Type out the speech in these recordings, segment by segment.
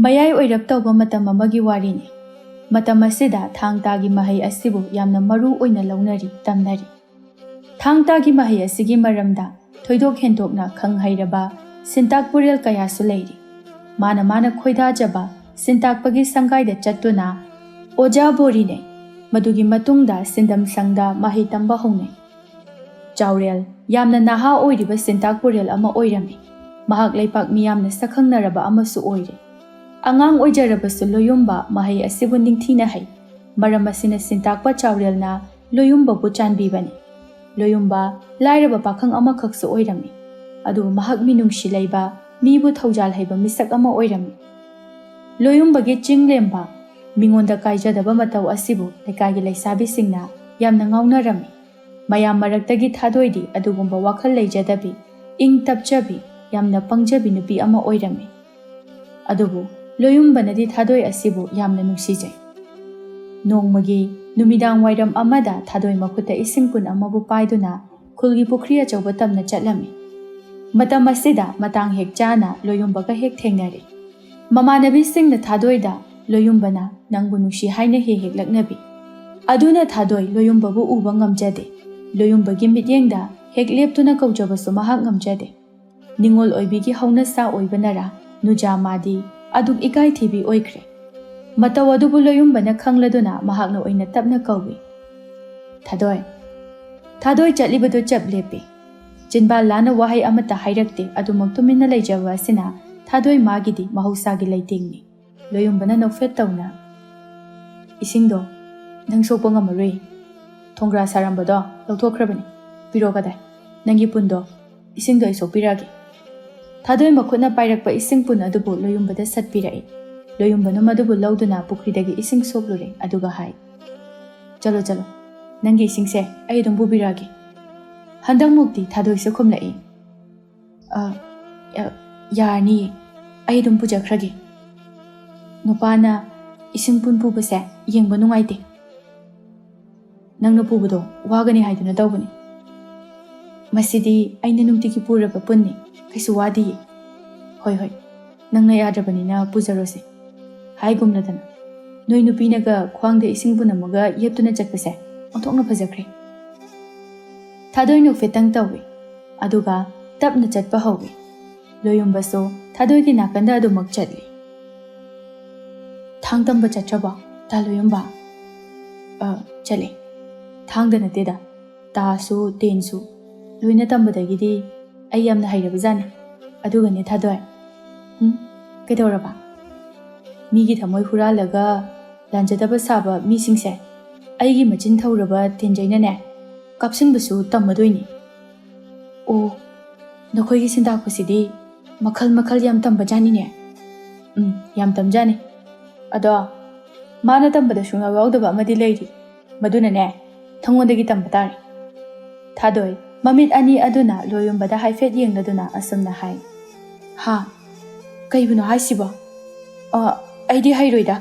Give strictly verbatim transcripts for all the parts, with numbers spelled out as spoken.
ꯃꯌꯥꯏ ꯑꯣꯏꯔꯞ ꯇꯧꯕ ꯃꯇꯝ ꯑꯃꯒꯤ ꯋꯥꯔꯤꯅꯤ꯫ ꯃꯇꯝ ꯑꯁꯤꯗ ꯊꯥꯡ ꯇꯥꯒꯤ ꯃꯍꯩ ꯑꯁꯤꯕꯨ ꯌꯥꯝꯅ ꯃꯔꯨ ꯑꯣꯏꯅ ꯂꯧꯅꯔꯤ, ꯇꯝꯅꯔꯤ꯫ ꯊꯥꯡ ꯇꯥꯒꯤ ꯃꯍꯩ ꯑꯁꯤꯒꯤ ꯃꯔꯝꯗ ꯊꯣꯏꯗꯣꯛ ꯍꯦꯟꯗꯣꯛꯅ ꯈꯪ ꯍꯩꯔꯕ ꯁꯤꯟꯇꯥꯛꯄꯨꯔꯦꯜ ꯀꯌꯥꯁꯨ ꯂꯩꯔꯤ꯫ ꯃꯥꯅ ꯃꯥꯅ ꯈꯣꯏꯗꯥꯖꯕ ꯁꯤꯟꯇꯥꯛꯄꯒꯤ ꯁꯪꯒꯥꯏꯗ ꯆꯠꯇꯨꯅ ꯑꯣꯖꯥ ꯕꯣꯔꯤꯅꯩ꯫ ꯃꯗꯨꯒꯤ ꯃꯇꯨꯡꯗ ꯁꯤꯟꯗꯝ ꯁꯪꯗ ꯃꯍꯩ ꯇꯝꯕ ꯍꯧꯅꯩ꯫ ꯆꯥꯎꯔꯦꯜ ꯌꯥꯝꯅ ꯅꯍꯥ ꯑꯣꯏꯔꯤꯕ ꯁꯤꯟꯇꯥꯛꯄꯨꯔꯦꯜ ꯑꯃ ꯑꯣꯏꯔꯝꯃꯤ꯫ ꯃꯍꯥꯛ ꯂꯩꯄꯥꯛ ꯃꯤꯌꯥꯝꯅ ꯁꯛꯈꯪꯅꯔꯕ ꯑꯃꯁꯨ ꯑꯣꯏꯔꯦ꯫ ꯑꯉꯥꯡ ꯑꯣꯏꯖꯔꯕꯁꯨ ꯂꯣꯌꯨꯝꯕ ꯃꯍꯩ ꯑꯁꯤꯕꯨ ꯅꯤꯡꯊꯤꯅ ꯍꯩ꯫ ꯃꯔꯝ ꯑꯁꯤꯅ ꯁꯤꯟꯇꯥꯛꯄ ꯆꯥꯎꯔꯦꯜꯅ ꯂꯣꯌꯨꯝꯕꯕꯨ ꯆꯥꯟꯕꯤꯕꯅꯤ꯫ ꯂꯣꯌꯨꯝꯕ ꯂꯥꯏꯔꯕ ꯄꯥꯈꯪ ꯑꯃꯈꯛꯁꯨ ꯑꯣꯏꯔꯝꯃꯤ, ꯑꯗꯨꯕꯨ ꯃꯍꯥꯛ ꯃꯤꯅꯨꯡꯁꯤ ꯂꯩꯕ, ꯃꯤꯕꯨ ꯊꯧꯖꯥꯜ ꯍꯩꯕ ꯃꯤꯁꯛ ꯑꯃ ꯑꯣꯏꯔꯝꯃꯤ꯫ ꯂꯣꯌꯨꯝꯕꯒꯤ ꯆꯤꯡ ꯂꯦꯝꯕ, ꯃꯤꯉꯣꯟꯗ ꯀꯥꯏꯖꯗꯕ ꯃꯇꯧ ꯑꯁꯤꯕꯨ ꯂꯩꯀꯥꯏꯒꯤ ꯂꯩꯁꯥꯕꯤꯁꯤꯡꯅ ꯌꯥꯝꯅ ꯉꯥꯎꯅꯔꯝꯃꯤ꯫ ꯃꯌꯥꯝ ꯃꯔꯛꯇꯒꯤ ꯊꯥꯗꯣꯏꯗꯤ ꯑꯗꯨꯒꯨꯝꯕ ꯋꯥꯈꯜ ꯂꯩꯖꯗꯕꯤ, ꯏꯪ ꯇꯞꯆꯕꯤ, ꯌꯥꯝꯅ ꯄꯪꯖꯕꯤ ꯅꯨꯄꯤ ꯑꯃ ꯑꯣꯏꯔꯝꯃꯤ꯫ ꯑꯗꯨꯕꯨ ꯂꯣꯌꯨꯝꯕꯅꯗꯤ ꯊꯥꯗꯣꯏ ꯑꯁꯤꯕꯨ ꯌꯥꯝꯅ ꯅꯨꯡꯁꯤꯖꯩ꯫ ꯅꯣꯡꯃꯒꯤ ꯅꯨꯃꯤꯗꯥꯡ ꯋꯥꯏꯔꯝ ꯑꯃꯗ ꯊꯥꯗꯣꯏ ꯃꯈꯨꯠꯇ ꯏꯁꯤꯡ ꯄꯨꯟ ꯑꯃꯕꯨ ꯄꯥꯏꯗꯨꯅ ꯈꯨꯜꯒꯤ ꯄꯨꯈ꯭ꯔꯤ ꯑꯆꯧꯕ ꯇꯝꯅ ꯆꯠꯂꯝꯃꯤ꯫ ꯃꯇꯝ ꯑꯁꯤꯗ ꯃꯇꯥꯡ ꯍꯦꯛ ꯆꯥꯅ ꯂꯣꯌꯨꯝꯕꯒ ꯍꯦꯛ ꯊꯦꯡꯅꯔꯦ꯫ ꯃꯃꯥꯟꯅꯕꯤꯁꯤꯡꯅ ꯊꯥꯗꯣꯏꯗ ꯂꯣꯌꯨꯝꯕꯅ ꯅꯪꯕꯨ ꯅꯨꯡꯁꯤ ꯍꯥꯏꯅ ꯍꯦꯛ ꯍꯦꯛ ꯂꯛꯅꯕꯤ꯫ ꯑꯗꯨꯅ ꯊꯥꯗꯣꯏ ꯂꯣꯌꯨꯝꯕꯕꯨ ꯎꯕ ꯉꯝꯖꯗꯦ꯫ ꯂꯣꯌꯨꯝꯕꯒꯤ ꯃꯤꯠꯌꯦꯡꯗ ꯍꯦꯛ ꯂꯦꯞꯇꯨꯅ ꯀꯧꯖꯕꯁꯨ ꯃꯍꯥꯛ ꯉꯝꯖꯗꯦ꯫ ꯅꯤꯡꯉꯣꯜ ꯑꯣꯏꯕꯤꯒꯤ ꯍꯧꯅꯁꯥ ꯑꯣꯏꯕꯅꯔꯥ, ꯅꯨꯖꯥ ꯃꯥꯗꯤ ꯑꯗꯨꯛ ꯏꯀꯥꯏ ꯊꯤꯕꯤ ꯑꯣꯏꯈ꯭ꯔꯦ꯫ ꯃꯇꯧ ꯑꯗꯨꯕꯨ ꯂꯣꯌꯨꯝꯕꯅ ꯈꯪꯂꯗꯨꯅ ꯃꯍꯥꯛꯅ ꯑꯣꯏꯅ ꯇꯞꯅ ꯀꯧꯏ, "ꯊꯥꯗꯣꯏ!" ꯊꯥꯗꯣꯏ ꯆꯠꯂꯤꯕꯗꯨ ꯆꯞ ꯂꯦꯞꯄꯤ꯫ ꯆꯤꯟꯕꯥꯜ ꯂꯥꯅ ꯋꯥꯍꯩ ꯑꯃꯠꯇ ꯍꯥꯏꯔꯛꯇꯦ, ꯑꯗꯨꯃꯛ ꯇꯨꯃꯤꯟꯅ ꯂꯩꯖꯕ ꯑꯁꯤꯅ ꯊꯥꯗꯣꯏ ꯃꯥꯒꯤꯗꯤ ꯃꯍꯧꯁꯥꯒꯤ ꯂꯩꯇꯦꯡꯅꯤ꯫ ꯂꯣꯌꯨꯝꯕꯅ ꯅꯣꯛꯐꯦꯠ ꯇꯧꯅ, "ꯏꯁꯤꯡꯗꯣ ꯅꯪ ꯁꯣꯛꯄ ꯉꯝꯃꯔꯣꯏ꯫ ꯊꯣꯡꯒ꯭ꯔꯥ ꯁꯥꯔꯝꯕꯗꯣ ꯂꯧꯊꯣꯛꯈ꯭ꯔꯕꯅꯤ꯫ ꯄꯤꯔꯣ ꯀꯗꯥꯏ? ꯅꯪꯒꯤ ꯄꯨꯟꯗꯣ, ꯏꯁꯤꯡꯗꯣ ꯑꯩ ꯁꯣꯛꯄꯤꯔꯛꯑꯒꯦ꯫" ꯊꯥꯗꯣꯏ ꯃꯈꯨꯠꯅ ꯄꯥꯏꯔꯛꯄ ꯏꯁꯤꯡ ꯄꯨꯟ ꯑꯗꯨꯕꯨ ꯂꯣꯌꯨꯝꯕꯗ ꯁꯠꯄꯤꯔꯛꯏ꯫ ꯂꯣꯌꯨꯝꯕꯅ ꯃꯗꯨꯕꯨ ꯂꯧꯗꯨꯅ ꯄꯨꯈ꯭ꯔꯤꯗꯒꯤ ꯏꯁꯤꯡ ꯁꯣꯛꯂꯨꯔꯦ, ꯑꯗꯨꯒ ꯍꯥꯏ, "ꯆꯠꯂꯣ, ꯆꯠꯂꯣ, ꯅꯪꯒꯤ ꯏꯁꯤꯡꯁꯦ ꯑꯩ ꯑꯗꯨꯝ ꯄꯨꯕꯤꯔꯛꯑꯒꯦ꯫" ꯍꯟꯗꯛꯃꯨꯛꯇꯤ ꯊꯥꯗꯣꯏꯁꯨ ꯈꯨꯝꯂꯛꯏ, "ꯑ, ꯑ, ꯌꯥꯔꯅꯤꯌꯦ, ꯑꯩ ꯑꯗꯨꯝ ꯄꯨꯖꯈ꯭ꯔꯒꯦ꯫ ꯅꯨꯄꯥꯅ ꯏꯁꯤꯡ ꯄꯨꯟ ꯄꯨꯕꯁꯦ ꯌꯦꯡꯕ ꯅꯨꯡꯉꯥꯏꯇꯦ꯫ ꯅꯪꯅ ꯄꯨꯕꯗꯣ ꯋꯥꯒꯅꯤ ꯍꯥꯏꯗꯨꯅ ꯇꯧꯕꯅꯤ꯫ ꯃꯁꯤꯗꯤ ꯑꯩꯅ ꯅꯨꯡꯇꯤꯒꯤ ꯄꯨꯔꯕ ꯄꯨꯟꯅꯤ, ꯀꯩꯁꯨ ꯋꯥꯗꯤꯌꯦ꯫" "ꯍꯣꯏ, ꯍꯣꯏ, ꯅꯪꯅ ꯌꯥꯗ꯭ꯔꯕꯅꯤꯅ ꯄꯨꯖꯔꯣꯁꯦ꯫ ꯍꯥꯏꯒꯨꯝꯂꯗꯅ ꯅꯣꯏ ꯅꯨꯄꯤꯅꯒ ꯈ꯭ꯋꯥꯡꯗ ꯏꯁꯤꯡ ꯄꯨꯅꯝꯃꯒ ꯌꯦꯞꯇꯨꯅ ꯆꯠꯄꯁꯦ ꯑꯣꯟꯊꯣꯛꯅ ꯐꯖꯈ꯭ꯔꯦ꯫ ꯊꯥꯗꯣꯏ ꯅꯣꯛꯐꯦꯠꯇꯪ ꯇꯧꯏ, ꯑꯗꯨꯒ ꯇꯞꯅ ꯆꯠꯄ ꯍꯧꯏ꯫ ꯂꯣꯌꯨꯝꯕꯁꯨ ꯊꯥꯗꯣꯏꯒꯤ ꯅꯥꯀꯟꯗ ꯑꯗꯨꯃꯛ ꯆꯠꯂꯤ꯫ "ꯊꯥꯡ ꯇꯝꯕ ꯆꯠꯇ꯭ꯔꯕꯣ, ꯇꯥ ꯂꯣꯌꯨꯝꯕ?" "ꯑ, ꯆꯠꯂꯦ꯫ ꯊꯥꯡꯗ ꯅꯠꯇꯦꯗ, ꯇꯥꯁꯨ ꯇꯦꯟꯁꯨ ꯂꯣꯏꯅ ꯇꯝꯕꯗꯒꯤꯗꯤ ꯑꯩ ꯌꯥꯝꯅ ꯍꯩꯔꯕꯖꯥꯠꯅꯤ꯫ ꯑꯗꯨꯒꯅꯦ ꯊꯥꯗꯣꯏ꯫" "ꯎꯝ, ꯀꯩꯗꯧꯔꯕ?" "ꯃꯤꯒꯤ ꯊꯃꯣꯏ ꯍꯨꯔꯥꯜꯂꯒ ꯂꯥꯟꯖꯗꯕ ꯁꯥꯕ ꯃꯤꯁꯤꯡꯁꯦ ꯑꯩꯒꯤ ꯃꯆꯤꯟ ꯊꯧꯔꯕ ꯇꯦꯟꯖꯩꯅꯅꯦ ꯀꯥꯞꯁꯤꯟꯕꯁꯨ ꯇꯝꯃꯗꯣꯏꯅꯤ꯫" "ꯑꯣ, ꯅꯈꯣꯏꯒꯤ ꯁꯤꯟꯗꯥꯛꯄꯁꯤꯗꯤ ꯃꯈꯜ ꯃꯈꯜ ꯌꯥꯝ ꯇꯝꯕꯖꯥꯠꯅꯤꯅꯦ꯫" "ꯎꯝ, ꯌꯥꯝ ꯇꯝꯖꯥꯠꯅꯤ꯫ ꯑꯗꯣ ꯃꯥꯅ ꯇꯝꯕꯗ ꯁꯨꯡꯌꯥꯎ ꯌꯥꯎꯗꯕ ꯑꯃꯗꯤ ꯂꯩꯔꯤ꯫ ꯃꯗꯨꯅꯅꯦ, ꯅꯉꯣꯟꯗꯒꯤ ꯇꯝꯕ ꯇꯥꯔꯦ꯫" ꯊꯥꯗꯣꯏ ꯃꯃꯤꯠ ꯑꯅꯤ ꯑꯗꯨꯅ ꯂꯣꯌꯨꯝꯕꯗ ꯍꯥꯏꯐꯦꯠ ꯌꯦꯡꯂꯗꯨꯅ ꯑꯁꯨꯝꯅ ꯍꯥꯏ꯫ "ꯍꯥ? ꯀꯩꯕꯨꯅꯣ ꯍꯥꯏꯁꯤꯕꯣ? ꯑ, ꯑꯩꯗꯤ ꯍꯩꯔꯣꯏꯗ꯫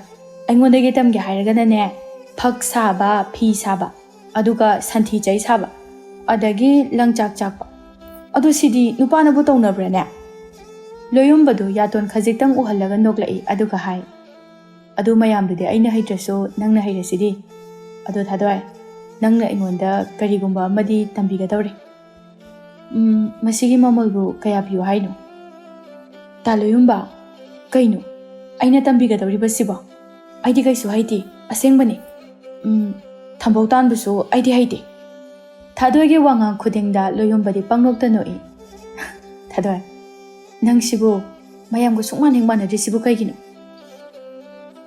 ꯑꯩꯉꯣꯟꯗꯒꯤ ꯇꯝꯒꯦ ꯍꯥꯏꯔꯒꯅꯅꯦ, ꯐꯛ ꯁꯥꯕ, ꯐꯤ ꯁꯥꯕ, ꯑꯗꯨꯒ ꯁꯟꯊꯤ ꯆꯩ ꯁꯥꯕ, ꯑꯗꯒꯤ ꯂꯪꯆꯥꯛ ꯆꯥꯛꯄ꯫ ꯑꯗꯨ ꯁꯤꯗꯤ ꯅꯨꯄꯥꯅꯕꯨ ꯇꯧꯅꯕ꯭ꯔꯥꯅꯦ?" ꯂꯣꯌꯨꯝꯕꯗꯨ ꯌꯥꯇꯣꯟ ꯈꯖꯤꯛꯇꯪ ꯎꯍꯜꯂꯒ ꯅꯣꯛꯂꯛꯏ, ꯑꯗꯨꯒ ꯍꯥꯏ, "ꯑꯗꯨ ꯃꯌꯥꯝꯗꯨꯗꯤ ꯑꯩꯅ ꯍꯩꯇ꯭ꯔꯁꯨ ꯅꯪꯅ ꯍꯩꯔꯁꯤꯗꯤ꯫ ꯑꯗꯣ ꯊꯥꯗꯣꯏ, ꯅꯪꯅ ꯑꯩꯉꯣꯟꯗ ꯀꯔꯤꯒꯨꯝꯕ ꯑꯃꯗꯤ ꯇꯝꯕꯤꯒꯗꯧꯔꯦ꯫" "ꯎꯝ, ꯃꯁꯤꯒꯤ ꯃꯃꯜꯕꯨ ꯀꯌꯥ ꯄꯤꯌꯨ ꯍꯥꯏꯅꯣ?" "ꯇꯥ ꯂꯣꯌꯨꯝꯕ, ꯀꯩꯅꯣ ꯑꯩꯅ ꯇꯝꯕꯤꯒꯗꯧꯔꯤꯕꯁꯤꯕꯣ? ꯑꯩꯗꯤ ꯀꯩꯁꯨ ꯍꯩꯇꯦ, ꯑꯁꯦꯡꯕꯅꯤ꯫ ꯎꯝ, ꯊꯝꯕꯧ ꯇꯥꯟꯕꯁꯨ ꯑꯩꯗꯤ ꯍꯩꯇꯦ꯫" ꯊꯥꯗꯣꯏꯒꯤ ꯋꯥꯉꯥꯡ ꯈꯨꯗꯤꯡꯗ ꯂꯣꯌꯨꯝꯕꯗꯤ ꯄꯪꯅꯣꯛꯇ ꯅꯣꯛꯏ꯫ "ꯊꯥꯗꯣꯏ, ꯅꯪꯁꯤꯕꯨ ꯃꯌꯥꯝꯒ ꯁꯨꯛꯃꯥꯟ ꯍꯦꯛ ꯃꯥꯟꯅꯗ꯭ꯔꯤꯁꯤꯕꯨ ꯀꯩꯒꯤꯅꯣ?"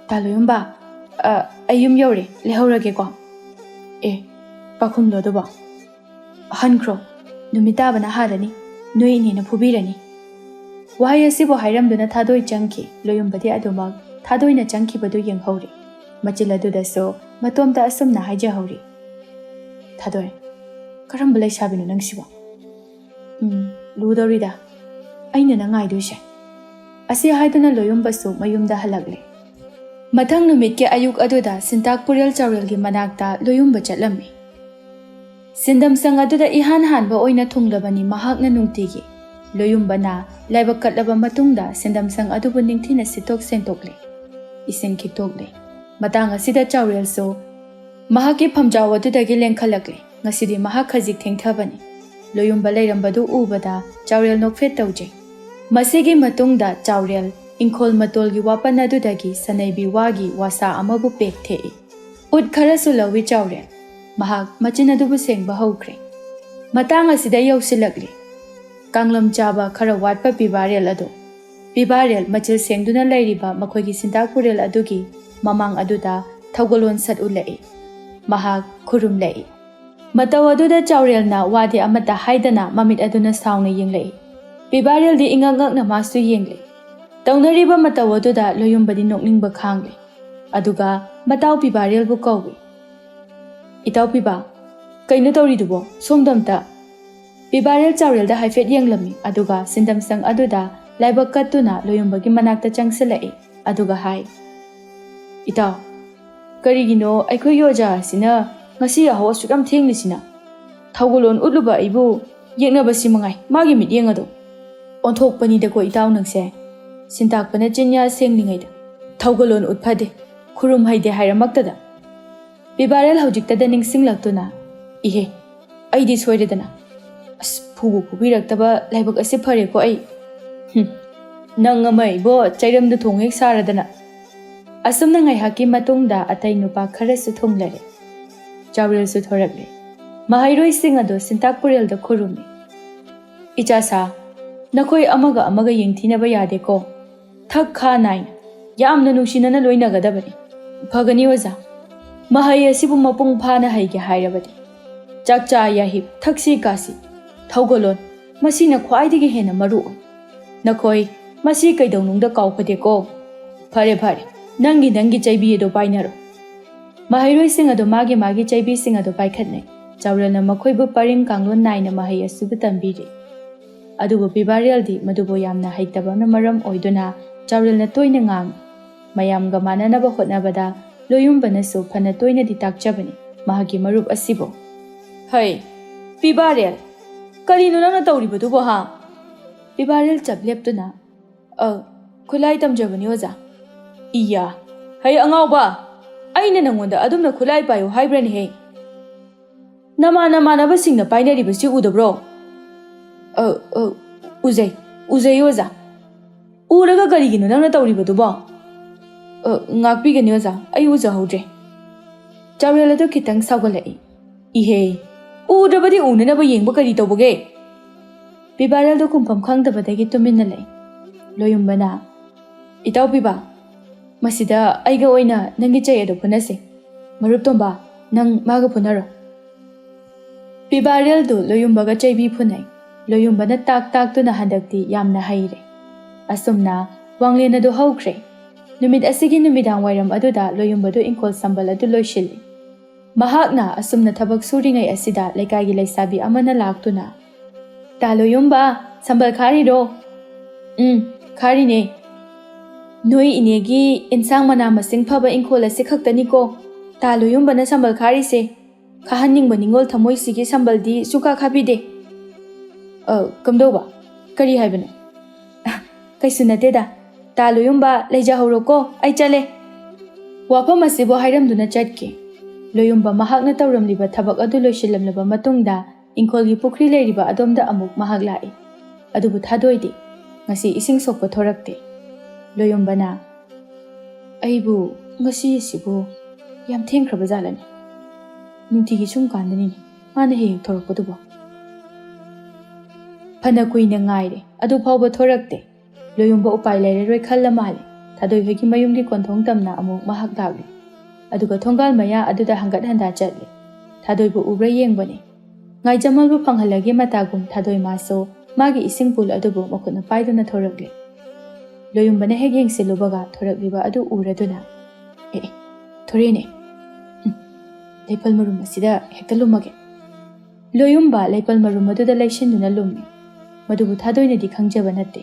"ꯇꯥ ꯂꯣꯌꯨꯝꯕ, ꯑ, ꯑꯩ ꯌꯨꯝ ꯌꯧꯔꯦ, ꯂꯩꯍꯧꯔꯒꯦꯀꯣ꯫" "ꯑꯦ, ꯄꯥꯈꯨꯝꯂꯣ ꯑꯗꯨꯕꯣ?" "ꯍꯟꯈ꯭ꯔꯣ, ꯅꯨꯃꯤꯠ ꯇꯥꯕꯅ ꯍꯥꯜꯂꯅꯤ, ꯅꯣꯏ ꯏꯅꯦꯅ ꯐꯨꯕꯤꯔꯅꯤ꯫" ꯋꯥꯍꯩ ꯑꯁꯤꯕꯨ ꯍꯥꯏꯔꯝꯗꯨꯅ ꯊꯥꯗꯣꯏ ꯆꯪꯈꯤ꯫ ꯂꯣꯌꯨꯝꯕꯗꯤ ꯑꯗꯨꯃꯛ ꯊꯥꯗꯣꯏꯅ ꯆꯪꯈꯤꯕꯗꯨ ꯌꯦꯡꯍꯧꯔꯤ꯫ ꯃꯆꯤꯜ ꯑꯗꯨꯗꯁꯨ ꯃꯇꯣꯝꯇ ꯑꯁꯨꯝꯅ ꯍꯥꯏꯖꯍꯧꯔꯤ, "ꯊꯥꯗꯣꯏ, ꯀꯔꯝꯕ ꯂꯩꯁꯥꯕꯤꯅꯣ ꯅꯪꯁꯤꯕꯣ? ꯎꯝ, ꯂꯨꯗꯧꯔꯤꯗ꯫ ꯑꯩꯅ ꯅꯪ ꯉꯥꯏꯗꯣꯏꯁꯦ꯫" ꯑꯁꯤ ꯍꯥꯏꯗꯨꯅ ꯂꯣꯌꯨꯝꯕꯁꯨ ꯃꯌꯨꯝꯗ ꯍꯜꯂꯛꯂꯦ꯫ ꯃꯊꯪ ꯅꯨꯃꯤꯠꯀꯤ ꯑꯌꯨꯛ ꯑꯗꯨꯗ ꯁꯤꯟꯇꯥꯛ ꯄꯨꯔꯦꯜ ꯆꯥꯎꯔꯦꯜꯒꯤ ꯃꯅꯥꯛꯇ ꯂꯣꯌꯨꯝꯕ ꯆꯠꯂꯝꯃꯤ꯫ ꯁꯤꯟꯗꯝꯁꯪ ꯑꯗꯨꯗ ꯏꯍꯥꯟ ꯍꯥꯟꯕ ꯑꯣꯏꯅ ꯊꯨꯡꯂꯕꯅꯤ ꯃꯍꯥꯛꯅ ꯅꯨꯡꯇꯤꯒꯤ꯫ ꯂꯣꯌꯨꯝꯕꯅ ꯂꯥꯏꯕꯛ ꯀꯠꯂꯕ ꯃꯇꯨꯡꯗ ꯁꯦꯟꯗꯝꯁꯪ ꯑꯗꯨꯕꯨ ꯅꯤꯡꯊꯤꯅ ꯁꯤꯠꯇꯣꯛ ꯁꯦꯡꯗꯣꯛꯂꯦ꯫ ꯏꯁꯤꯡ ꯈꯤꯛꯇꯣꯛꯂꯦ꯫ ꯃꯇꯥꯡ ꯑꯁꯤꯗ ꯆꯥꯎꯔꯦꯜꯁꯨ ꯃꯍꯥꯛꯀꯤ ꯐꯝꯖꯥꯎ ꯑꯗꯨꯗꯒꯤ ꯂꯦꯡꯈꯠꯂꯛꯂꯦ꯫ ꯉꯁꯤꯗꯤ ꯃꯍꯥꯛ ꯈꯖꯤꯛ ꯊꯦꯡꯊꯕꯅꯤ꯫ ꯂꯣꯌꯨꯝꯕ ꯂꯩꯔꯝꯕꯗꯨ ꯎꯕꯗ ꯆꯥꯎꯔꯦꯜ ꯅꯣꯛꯐꯦꯠ ꯇꯧꯖꯩ꯫ ꯃꯁꯤꯒꯤ ꯃꯇꯨꯡꯗ ꯆꯥꯎꯔꯦꯜ ꯏꯪꯈꯣꯜ ꯃꯇꯣꯜꯒꯤ ꯋꯥꯄꯟ ꯑꯗꯨꯗꯒꯤ ꯁꯅꯩꯕꯤ ꯋꯥꯒꯤ ꯋꯥꯁꯥ ꯑꯃꯕꯨ ꯄꯦꯛ ꯊꯦꯛꯏ꯫ ꯎꯠ ꯈꯔꯁꯨ ꯂꯧꯏ ꯆꯥꯎꯔꯦꯜ꯫ ꯃꯍꯥꯛ ꯃꯆꯤꯟ ꯑꯗꯨꯕꯨ ꯁꯦꯡꯕ ꯍꯧꯈ꯭ꯔꯦ꯫ ꯃꯇꯥꯡ ꯑꯁꯤꯗ ꯌꯧꯁꯤꯜꯂꯛꯂꯤ꯫ ꯀꯥꯡꯂꯝ ꯆꯥꯕ ꯈꯔ ꯋꯥꯠꯄ ꯄꯤꯕꯥꯔꯦꯜ ꯑꯗꯨ꯫ ꯄꯤꯕꯥꯔꯦꯜ ꯃꯆꯤꯜ ꯁꯦꯡꯗꯨꯅ ꯂꯩꯔꯤꯕ ꯃꯈꯣꯏꯒꯤ ꯁꯤꯟꯇꯥꯛ ꯄꯨꯔꯦꯜ ꯑꯗꯨꯒꯤ ꯃꯃꯥꯡ ꯑꯗꯨꯗ ꯊꯧꯒꯜꯂꯣꯟ ꯁꯠ ꯎꯠꯂꯛꯏ꯫ ꯃꯍꯥꯛ ꯈꯨꯔꯨꯝꯂꯛꯏ꯫ ꯃꯇꯧ ꯑꯗꯨꯗ ꯆꯥꯎꯔꯦꯜꯅ ꯋꯥꯗꯤ ꯑꯃꯠꯇ ꯍꯥꯏꯗꯅ ꯃꯃꯤꯠ ꯑꯗꯨꯅ ꯁꯥꯎꯅ ꯌꯦꯡꯂꯛꯏ꯫ ꯄꯤꯕꯥꯔꯦꯜꯗꯤ ꯏꯉꯛ ꯉꯛꯅ ꯃꯥꯁꯨ ꯌꯦꯡꯂꯤ꯫ ꯇꯧꯅꯔꯤꯕ ꯃꯇꯧ ꯑꯗꯨꯗ ꯂꯣꯌꯨꯝꯕꯗꯤ ꯅꯣꯛꯅꯤꯡꯕ ꯈꯥꯡꯂꯤ꯫ ꯑꯗꯨꯒ ꯃꯇꯥꯎ ꯄꯤꯕꯥꯔꯦꯜꯕꯨ ꯀꯧꯏ꯫ "ꯏꯇꯥꯎ ꯄꯤꯕꯥ, ꯀꯩꯅꯣ ꯇꯧꯔꯤꯗꯨꯕꯣ? ꯁꯣꯝꯗ ꯑꯝꯇ!" ꯄꯤꯕꯥꯔꯦꯜ ꯆꯥꯎꯔꯦꯜꯗ ꯍꯥꯏꯐꯦꯠ ꯌꯦꯡꯂꯝꯃꯤ, ꯑꯗꯨꯒ ꯁꯤꯟꯗꯝꯁꯪ ꯑꯗꯨꯗ ꯂꯥꯏꯕꯛ ꯀꯠꯇꯨꯅ ꯂꯣꯌꯨꯝꯕꯒꯤ ꯃꯅꯥꯛꯇ ꯆꯪꯁꯤꯜꯂꯛꯏ, ꯑꯗꯨꯒ ꯍꯥꯏ, "ꯏꯇꯥꯎ, ꯀꯔꯤꯒꯤꯅꯣ ꯑꯩꯈꯣꯏꯒꯤ ꯑꯣꯖꯥ ꯑꯁꯤꯅ ꯉꯁꯤ ꯌꯥꯍꯧ ꯑꯁꯨꯛ ꯌꯥꯝ ꯊꯦꯡꯂꯤꯁꯤꯅ? ꯊꯧꯒꯜꯂꯣꯟ ꯎꯠꯂꯨꯕ ꯑꯩꯕꯨ ꯌꯦꯛꯅꯕꯁꯤ ꯃꯉꯥꯏ ꯃꯥꯒꯤ ꯃꯤꯠꯌꯦꯡ ꯑꯗꯣ!" "ꯑꯣꯟꯊꯣꯛꯄꯅꯤꯗꯀꯣ ꯏꯇꯥꯎ ꯅꯪꯁꯦ꯫ ꯁꯤꯟꯇꯥꯛꯄꯅ ꯆꯤꯟꯌꯥ ꯁꯦꯡꯂꯤꯉꯩꯗ ꯊꯧꯒꯜꯂꯣꯟ ꯎꯠꯐꯗꯦ, ꯈꯨꯔꯨꯝ ꯍꯩꯗꯦ ꯍꯥꯏꯔꯃꯛꯇꯗ!" ꯄꯤꯕꯥꯔꯦꯜ ꯍꯧꯖꯤꯛꯇꯗ ꯅꯤꯡꯁꯤꯡꯂꯛꯇꯨꯅ, "ꯏꯍꯦ, ꯑꯩꯗꯤ ꯁꯣꯏꯔꯦꯗꯅ꯫ ꯑꯁ, ꯐꯨꯕꯨ ꯐꯨꯕꯤꯔꯛꯇꯕ ꯂꯥꯏꯕꯛ ꯑꯁꯤ ꯐꯔꯦꯀꯣ ꯑꯩ꯫ ꯍꯨꯝ, ꯅꯪ ꯑꯃ ꯏꯕꯣ ꯆꯩꯔꯝꯗ ꯊꯣꯡ ꯍꯦꯛ ꯁꯥꯔꯗꯅ!" ꯑꯁꯨꯝꯅ ꯉꯥꯏꯍꯥꯛꯀꯤ ꯃꯇꯨꯡꯗ ꯑꯇꯩ ꯅꯨꯄꯥ ꯈꯔꯁꯨ ꯊꯨꯡꯂꯔꯦ꯫ ꯆꯥꯎꯔꯦꯜꯁꯨ ꯊꯣꯔꯛꯂꯦ꯫ ꯃꯍꯩꯔꯣꯏꯁꯤꯡ ꯑꯗꯨ ꯁꯤꯟꯇꯥꯛ ꯄꯨꯔꯦꯜꯗ ꯈꯨꯔꯨꯝꯃꯤ꯫ "ꯏꯆꯥꯁꯥ, ꯅꯈꯣꯏ ꯑꯃꯒ ꯑꯃꯒ ꯌꯦꯡꯊꯤꯅꯕ ꯌꯥꯗꯦꯀꯣ꯫ ꯊꯛ ꯈꯥ ꯅꯥꯏꯅ, ꯌꯥꯝꯅ ꯅꯨꯡꯁꯤꯅꯅ ꯂꯣꯏꯅꯒꯗꯕꯅꯤ꯫ ꯐꯒꯅꯤ ꯑꯣꯖꯥ꯫ ꯃꯍꯩ ꯑꯁꯤꯕꯨ ꯃꯄꯨꯡ ꯐꯥꯅ ꯍꯩꯒꯦ ꯍꯥꯏꯔꯕꯗꯤ ꯆꯥꯛꯆꯥ ꯌꯥꯍꯤꯞ, ꯊꯛꯁꯤ ꯈꯥꯁꯤ, ꯊꯧꯒꯜꯂꯣꯟ, ꯃꯁꯤꯅ ꯈ꯭ꯋꯥꯏꯗꯒꯤ ꯍꯦꯟꯅ ꯃꯔꯨ ꯑꯣꯏ꯫ ꯅꯈꯣꯏ ꯃꯁꯤ ꯀꯩꯗꯧꯅꯨꯡꯗ ꯀꯥꯎꯐꯗꯦꯀꯣ꯫ ꯐꯔꯦ, ꯐꯔꯦ, ꯅꯪꯒꯤ, ꯅꯪꯒꯤ ꯆꯩꯕꯤ ꯑꯗꯨ ꯄꯥꯏꯅꯔꯣ꯫" ꯃꯍꯩꯔꯣꯏꯁꯤꯡ ꯑꯗꯨ ꯃꯥꯒꯤ ꯃꯥꯒꯤ ꯆꯩꯕꯤꯁꯤꯡ ꯑꯗꯨ ꯄꯥꯏꯈꯠꯅꯩ꯫ ꯆꯥꯎꯔꯦꯜꯅ ꯃꯈꯣꯏꯕꯨ ꯄꯔꯤꯡ ꯀꯥꯡꯂꯣꯟ ꯅꯥꯏꯅ ꯃꯍꯩ ꯑꯁꯤꯕꯨ ꯇꯝꯕꯤꯔꯤ꯫ ꯑꯗꯨꯕꯨ ꯄꯤꯕꯥꯔꯦꯜꯗꯤ ꯃꯗꯨꯕꯨ ꯌꯥꯝꯅ ꯍꯩꯇꯕꯅ ꯃꯔꯝ ꯑꯣꯏꯗꯨꯅ ꯆꯥꯎꯔꯦꯜꯅ ꯇꯣꯏꯅ ꯉꯥꯡꯏ꯫ ꯃꯌꯥꯝꯒ ꯃꯥꯟꯅꯅꯕ ꯍꯣꯠꯅꯕꯗ ꯂꯣꯌꯨꯝꯕꯅꯁꯨ ꯐꯅ ꯇꯣꯏꯅꯗꯤ ꯇꯥꯛꯆꯕꯅꯤ ꯃꯍꯥꯛꯀꯤ ꯃꯔꯨꯞ ꯑꯁꯤꯕꯨ꯫ "ꯍꯩ, ꯄꯤꯕꯥꯔꯦꯜ, ꯀꯔꯤꯅꯣ ꯅꯪꯅ ꯇꯧꯔꯤꯕꯗꯨꯕꯣ ꯍꯥ? ꯄꯤꯕꯥꯔꯦꯜ ꯆꯞ ꯂꯦꯞꯇꯨꯅ, "ꯑ, ꯈꯨꯠꯂꯥꯏ ꯇꯝꯖꯕꯅꯤ, ꯑꯣꯖꯥ꯫" "ꯏꯌꯥ, ꯍꯩ ꯑꯉꯥꯎꯕ! ꯑꯩꯅ ꯅꯪꯉꯣꯟꯗ ꯑꯗꯨꯝꯅ ꯈꯨꯠꯂꯥꯏ ꯄꯥꯏꯌꯨ ꯍꯥꯏꯕ꯭ꯔꯅꯦꯍꯦ? ꯅꯃꯥꯟ ꯅꯃꯥꯟꯅꯕꯁꯤꯡꯅ ꯄꯥꯏꯅꯔꯤꯕꯁꯤ ꯎꯗꯕ꯭ꯔꯣ?" "ꯑ, ꯑ, ꯎꯖꯩ, ꯎꯖꯩ, ꯑꯣꯖꯥ꯫" "ꯎꯔꯒ ꯀꯔꯤꯒꯤꯅꯣ ꯅꯪꯅ ꯇꯧꯔꯤꯕꯗꯨꯕꯣ?" "ꯑ, ꯉꯥꯛꯄꯤꯒꯅꯤ, ꯑꯣꯖꯥ, ꯑꯩ ꯎꯖꯍꯧꯗ꯭ꯔꯦ꯫" ꯆꯥꯎꯔꯦꯜ ꯑꯗꯨ ꯈꯤꯇꯪ ꯁꯥꯎꯒꯠꯂꯛꯏ꯫ "ꯏꯍꯦ, ꯎꯗ꯭ꯔꯕꯗꯤ ꯎꯅꯅꯕ ꯌꯦꯡꯕ ꯀꯔꯤ ꯇꯧꯕꯒꯦ?" ꯄꯤꯕꯥꯔꯦꯜꯗꯣ ꯈꯨꯝꯐꯝ ꯈꯪꯗꯕꯗꯒꯤ ꯇꯨꯃꯤꯟꯅ ꯂꯩ꯫ ꯂꯣꯌꯨꯝꯕꯅ, "ꯏꯇꯥꯎ ꯄꯤꯕꯥ, ꯃꯁꯤꯗ ꯑꯩꯒ ꯑꯣꯏꯅ ꯅꯪꯒꯤ ꯆꯩ ꯑꯗꯨ ꯐꯨꯅꯁꯦ꯫ ꯃꯔꯨꯞ ꯇꯣꯝꯕ, ꯅꯪ ꯃꯥꯒ ꯐꯨꯅꯔꯣ꯫" ꯄꯤꯕꯥꯔꯦꯜꯗꯨ ꯂꯣꯌꯨꯝꯕꯒ ꯆꯩꯕꯤ ꯐꯨꯅꯩ꯫ ꯂꯣꯌꯨꯝꯕꯅ ꯇꯥꯛ ꯇꯥꯛꯇꯨꯅ ꯍꯟꯗꯛꯇꯤ ꯌꯥꯝꯅ ꯍꯩꯔꯦ꯫ ꯑꯁꯨꯝꯅ ꯋꯥꯡꯂꯦꯟ ꯑꯗꯨ ꯍꯧꯈ꯭ꯔꯦ꯫ ꯅꯨꯃꯤꯠ ꯑꯁꯤꯒꯤ ꯅꯨꯃꯤꯗꯥꯡ ꯋꯥꯏꯔꯝ ꯑꯗꯨꯗ ꯂꯣꯌꯨꯝꯕꯗꯨ ꯏꯪꯈꯣꯜ ꯁꯝꯕꯜ ꯑꯗꯨ ꯂꯣꯏꯁꯤꯜꯂꯤ꯫ ꯃꯍꯥꯛꯅ ꯑꯁꯨꯝꯅ ꯊꯕꯛ ꯁꯨꯔꯤꯉꯩ ꯑꯁꯤꯗ ꯂꯩꯀꯥꯏꯒꯤ ꯂꯩꯁꯥꯕꯤ ꯑꯃꯅ ꯂꯥꯛꯇꯨꯅ, "ꯇꯥ ꯂꯣꯌꯨꯝꯕ, ꯁꯝꯕꯜ ꯈꯥꯔꯤꯔꯣ?" "ꯎꯝ, ꯈꯥꯔꯤꯅꯦ꯫" "ꯅꯣꯏ ꯏꯅꯦꯒꯤ ꯏꯟꯁꯥꯡ ꯃꯅꯥ ꯃꯁꯤꯡ ꯐꯕ ꯏꯪꯈꯣꯜ ꯑꯁꯤ ꯈꯛꯇꯅꯤꯀꯣ ꯇꯥ ꯂꯣꯌꯨꯝꯕꯅ ꯁꯝꯕꯜ ꯈꯥꯔꯤꯁꯦ꯫ ꯈꯥꯍꯟꯅꯤꯡꯕ ꯅꯤꯡꯉꯣꯜ ꯊꯃꯣꯏꯁꯤꯒꯤ ꯁꯝꯕꯜꯗꯤ ꯁꯨꯡꯀꯥ ꯈꯥꯕꯤꯗꯦ꯫" "ꯑ, ꯀꯝꯗꯧꯕ? ꯀꯔꯤ ꯍꯥꯏꯕꯅꯣ?" "ꯀꯩꯁꯨ ꯅꯠꯇꯦꯗ꯫ ꯇꯥ ꯂꯣꯌꯨꯝꯕ, ꯂꯩꯖꯍꯧꯔꯣꯀꯣ, ꯑꯩ ꯆꯠꯂꯦ꯫" ꯋꯥꯐꯝ ꯑꯁꯤꯕꯨ ꯍꯥꯏꯔꯝꯗꯨꯅ ꯆꯠꯈꯤ꯫ ꯂꯣꯌꯨꯝꯕ ꯃꯍꯥꯛꯅ ꯇꯧꯔꯝꯂꯤꯕ ꯊꯕꯛ ꯑꯗꯨ ꯂꯣꯏꯁꯤꯜꯂꯝꯂꯕ ꯃꯇꯨꯡꯗ ꯏꯪꯈꯣꯜꯒꯤ ꯄꯨꯈ꯭ꯔꯤ ꯂꯩꯔꯤꯕ ꯑꯗꯣꯝꯗ ꯑꯃꯨꯛ ꯃꯍꯥꯛ ꯂꯥꯛꯏ꯫ ꯑꯗꯨꯕꯨ ꯊꯥꯗꯣꯏꯗꯤ ꯉꯁꯤ ꯏꯁꯤꯡ ꯁꯣꯛꯄ ꯊꯣꯔꯛꯇꯦ꯫ ꯂꯣꯌꯨꯝꯕꯅ, "ꯑꯩꯕꯨ ꯉꯁꯤ ꯑꯁꯤꯕꯨ ꯌꯥꯝ ꯊꯦꯡꯈ꯭ꯔꯕ ꯖꯥꯠꯂꯅꯦ? ꯅꯨꯡꯇꯤꯒꯤ ꯁꯨꯝ ꯀꯥꯟꯗꯅꯤꯅꯦ ꯃꯥꯅ ꯍꯦꯛ ꯍꯦꯛ ꯊꯣꯔꯛꯄꯗꯨꯕꯣ?" ꯐꯅ ꯀꯨꯏꯅ ꯉꯥꯏꯔꯦ, ꯑꯗꯨ ꯐꯥꯎꯕ ꯊꯣꯔꯛꯇꯦ꯫ ꯂꯣꯌꯨꯝꯕ ꯎꯄꯥꯏ ꯂꯩꯔꯔꯣꯏ ꯈꯜꯂ ꯃꯥꯜꯂꯦ꯫ ꯊꯥꯗꯣꯏ ꯍꯣꯏꯒꯤ ꯃꯌꯨꯝꯒꯤ ꯀꯣꯟꯊꯣꯡ ꯇꯝꯅ ꯑꯃꯨꯛ ꯃꯍꯥꯛ ꯂꯥꯛꯂꯤ꯫ ꯑꯗꯨꯒ ꯊꯣꯡꯒꯥꯜ ꯃꯌꯥ ꯑꯗꯨꯗ ꯍꯪꯒꯠ ꯍꯟꯗꯥ ꯆꯠꯂꯤ꯫ ꯊꯥꯗꯣꯏꯕꯨ ꯎꯕ꯭ꯔꯥ ꯌꯦꯡꯕꯅꯤ꯫ ꯉꯥꯏꯖꯃꯜꯕꯨ ꯐꯪꯍꯜꯂꯒꯦ ꯃꯇꯥꯒꯨꯝ ꯊꯥꯗꯣꯏ ꯃꯥꯁꯨ ꯃꯥꯒꯤ ꯏꯁꯤꯡ ꯄꯨꯜ ꯑꯗꯨꯕꯨ ꯃꯈꯨꯠꯅ ꯄꯥꯏꯗꯨꯅ ꯊꯣꯔꯛꯂꯤ꯫ ꯂꯣꯌꯨꯝꯕꯅ ꯍꯦꯛ ꯌꯦꯡꯁꯤꯜꯂꯨꯕꯒ ꯊꯣꯔꯛꯂꯤꯕ ꯑꯗꯨ ꯎꯔꯗꯨꯅ, "ꯑꯦ, ꯑꯦ, ꯊꯣꯔꯛꯑꯦꯅꯦ꯫ ꯎꯝ, ꯂꯩꯄꯜ ꯃꯔꯨꯝ ꯑꯁꯤꯗ ꯍꯦꯛꯇ ꯂꯨꯝꯃꯒꯦ꯫" ꯂꯣꯌꯨꯝꯕ ꯂꯩꯄꯜ ꯃꯔꯨꯝ ꯑꯗꯨꯗ ꯂꯩꯁꯤꯟꯗꯨꯅ ꯂꯨꯝꯃꯤ꯫ ꯃꯗꯨꯕꯨ ꯊꯥꯗꯣꯏꯅꯗꯤ ꯈꯪꯖꯕ ꯅꯠꯇꯦ꯫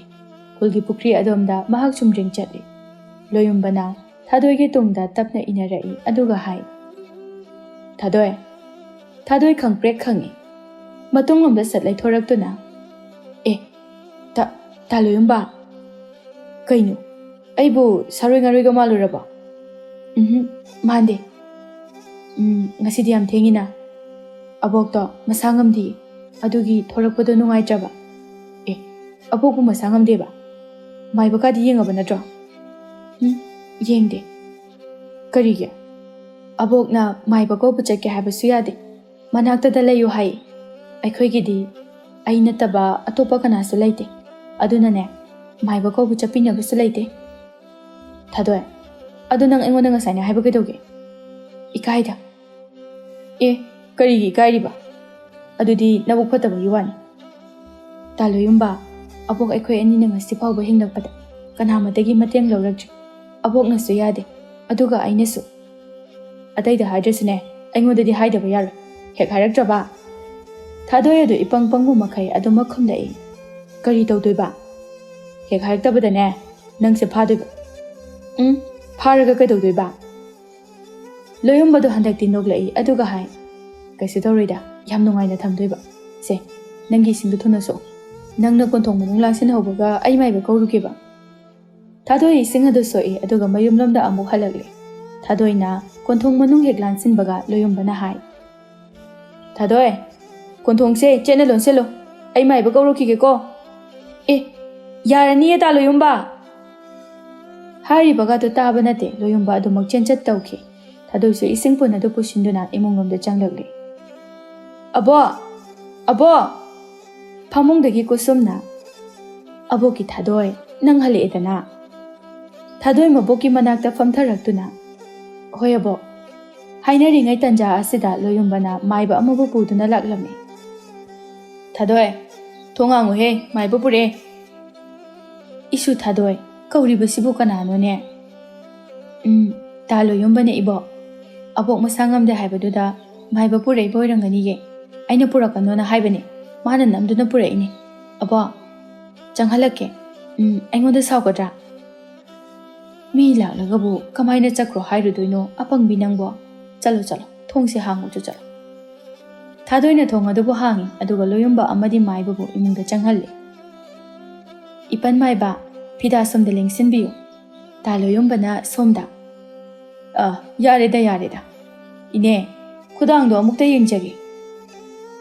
ꯈꯨꯜꯒꯤ ꯄꯨꯈ꯭ꯔꯤ ꯑꯗꯣꯝꯗ ꯃꯍꯥꯛ ꯆꯨꯝꯗ꯭ꯔꯤꯡ ꯆꯠꯂꯤ꯫ ꯂꯣꯌꯨꯝꯕꯅ ꯊꯥꯗꯣꯏꯒꯤ ꯇꯨꯡꯗ ꯇꯞꯅ ꯏꯟꯅꯔꯛꯏ, ꯑꯗꯨꯒ ꯍꯥꯏ, "ꯊꯥꯗꯣꯏ꯫" ꯊꯥꯗꯣꯏ ꯈꯪꯄ꯭ꯔꯦꯛ ꯈꯪꯏ꯫ ꯃꯇꯨꯡꯂꯣꯝꯗ ꯁꯠ ꯂꯩꯊꯣꯔꯛꯇꯨꯅ, "ꯑꯦ, ꯊꯥ-, ꯇꯥ ꯂꯣꯌꯨꯝꯕ, ꯀꯩꯅꯣ? ꯑꯩꯕꯨ ꯁꯥꯔꯣꯏ ꯉꯥꯔꯣꯏꯒ ꯃꯥꯜꯂꯨꯔꯕꯣ? ꯎꯝꯍꯨꯝ, ꯃꯥꯟꯗꯦ꯫ ꯎꯝ, ꯉꯁꯤꯗꯤ ꯌꯥꯝ ꯊꯦꯡꯉꯤꯅ꯫ ꯑꯕꯣꯛꯇꯣ ꯃꯁꯥ ꯉꯝꯗꯦ, ꯑꯗꯨꯒꯤ ꯊꯣꯔꯛꯄꯗꯣ ꯅꯨꯡꯉꯥꯏꯇ꯭ꯔꯕ꯫ ꯑꯦ, ꯑꯕꯣꯛꯄꯨ ꯃꯁꯥ ꯉꯝꯗꯦꯕ? ꯃꯥꯏꯕꯀꯥꯗꯤ ꯌꯦꯡꯉꯕ ꯅꯠꯇ꯭ꯔꯣ? ꯎꯝ, ꯌꯦꯡꯗꯦ꯫ ꯀꯔꯤꯒꯤ? ꯑꯕꯣꯛꯅ ꯃꯥꯏꯕ ꯀꯧꯕ ꯆꯠꯀꯦ ꯍꯥꯏꯕꯁꯨ ꯌꯥꯗꯦ꯫ ꯃꯅꯥꯛꯇꯗ ꯂꯩꯌꯨ ꯍꯥꯏ꯫ ꯑꯩꯈꯣꯏꯒꯤꯗꯤ ꯑꯩ ꯅꯠꯇꯕ ꯑꯇꯣꯞꯄ ꯀꯅꯥꯁꯨ ꯂꯩꯇꯦ꯫ ꯑꯗꯨꯅꯅꯦ, ꯃꯥꯏꯕ ꯀꯧꯕ ꯆꯠꯄꯤꯅꯕꯁꯨ ꯂꯩꯇꯦ꯫ ꯊꯥꯗꯣꯏ, ꯑꯗꯨ ꯅꯪ ꯑꯩꯉꯣꯟꯗ ꯉꯁꯥꯏꯅ ꯍꯥꯏꯕ ꯀꯩꯗꯧꯒꯦ? ꯏꯀꯥꯏꯗ꯫ ꯑꯦ, ꯀꯔꯤꯒꯤ ꯏꯀꯥꯏꯔꯤꯕ? ꯑꯗꯨꯗꯤ ꯅꯕꯨꯛ ꯐꯠꯇꯕꯒꯤ ꯋꯥꯅꯤ꯫ ꯇꯥ ꯂꯣꯌꯨꯝꯕ, ꯑꯕꯣꯛ ꯑꯩꯈꯣꯏ ꯑꯅꯤꯅ ꯉꯁꯤ ꯐꯥꯎꯕ ꯍꯤꯡꯂꯛꯄꯗ ꯀꯅꯥꯃꯠꯇꯒꯤ ꯃꯇꯦꯡ ꯂꯧꯔꯛꯇ꯭ꯔꯤ꯫ ꯑꯕꯣꯛꯅꯁꯨ ꯌꯥꯗꯦ, ꯑꯗꯨꯒ ꯑꯩꯅꯁꯨ꯫ ꯑꯇꯩꯗ ꯍꯥꯏꯗ꯭ꯔꯁꯨꯅꯦ, ꯑꯩꯉꯣꯟꯗꯗꯤ ꯍꯥꯏꯗꯕ ꯌꯥꯔꯣꯏ꯫ ꯍꯦꯛ ꯍꯥꯏꯔꯛꯇ꯭ꯔꯕ? ꯊꯥꯗꯣꯏ ꯑꯗꯨ ꯏꯄꯪ ꯄꯪꯕ ꯃꯈꯩ ꯑꯗꯨꯃꯛ ꯈꯨꯝꯂꯛꯏ꯫ ꯀꯔꯤ ꯇꯧꯗꯣꯏꯕ? ꯍꯦꯛ ꯍꯥꯏꯔꯛꯇꯕꯗꯅꯦ, ꯅꯪꯁꯦ ꯐꯥꯗꯣꯏꯕ꯫ ꯎꯝ, ꯐꯥꯔꯒ ꯀꯩꯗꯧꯗꯣꯏꯕ? ꯂꯣꯌꯨꯝꯕꯗꯣ ꯍꯟꯗꯛꯇꯤ ꯅꯣꯛꯂꯛꯏ, ꯑꯗꯨꯒ ꯍꯥꯏ, "ꯀꯩꯁꯨ ꯇꯧꯔꯣꯏꯗ, ꯌꯥꯝ ꯅꯨꯡꯉꯥꯏꯅ ꯊꯝꯗꯣꯏꯕ꯫ ꯁꯦ, ꯅꯪꯒꯤ ꯏꯁꯤꯡꯗꯣ ꯊꯨꯅ ꯁꯣꯛ꯫ ꯅꯪꯅ ꯀꯣꯟꯊꯣꯡ ꯃꯅꯨꯡ ꯂꯥꯡꯁꯤꯟꯍꯧꯕꯒ ꯑꯩ ꯃꯥꯏꯕ ꯀꯧꯔꯨꯒꯦꯕ꯫" ꯊꯥꯗꯣꯏ ꯏꯁꯤꯡ ꯑꯗꯨ ꯁꯣꯛꯏ, ꯑꯗꯨꯒ ꯃꯌꯨꯝꯂꯣꯝꯗ ꯑꯃꯨꯛ ꯍꯜꯂꯛꯂꯦ꯫ ꯊꯥꯗꯣꯏꯅ ꯀꯣꯟꯊꯣꯡ ꯃꯅꯨꯡ ꯍꯦꯛ ꯂꯥꯟꯁꯤꯟꯕꯒ ꯂꯣꯌꯨꯝꯕꯅ ꯍꯥꯏ, "ꯊꯥꯗꯣꯏ, ꯀꯣꯟꯊꯣꯡꯁꯦ ꯆꯦꯠꯅ ꯂꯣꯟꯁꯤꯜꯂꯨ, ꯑꯩ ꯃꯥꯏꯕ ꯀꯧꯔꯨꯈꯤꯒꯦꯀꯣ꯫" "ꯑꯦ, ꯌꯥꯔꯅꯤꯌꯦ ꯇꯥ ꯂꯣꯌꯨꯝꯕ!" ꯍꯥꯏꯔꯤꯕꯒꯗꯨ ꯇꯥꯕ ꯅꯠꯇꯦ, ꯂꯣꯌꯨꯝꯕ ꯑꯗꯨꯃꯛ ꯆꯦꯟꯆꯠ ꯇꯧꯈꯤ꯫ ꯊꯥꯗꯣꯏꯁꯨ ꯏꯁꯤꯡ ꯄꯨꯟ ꯑꯗꯨ ꯄꯨꯁꯤꯟꯗꯨꯅ ꯏꯃꯨꯡꯂꯣꯝꯗ ꯆꯪꯂꯛꯂꯤ꯫ "ꯑꯕꯣ! ꯑꯕꯣ!" ꯐꯃꯨꯡꯗꯒꯤ ꯀꯨꯁꯨꯝꯅ, "ꯑꯕꯣꯛꯀꯤ ꯊꯥꯗꯣꯏ, ꯅꯪ ꯍꯜꯂꯛꯑꯦꯗꯅ?" ꯊꯥꯗꯣꯏ ꯃꯕꯣꯛꯀꯤ ꯃꯅꯥꯛꯇ ꯐꯝꯊꯔꯛꯇꯨꯅ, "ꯍꯣꯏ ꯑꯕꯣꯛ꯫" ꯍꯥꯏꯅꯔꯤꯉꯩ ꯇꯟꯖꯥ ꯑꯁꯤꯗ ꯂꯣꯌꯨꯝꯕꯅ ꯃꯥꯏꯕ ꯑꯃꯕꯨ ꯄꯨꯗꯨꯅ ꯂꯥꯛꯂꯝꯃꯤ꯫ "ꯊꯥꯗꯣꯏ, ꯊꯣꯡ ꯍꯥꯡꯉꯨꯍꯦ, ꯃꯥꯏꯕ ꯄꯨꯔꯛꯑꯦ꯫" "ꯏꯁꯨ ꯊꯥꯗꯣꯏ, ꯀꯧꯔꯤꯕꯁꯤꯕꯨ ꯀꯅꯥꯅꯣꯅꯦ?" "ꯎꯝ, ꯇꯥ ꯂꯣꯌꯨꯝꯕꯅꯦ ꯏꯕꯣꯛ꯫ ꯑꯕꯣꯛ ꯃꯁꯥ ꯉꯝꯗꯦ ꯍꯥꯏꯕꯗꯨꯗ ꯃꯥꯏꯕ ꯄꯨꯔꯛꯏꯕ ꯑꯣꯏꯔꯝꯒꯅꯤꯌꯦ꯫ ꯑꯩꯅ ꯄꯨꯔꯛꯀꯅꯣꯅ ꯍꯥꯏꯕꯅꯦ, ꯃꯥꯅ ꯅꯝꯗꯨꯅ ꯄꯨꯔꯛꯏꯅꯦ꯫ ꯑꯕꯣꯛ, ꯆꯪꯍꯜꯂꯛꯀꯦ꯫ ꯎꯝ, ꯑꯩꯉꯣꯟꯗ ꯁꯥꯎꯒꯗ꯭ꯔꯥ? ꯃꯤ ꯂꯥꯛꯂꯒꯕꯨ ꯀꯃꯥꯏꯅ ꯆꯠꯈ꯭ꯔꯣ ꯍꯥꯏꯔꯨꯗꯣꯏꯅꯣ, ꯑꯄꯪꯕꯤ ꯅꯪꯕꯣ? ꯆꯠꯂꯣ, ꯆꯠꯂꯣ, ꯊꯣꯡꯁꯦ ꯍꯥꯡꯉꯨꯆꯣ, ꯆꯠꯂꯣ꯫" ꯊꯥꯗꯣꯏꯅ ꯊꯣꯡ ꯑꯗꯨꯕꯨ ꯍꯥꯡꯉꯤ, ꯑꯗꯨꯒ ꯂꯣꯌꯨꯝꯕ ꯑꯃꯗꯤ ꯃꯥꯏꯕꯕꯨ ꯏꯃꯨꯡꯗ ꯆꯪꯍꯜꯂꯤ꯫ "ꯏꯄꯟ ꯃꯥꯏꯕ, ꯐꯤꯗꯥ ꯁꯣꯝꯗ ꯂꯦꯡꯁꯤꯟꯕꯤꯌꯨ"꯫ ꯇꯥ ꯂꯣꯌꯨꯝꯕꯅ ꯁꯣꯝꯗ꯫ "ꯑ, ꯌꯥꯔꯦꯗ, ꯌꯥꯔꯦꯗ꯫ ꯏꯅꯦ, ꯈꯨꯗꯥꯡꯗꯣ ꯑꯃꯨꯛꯇ ꯌꯦꯡꯖꯒꯦ"꯫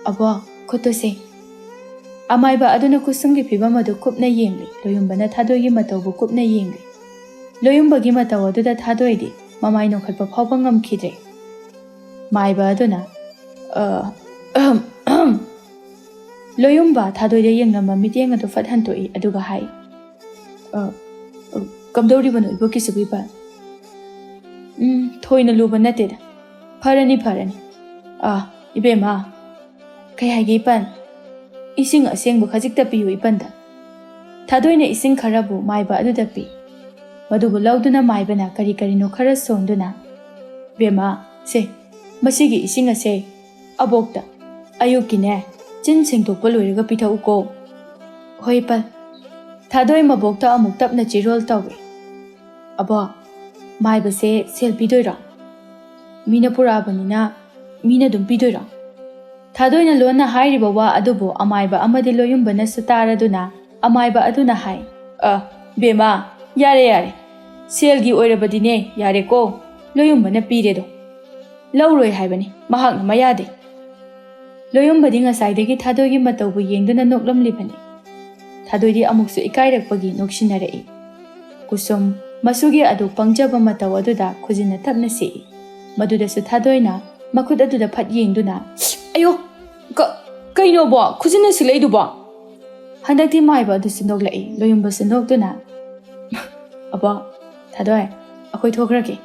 "ꯑꯕꯣ, ꯈꯨꯠꯇꯨ ꯁꯦ"꯫ ꯑꯃꯥꯏꯕ ꯑꯗꯨꯅ ꯈꯨꯁꯨꯝꯒꯤ ꯐꯤꯕꯝ ꯑꯗꯨ ꯀꯨꯞꯅ ꯌꯦꯡꯂꯤ꯫ ꯂꯣꯌꯨꯝꯕꯅ ꯊꯥꯗꯣꯏꯒꯤ ꯃꯇꯧꯕꯨ ꯀꯨꯞꯅ ꯌꯦꯡꯂꯤ꯫ ꯂꯣꯌꯨꯝꯕꯒꯤ ꯃꯇꯧ ꯑꯗꯨꯗ ꯊꯥꯗꯣꯏꯗꯤ ꯃꯃꯥꯏ ꯅꯣꯛꯈꯠꯄ ꯐꯥꯎꯕ ꯉꯝꯈꯤꯗ꯭ꯔꯦ꯫ ꯃꯥꯏꯕ ꯑꯗꯨꯅ, "ꯑ, ꯑꯍꯝ, ꯑꯍꯝ"꯫ ꯂꯣꯌꯨꯝꯕ ꯊꯥꯗꯣꯏꯗ ꯌꯦꯡꯂꯝꯕ ꯃꯤꯠꯌꯦꯡ ꯑꯗꯨ ꯐꯠ ꯍꯟꯇꯣꯛꯏ, ꯑꯗꯨꯒ ꯍꯥꯏ, "ꯑ, ꯑ, ꯀꯝꯗꯧꯔꯤꯕꯅꯣ ꯏꯕꯣꯛꯀꯤꯁꯤꯕꯨ, ꯏꯄꯥ?" "ꯎꯝ, ꯊꯣꯏꯅ ꯂꯨꯕ ꯅꯠꯇꯦꯗ꯫ ꯐꯔꯅꯤ, ꯐꯔꯅꯤ꯫ ꯑꯥ, ꯏꯕꯦꯝꯃ, ꯀꯩ ꯍꯥꯏꯒꯦ ꯏꯄꯟ? ꯏꯁꯤꯡ ꯑꯁꯦꯡꯕ ꯈꯖꯤꯛꯇ ꯄꯤꯌꯨ ꯏꯄꯟꯗ"꯫ ꯊꯥꯗꯣꯏꯅ ꯏꯁꯤꯡ ꯈꯔꯕꯨ ꯃꯥꯏꯕ ꯑꯗꯨꯗ ꯄꯤ꯫ ꯃꯗꯨꯕꯨ ꯂꯧꯗꯨꯅ ꯃꯥꯏꯕꯅ ꯀꯔꯤ ꯀꯔꯤꯅꯣ ꯈꯔ ꯁꯣꯟꯗꯨꯅ, "ꯏꯕꯦꯝꯃ, ꯁꯦ, ꯃꯁꯤꯒꯤ ꯏꯁꯤꯡ ꯑꯁꯦ ꯑꯕꯣꯛꯇ ꯑꯌꯨꯛꯀꯤꯅꯦ, ꯆꯤꯟ ꯁꯦꯡꯗꯣꯛꯄ ꯂꯣꯏꯔꯒ ꯄꯤꯊꯛꯎꯀꯣ"꯫ "ꯍꯣꯏ ꯏꯄꯟ"꯫ ꯊꯥꯗꯣꯏ ꯃꯕꯣꯛꯇ ꯑꯃꯨꯛ ꯇꯞꯅ ꯆꯤꯔꯣꯜ ꯇꯧꯏ꯫ "ꯑꯕꯣꯛ, ꯃꯥꯏꯕꯁꯦ ꯁꯦꯜ ꯄꯤꯗꯣꯏꯔꯣ? ꯃꯤꯅ ꯄꯨꯔꯛꯑꯕꯅꯤꯅ ꯃꯤꯅ ꯑꯗꯨꯝ ꯄꯤꯗꯣꯏꯔꯣ?" ꯊꯥꯗꯣꯏꯅ ꯂꯣꯟꯅ ꯍꯥꯏꯔꯤꯕ ꯋꯥ ꯑꯗꯨꯕꯨ ꯑꯃꯥꯏꯕ ꯑꯃꯗꯤ ꯂꯣꯌꯨꯝꯕꯅꯁꯨ ꯇꯥꯔꯗꯨꯅ ꯑꯃꯥꯏꯕ ꯑꯗꯨꯅ ꯍꯥꯏ, "ꯑ, ꯕꯦꯝꯃ, ꯌꯥꯔꯦ, ꯌꯥꯔꯦ꯫ ꯁꯦꯜꯒꯤ ꯑꯣꯏꯔꯕꯗꯤꯅꯦ, ꯌꯥꯔꯦꯀꯣ, ꯂꯣꯌꯨꯝꯕꯅ ꯄꯤꯔꯦꯗꯣ꯫ ꯂꯧꯔꯣꯏ ꯍꯥꯏꯕꯅꯤ, ꯃꯍꯥꯛꯅ ꯃꯌꯥꯗꯤ"꯫ ꯂꯣꯌꯨꯝꯕꯗꯤ ꯉꯁꯥꯏꯗꯒꯤ ꯊꯥꯗꯣꯏꯒꯤ ꯃꯇꯧꯕꯨ ꯌꯦꯡꯗꯨꯅ ꯅꯣꯛꯂꯝꯂꯤꯕꯅꯤ꯫ ꯊꯥꯗꯣꯏꯗꯤ ꯑꯃꯨꯛꯁꯨ ꯏꯀꯥꯏꯔꯛꯄꯒꯤ ꯅꯣꯛꯁꯤꯟꯅꯔꯛꯏ꯫ ꯀꯨꯁꯨꯝ, ꯃꯁꯨꯒꯤ ꯑꯗꯨ ꯄꯪꯖꯕ ꯃꯇꯧ ꯑꯗꯨꯗ ꯈꯨꯖꯤꯟꯅ ꯇꯞꯅ ꯁꯤꯛꯏ꯫ ꯃꯗꯨꯗꯁꯨ ꯊꯥꯗꯣꯏꯅ ꯃꯈꯨꯠ ꯑꯗꯨꯗ ꯐꯠ ꯌꯦꯡꯗꯨꯅ, "ꯑꯌꯣ, ꯀ-, ꯀꯩꯅꯣꯕꯣ, ꯈꯨꯖꯤꯟꯅ ꯁꯤꯛꯂꯛꯏꯗꯨꯕꯣ?" ꯍꯟꯗꯛꯇꯤ ꯃꯥꯏꯕ ꯑꯗꯨꯁꯨ ꯅꯣꯛꯂꯛꯏ, ꯂꯣꯌꯨꯝꯕꯁꯨ ꯅꯣꯛꯇꯨꯅ, "ꯑꯕꯣ, ꯊꯥꯗꯣꯏ, ꯑꯩꯈꯣꯏ ꯊꯣꯛꯈ꯭ꯔꯒꯦ꯫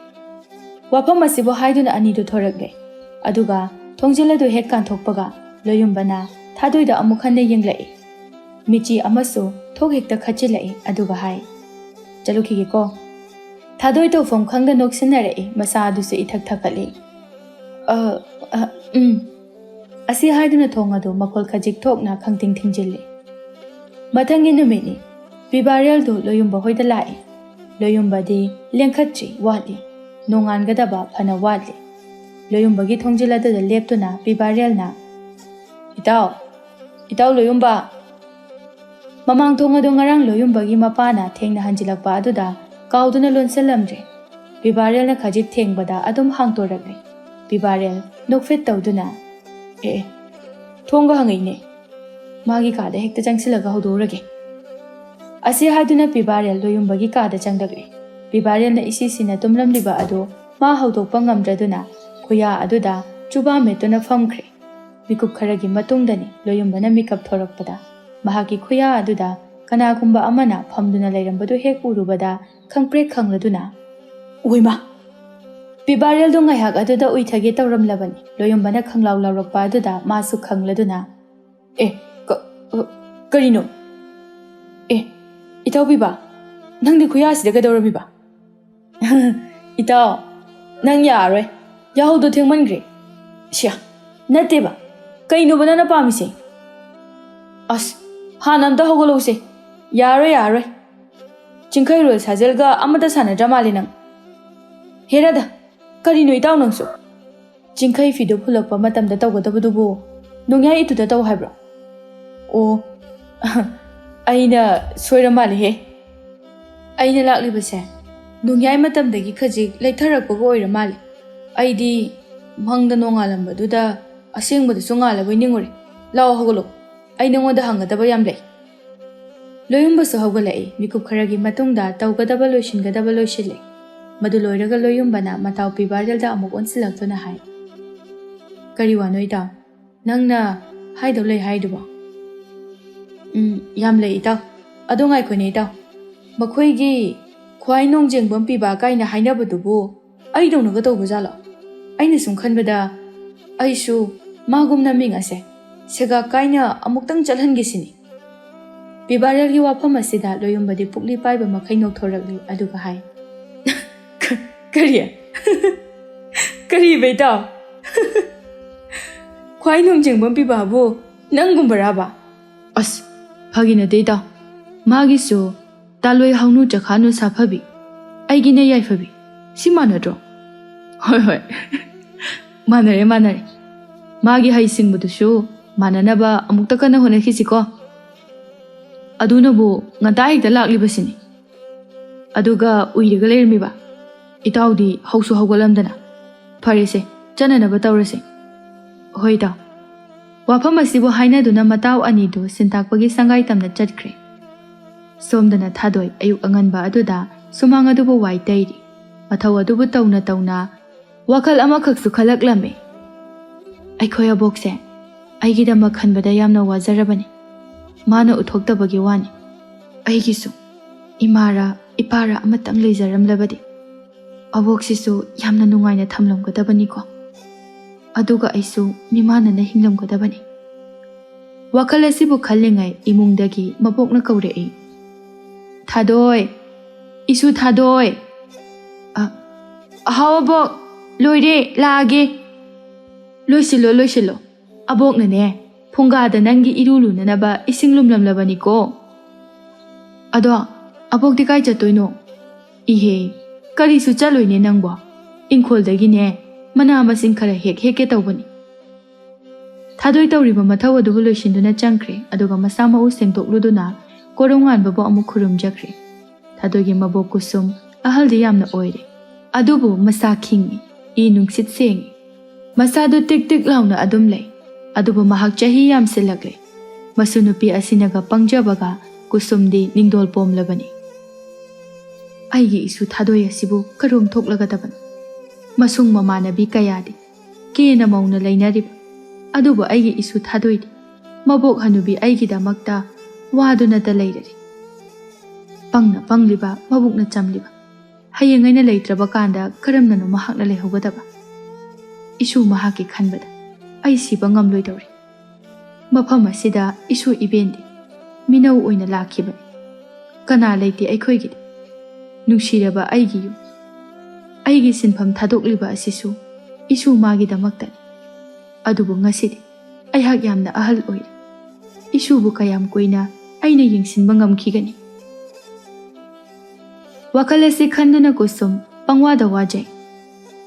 ꯋꯥꯐꯝ ꯑꯁꯤꯕꯨ" ꯍꯥꯏꯗꯨꯅ ꯑꯅꯤꯗꯨ ꯊꯣꯔꯛꯂꯦ꯫ ꯑꯗꯨꯒ ꯊꯣꯡꯖꯤꯜ ꯑꯗꯨ ꯍꯦꯛ ꯀꯥꯟꯊꯣꯛꯄꯒ ꯂꯣꯌꯨꯝꯕꯅ ꯊꯥꯗꯣꯏꯗ ꯑꯃꯨꯛ ꯍꯟꯅ ꯌꯦꯡꯂꯛꯏ꯫ ꯃꯤꯠꯆꯤ ꯑꯃꯁꯨ ꯊꯣꯛ ꯍꯦꯛꯇ ꯈꯠꯆꯤꯜꯂꯛꯏ, ꯑꯗꯨꯒ ꯍꯥꯏ, "ꯆꯠꯂꯨꯈꯤꯒꯦꯀꯣ"꯫ ꯊꯥꯗꯣꯏ ꯇꯧꯐꯝ ꯈꯪꯗ ꯅꯣꯛꯁꯤꯟꯅꯔꯛꯏ, ꯃꯁꯥ ꯑꯗꯨꯁꯨ ꯏꯊꯛ ꯊꯛꯀꯠꯂꯤ꯫ "ꯑ, ꯑ, ꯎꯝ"꯫ ꯑꯁꯤ ꯍꯥꯏꯗꯨꯅ ꯊꯣꯡ ꯑꯗꯨ ꯃꯈꯣꯜ ꯈꯖꯤꯛ ꯊꯣꯛꯅ ꯈꯪꯊꯤꯡ ꯊꯤꯡꯖꯤꯜꯂꯤ꯫ ꯃꯊꯪꯒꯤ ꯅꯨꯃꯤꯠꯅꯤ꯫ ꯄꯤꯕꯥꯔꯦꯜꯗꯨ ꯂꯣꯌꯨꯝꯕ ꯍꯣꯏꯗ ꯂꯥꯛꯏ꯫ ꯂꯣꯌꯨꯝꯕꯗꯤ ꯂꯦꯡꯈꯠꯇ꯭ꯔꯤ, ꯋꯥꯠꯂꯤ꯫ ꯅꯣꯡꯉꯥꯟꯒꯗꯕ ꯐꯅ ꯋꯥꯠꯂꯤ꯫ ꯂꯣꯌꯨꯝꯕꯒꯤ ꯊꯣꯡꯖꯤꯜ ꯑꯗꯨꯗ ꯂꯦꯞꯇꯨꯅ ꯄꯤꯕꯥꯔꯦꯜꯅ, "ꯏꯇꯥꯎ, ꯏꯇꯥꯎ ꯂꯣꯌꯨꯝꯕ!" ꯃꯃꯥꯡ ꯊꯣꯡ ꯑꯗꯨ ꯉꯔꯥꯡ ꯂꯣꯌꯨꯝꯕꯒꯤ ꯃꯄꯥꯅ ꯊꯦꯡꯅ ꯍꯟꯖꯤꯜꯂꯛꯄ ꯑꯗꯨꯗ ꯀꯥꯎꯗꯨꯅ ꯂꯣꯟꯁꯤꯜꯂꯝꯗ꯭ꯔꯦ꯫ ꯄꯤꯕꯥꯔꯦꯜꯅ ꯈꯖꯤꯛ ꯊꯦꯡꯕꯗ ꯑꯗꯨꯝ ꯍꯥꯡꯗꯣꯔꯛꯂꯦ꯫ ꯄꯤꯕꯥꯔꯦꯜ ꯅꯣꯛꯐꯦꯠ ꯇꯧꯗꯨꯅ, "ꯑꯦ, ꯑꯦ, ꯊꯣꯡꯒ ꯍꯪꯉꯛꯏꯅꯦ꯫ ꯃꯥꯒꯤ ꯀꯥꯗ ꯍꯦꯛꯇ ꯆꯪꯁꯤꯜꯂꯒ ꯍꯧꯗꯣꯛꯎꯔꯒꯦ"꯫ ꯑꯁꯤ ꯍꯥꯏꯗꯨꯅ ꯄꯤꯕꯥꯔꯦꯜ ꯂꯣꯌꯨꯝꯕꯒꯤ ꯀꯥꯗ ꯆꯪꯂꯛꯂꯦ꯫ ꯄꯤꯕꯥꯔꯦꯜꯅ ꯏꯁꯤꯁꯤꯅ ꯇꯨꯝꯂꯝꯂꯤꯕ ꯑꯗꯨ ꯃꯥ ꯍꯧꯗꯣꯛꯄ ꯉꯝꯗ꯭ꯔꯗꯨꯅ ꯈꯨꯌꯥ ꯑꯗꯨꯗ ꯆꯨꯕꯥ ꯃꯦꯠꯇꯨꯅ ꯐꯝꯈ꯭ꯔꯦ꯫ ꯃꯤꯀꯨꯞ ꯈꯔꯒꯤ ꯃꯇꯨꯡꯗꯅꯤ ꯂꯣꯌꯨꯝꯕꯅ ꯃꯤꯀꯞ ꯊꯣꯔꯛꯄꯗ꯫ ꯃꯍꯥꯛꯀꯤ ꯈꯨꯌꯥ ꯑꯗꯨꯗ ꯀꯅꯥꯒꯨꯝꯕ ꯑꯃꯅ ꯐꯝꯗꯨꯅ ꯂꯩꯔꯝꯕꯗꯨ ꯍꯦꯛ ꯎꯔꯨꯕꯗ ꯈꯪꯄ꯭ꯔꯦꯛ ꯈꯪꯂꯗꯨꯅ, "ꯑꯣꯏꯃꯥ!" ꯄꯤꯕꯥꯔꯦꯜꯗꯨ ꯉꯥꯏꯍꯥꯛ ꯑꯗꯨꯗ ꯎꯏꯊꯒꯦ ꯇꯧꯔꯝꯂꯕꯅꯤ꯫ ꯂꯣꯌꯨꯝꯕꯅ ꯈꯪꯂꯥꯎ ꯂꯥꯎꯔꯛꯄ ꯑꯗꯨꯗ ꯃꯥꯁꯨ ꯈꯪꯂꯗꯨꯅ, "ꯑꯦ, ꯀ-, ꯑ, ꯀꯔꯤꯅꯣ? ꯑꯦ, ꯏꯇꯥꯎ ꯄꯤꯕꯥ, ꯅꯪꯗꯤ ꯈꯨꯌꯥꯁꯤꯗ ꯀꯩꯗꯧꯔꯝꯃꯤꯕ?" "ꯏꯇꯥꯎ, ꯅꯪ ꯌꯥꯔꯔꯣꯏ꯫ ꯌꯥꯍꯧꯗꯣ ꯊꯦꯡꯃꯟꯈ꯭ꯔꯦ꯫" "ꯁꯤꯌꯥ, ꯅꯠꯇꯦꯕ꯫ ꯀꯩꯅꯣꯕ ꯅꯪꯅ ꯄꯥꯝꯃꯤꯁꯦ?" "ꯑꯁ, ꯍꯥꯟꯅ ꯑꯝꯇ ꯍꯧꯒꯠꯂꯛꯎꯁꯦ꯫" "ꯌꯥꯔꯣꯏ, ꯌꯥꯔꯣꯏ꯫ ꯆꯤꯡꯈꯩꯔꯣꯜ ꯁꯥꯖꯦꯜꯒ ꯑꯃꯠꯇ ꯁꯥꯟꯅꯗ꯭ꯔ ꯃꯥꯜꯂꯦ ꯅꯪ꯫" "ꯍꯦꯔꯥꯗ, ꯀꯔꯤꯅꯣ ꯏꯇꯥꯎ ꯅꯪꯁꯨ?" "ꯆꯤꯡꯈꯩ ꯐꯤꯗꯨ ꯐꯨꯜꯂꯛꯄ ꯃꯇꯝꯗ ꯇꯧꯒꯗꯕꯗꯨꯕꯨ ꯅꯣꯡꯌꯥꯏ ꯏꯇꯨꯗ ꯇꯧ ꯍꯥꯏꯕ꯭ꯔꯣ?" "ꯑꯣ, ꯑꯩꯅ ꯁꯣꯏꯔ ꯃꯥꯜꯂꯦꯍꯦ꯫ ꯑꯩꯅ ꯂꯥꯛꯂꯤꯕꯁꯦ ꯅꯣꯡꯌꯥꯏ ꯃꯇꯝꯗꯒꯤ ꯈꯖꯤꯛ ꯂꯩꯊꯔꯛꯄꯒ ꯑꯣꯏꯔ ꯃꯥꯜꯂꯦ꯫ ꯑꯩꯗꯤ ꯃꯪꯗ ꯅꯣꯡꯉꯥꯜꯂꯝꯕꯗꯨꯗ ꯑꯁꯦꯡꯕꯗꯁꯨ ꯉꯥꯜꯂꯕꯣꯏ ꯅꯤꯡꯉꯨꯔꯦ꯫ ꯂꯥꯛꯑꯣ, ꯍꯧꯒꯠꯂꯣ꯫ ꯑꯩ ꯅꯉꯣꯟꯗ ꯍꯪꯒꯗꯕ ꯌꯥꯝ ꯂꯩ꯫" ꯂꯣꯌꯨꯝꯕꯁꯨ ꯍꯧꯒꯠꯂꯛꯏ꯫ ꯃꯤꯀꯨꯞ ꯈꯔꯒꯤ ꯃꯇꯨꯡꯗ ꯇꯧꯒꯗꯕ ꯂꯣꯏꯁꯤꯟꯒꯗꯕ ꯂꯣꯏꯁꯤꯜꯂꯦ꯫ ꯃꯗꯨ ꯂꯣꯏꯔꯒ ꯂꯣꯌꯨꯝꯕꯅ ꯃꯇꯥꯎ ꯄꯤꯕꯥꯔꯦꯜꯗ ꯑꯃꯨꯛ ꯑꯣꯟꯁꯤꯜꯂꯛꯇꯨꯅ ꯍꯥꯏ, "ꯀꯔꯤ ꯋꯥꯅꯣ ꯏꯇꯥꯎ? ꯅꯪꯅ ꯍꯥꯏꯗꯧ ꯂꯩ ꯍꯥꯏꯗꯨꯕꯣ?" "ꯎꯝ, ꯌꯥꯝ ꯂꯩ ꯏꯇꯥꯎ꯫ ꯑꯗꯣ ꯉꯥꯏꯈꯣꯅꯦ ꯏꯇꯥꯎ, ꯃꯈꯣꯏꯒꯤ ꯈ꯭ꯋꯥꯏ ꯅꯣꯡꯖꯦꯡꯕꯝ ꯄꯤꯕ ꯀꯥꯏꯅ ꯍꯥꯏꯅꯕꯗꯨꯕꯨ ꯑꯩꯗꯧꯅꯒ ꯇꯧꯕ ꯖꯥꯠꯂꯣ? ꯑꯩꯅ ꯁꯨꯝ ꯈꯟꯕꯗ ꯑꯩꯁꯨ ꯃꯥꯒꯨꯝꯅ ꯃꯤꯡ ꯑꯁꯦ ꯁꯦꯒꯥꯛ ꯀꯥꯏꯅ ꯑꯃꯨꯛꯇꯪ ꯆꯠꯍꯟꯒꯦ ꯁꯤꯅꯤ꯫" ꯄꯤꯕꯥꯔꯦꯜꯒꯤ ꯋꯥꯐꯝ ꯑꯁꯤꯗ ꯂꯣꯌꯨꯝꯕꯗꯤ ꯄꯨꯛꯂꯤ ꯄꯥꯏꯕ ꯃꯈꯩ ꯅꯣꯛꯊꯣꯔꯛꯂꯤ, ꯑꯗꯨꯒ ꯍꯥꯏ, "ꯀ-, ꯀꯔꯤ? ꯀꯔꯤꯕ ꯏꯇꯥꯎ? ꯈ꯭ꯋꯥꯏ ꯅꯣꯡꯖꯦꯡꯕꯝ ꯄꯤꯕ ꯍꯥꯏꯕꯨ ꯅꯪꯒꯨꯝꯕꯔꯕ?" "ꯑꯁ, ꯐꯥꯒꯤ ꯅꯠꯇꯦ ꯏꯇꯥꯎ꯫ ꯃꯥꯒꯤꯁꯨ ꯇꯥꯂꯣꯏ ꯍꯥꯎꯅꯨ ꯆꯈꯥꯅꯨ ꯁꯥꯐꯕꯤ, ꯑꯩꯒꯤꯅ ꯌꯥꯏꯐꯕꯤ, ꯁꯤ ꯃꯥꯟꯅꯗ꯭ꯔꯣ?" "ꯍꯣꯏ, ꯍꯣꯏ꯫ ꯃꯥꯟꯅꯔꯦ, ꯃꯥꯟꯅꯔꯦ꯫ ꯃꯥꯒꯤ ꯍꯩꯁꯤꯡꯕꯗꯨꯁꯨ ꯃꯥꯟꯅꯅꯕ ꯑꯃꯨꯛꯇ ꯀꯟꯅ ꯍꯣꯠꯅꯈꯤꯁꯤꯀꯣ꯫" ꯑꯗꯨꯅꯕꯨ ꯉꯟꯇꯥ ꯍꯦꯛꯇ ꯂꯥꯛꯂꯤꯕꯁꯤꯅꯤ꯫ ꯑꯗꯨꯒ ꯎꯏꯔꯒ ꯂꯩꯔꯝꯃꯤꯕ? ꯏꯇꯥꯎꯗꯤ ꯍꯧꯁꯨ ꯍꯧꯒꯠꯂꯝꯗꯅ꯫ ꯐꯔꯦꯁꯦ, ꯆꯠꯅꯅꯕ ꯇꯧꯔꯁꯦ꯫ ꯍꯣꯏ ꯏꯇꯥꯎ꯫ ꯋꯥꯐꯝ ꯑꯁꯤꯕꯨ ꯍꯥꯏꯅꯗꯨꯅ ꯃꯇꯥꯎ ꯑꯅꯤꯗꯨ ꯁꯤꯟꯇꯥꯛꯄꯒꯤ ꯁꯪꯒꯥꯏ ꯇꯝꯅ ꯆꯠꯈ꯭ꯔꯦ꯫ ꯁꯣꯝꯗꯅ ꯊꯥꯗꯣꯏ ꯑꯌꯨꯛ ꯑꯉꯟꯕ ꯑꯗꯨꯗ ꯁꯨꯃꯥꯡ ꯑꯗꯨꯕꯨ ꯋꯥꯏ ꯇꯩꯔꯤ꯫ ꯃꯊꯧ ꯑꯗꯨꯕꯨ ꯇꯧꯅ ꯇꯧꯅ ꯋꯥꯈꯜ ꯑꯃꯈꯛꯁꯨ ꯈꯜꯂꯛꯂꯝꯃꯤ꯫ ꯑꯩꯈꯣꯏ ꯑꯕꯣꯛꯁꯦ ꯑꯩꯒꯤꯗꯃꯛ ꯈꯟꯕꯗ ꯌꯥꯝꯅ ꯋꯥꯖꯔꯕꯅꯤ꯫ ꯃꯥꯅ ꯎꯠꯊꯣꯛꯇꯕꯒꯤ ꯋꯥꯅꯤ꯫ ꯑꯩꯒꯤꯁꯨ ꯏꯃꯥꯔ ꯏꯄꯥꯔ ꯑꯃꯇꯪ ꯂꯩꯖꯔꯝꯂꯕꯗꯤ ꯑꯕꯣꯛꯁꯤꯁꯨ ꯌꯥꯝꯅ ꯅꯨꯡꯉꯥꯏꯅ ꯊꯝꯂꯝꯒꯗꯕꯅꯤꯀꯣ꯫ ꯑꯗꯨꯒ ꯑꯩꯁꯨ ꯃꯤꯃꯥꯟꯅꯅ ꯍꯤꯡꯂꯝꯒꯗꯕꯅꯤ꯫ ꯋꯥꯈꯜ ꯑꯁꯤꯕꯨ ꯈꯜꯂꯤꯉꯩ ꯏꯃꯨꯡꯗꯒꯤ ꯃꯕꯣꯛꯅ ꯀꯧꯔꯛꯏ, "ꯊꯥꯗꯣꯏ, ꯏꯁꯨ ꯊꯥꯗꯣꯏ!" "ꯑ, ꯑꯍꯥꯎ ꯑꯕꯣꯛ, ꯂꯣꯏꯔꯦ, ꯂꯥꯛꯑꯒꯦ꯫" "ꯂꯣꯏꯁꯤꯜꯂꯣ, ꯂꯣꯏꯁꯤꯜꯂꯣ꯫ ꯑꯕꯣꯛꯅꯅꯦ, ꯐꯨꯡꯒꯥꯗ ꯅꯪꯒꯤ ꯏꯔꯨ ꯂꯨꯅꯅꯕ ꯏꯁꯤꯡ ꯂꯨꯝꯂꯝꯂꯕꯅꯤꯀꯣ꯫" "ꯑꯗꯣ, ꯑꯕꯣꯛꯇꯤ ꯀꯥꯏ ꯆꯠꯇꯣꯏꯅꯣ?" "ꯏꯍꯦ, ꯀꯔꯤꯁꯨ ꯆꯠꯂꯣꯏꯅꯦ ꯅꯪꯕꯣ꯫ ꯏꯪꯈꯣꯜꯗꯒꯤꯅꯦ, ꯃꯅꯥ ꯃꯁꯤꯡ ꯈꯔ ꯍꯦꯛ ꯍꯦꯛꯀꯦ ꯇꯧꯕꯅꯤ꯫" ꯊꯥꯗꯣꯏ ꯇꯧꯔꯤꯕ ꯃꯊꯧ ꯑꯗꯨꯕꯨ ꯂꯣꯏꯁꯤꯟꯗꯨꯅ ꯆꯪꯈ꯭ꯔꯦ, ꯑꯗꯨꯒ ꯃꯁꯥ ꯃꯎ ꯁꯦꯡꯗꯣꯛꯂꯨꯗꯨꯅ ꯀꯣꯔꯧꯉꯥꯟꯕꯕꯨ ꯑꯃꯨꯛ ꯈꯨꯔꯨꯝꯖꯈ꯭ꯔꯦ꯫ ꯊꯥꯗꯣꯏꯒꯤ ꯃꯕꯣꯛ ꯀꯨꯁꯨꯝ ꯑꯍꯜꯗꯤ ꯌꯥꯝꯅ ꯑꯣꯏꯔꯦ, ꯑꯗꯨꯕꯨ ꯃꯁꯥ ꯈꯤꯡꯉꯤ, ꯏ ꯅꯨꯡꯁꯤꯠ ꯁꯦꯡꯉꯤ꯫ ꯃꯁꯥꯗꯨ ꯇꯤꯛ ꯇꯤꯛ ꯂꯥꯎꯅ ꯑꯗꯨꯝ ꯂꯩ, ꯑꯗꯨꯕꯨ ꯃꯍꯥꯛ ꯆꯍꯤ ꯌꯥꯝꯁꯤꯜꯂꯛꯂꯦ꯫ ꯃꯁꯨ ꯅꯨꯄꯤ ꯑꯁꯤꯅꯒ ꯄꯪꯖꯕꯒ ꯀꯨꯁꯨꯝꯗꯤ ꯅꯤꯡꯗꯣꯜ ꯄꯣꯝꯂꯕꯅꯤ꯫ ꯑꯩꯒꯤ ꯏꯁꯨ ꯊꯥꯗꯣꯏ ꯑꯁꯤꯕꯨ ꯀꯔꯣꯝ ꯊꯣꯛꯂꯒꯗꯕꯅꯣ? ꯃꯁꯨꯡ ꯃꯃꯥꯟꯅꯕꯤ ꯀꯌꯥꯗꯤ ꯀꯦꯅ ꯃꯧꯅ ꯂꯩꯅꯔꯤꯕ, ꯑꯗꯨꯕꯨ ꯑꯩꯒꯤ ꯏꯁꯨ ꯊꯥꯗꯣꯏꯗꯤ ꯃꯕꯣꯛ ꯍꯅꯨꯕꯤ ꯑꯩꯒꯤꯗꯃꯛꯇ ꯋꯥꯗꯨꯅꯇ ꯂꯩꯔꯔꯤ꯫ ꯄꯪꯅ ꯄꯪꯂꯤꯕ, ꯃꯕꯨꯛꯅ ꯆꯝꯂꯤꯕ, ꯍꯌꯦꯡ ꯑꯩꯅ ꯂꯩꯇ꯭ꯔꯕ ꯀꯥꯟꯗ ꯀꯔꯝꯅꯅꯣ ꯃꯍꯥꯛꯅ ꯂꯩꯍꯧꯒꯗꯕ? ꯏꯁꯨ ꯃꯍꯥꯛꯀꯤ ꯈꯟꯕꯗ ꯑꯩ ꯁꯤꯕ ꯉꯝꯂꯣꯏꯗꯧꯔꯦ꯫ ꯃꯐꯝ ꯑꯁꯤꯗ ꯏꯁꯨ ꯏꯕꯦꯟꯗꯤ ꯃꯤꯅꯧ ꯑꯣꯏꯅ ꯂꯥꯛꯈꯤꯕꯅꯤ꯫ ꯀꯅꯥ ꯂꯩꯇꯦ ꯑꯩꯈꯣꯏꯒꯤꯗꯤ꯫ ꯅꯨꯡꯁꯤꯔꯕ ꯑꯩꯒꯤ ꯌꯨꯝ, ꯑꯩꯒꯤ ꯁꯤꯟꯐꯝ ꯊꯥꯗꯣꯛꯂꯤꯕ ꯑꯁꯤꯁꯨ ꯏꯁꯨ ꯃꯥꯒꯤꯗꯃꯛꯇꯅꯤ꯫ ꯑꯗꯨꯕꯨ ꯉꯁꯤꯗꯤ ꯑꯩꯍꯥꯛ ꯌꯥꯝꯅ ꯑꯍꯜ ꯑꯣꯏꯔꯦ꯫ ꯏꯁꯨꯕꯨ ꯀꯌꯥꯝ ꯀꯨꯏꯅ ꯑꯩꯅ ꯌꯦꯡꯁꯤꯟꯕ ꯉꯝꯈꯤꯒꯅꯤ? ꯋꯥꯈꯜ ꯑꯁꯤ ꯈꯟꯗꯨꯅ ꯀꯨꯁꯨꯝ ꯄꯪꯋꯥꯗ ꯋꯥꯖꯩ꯫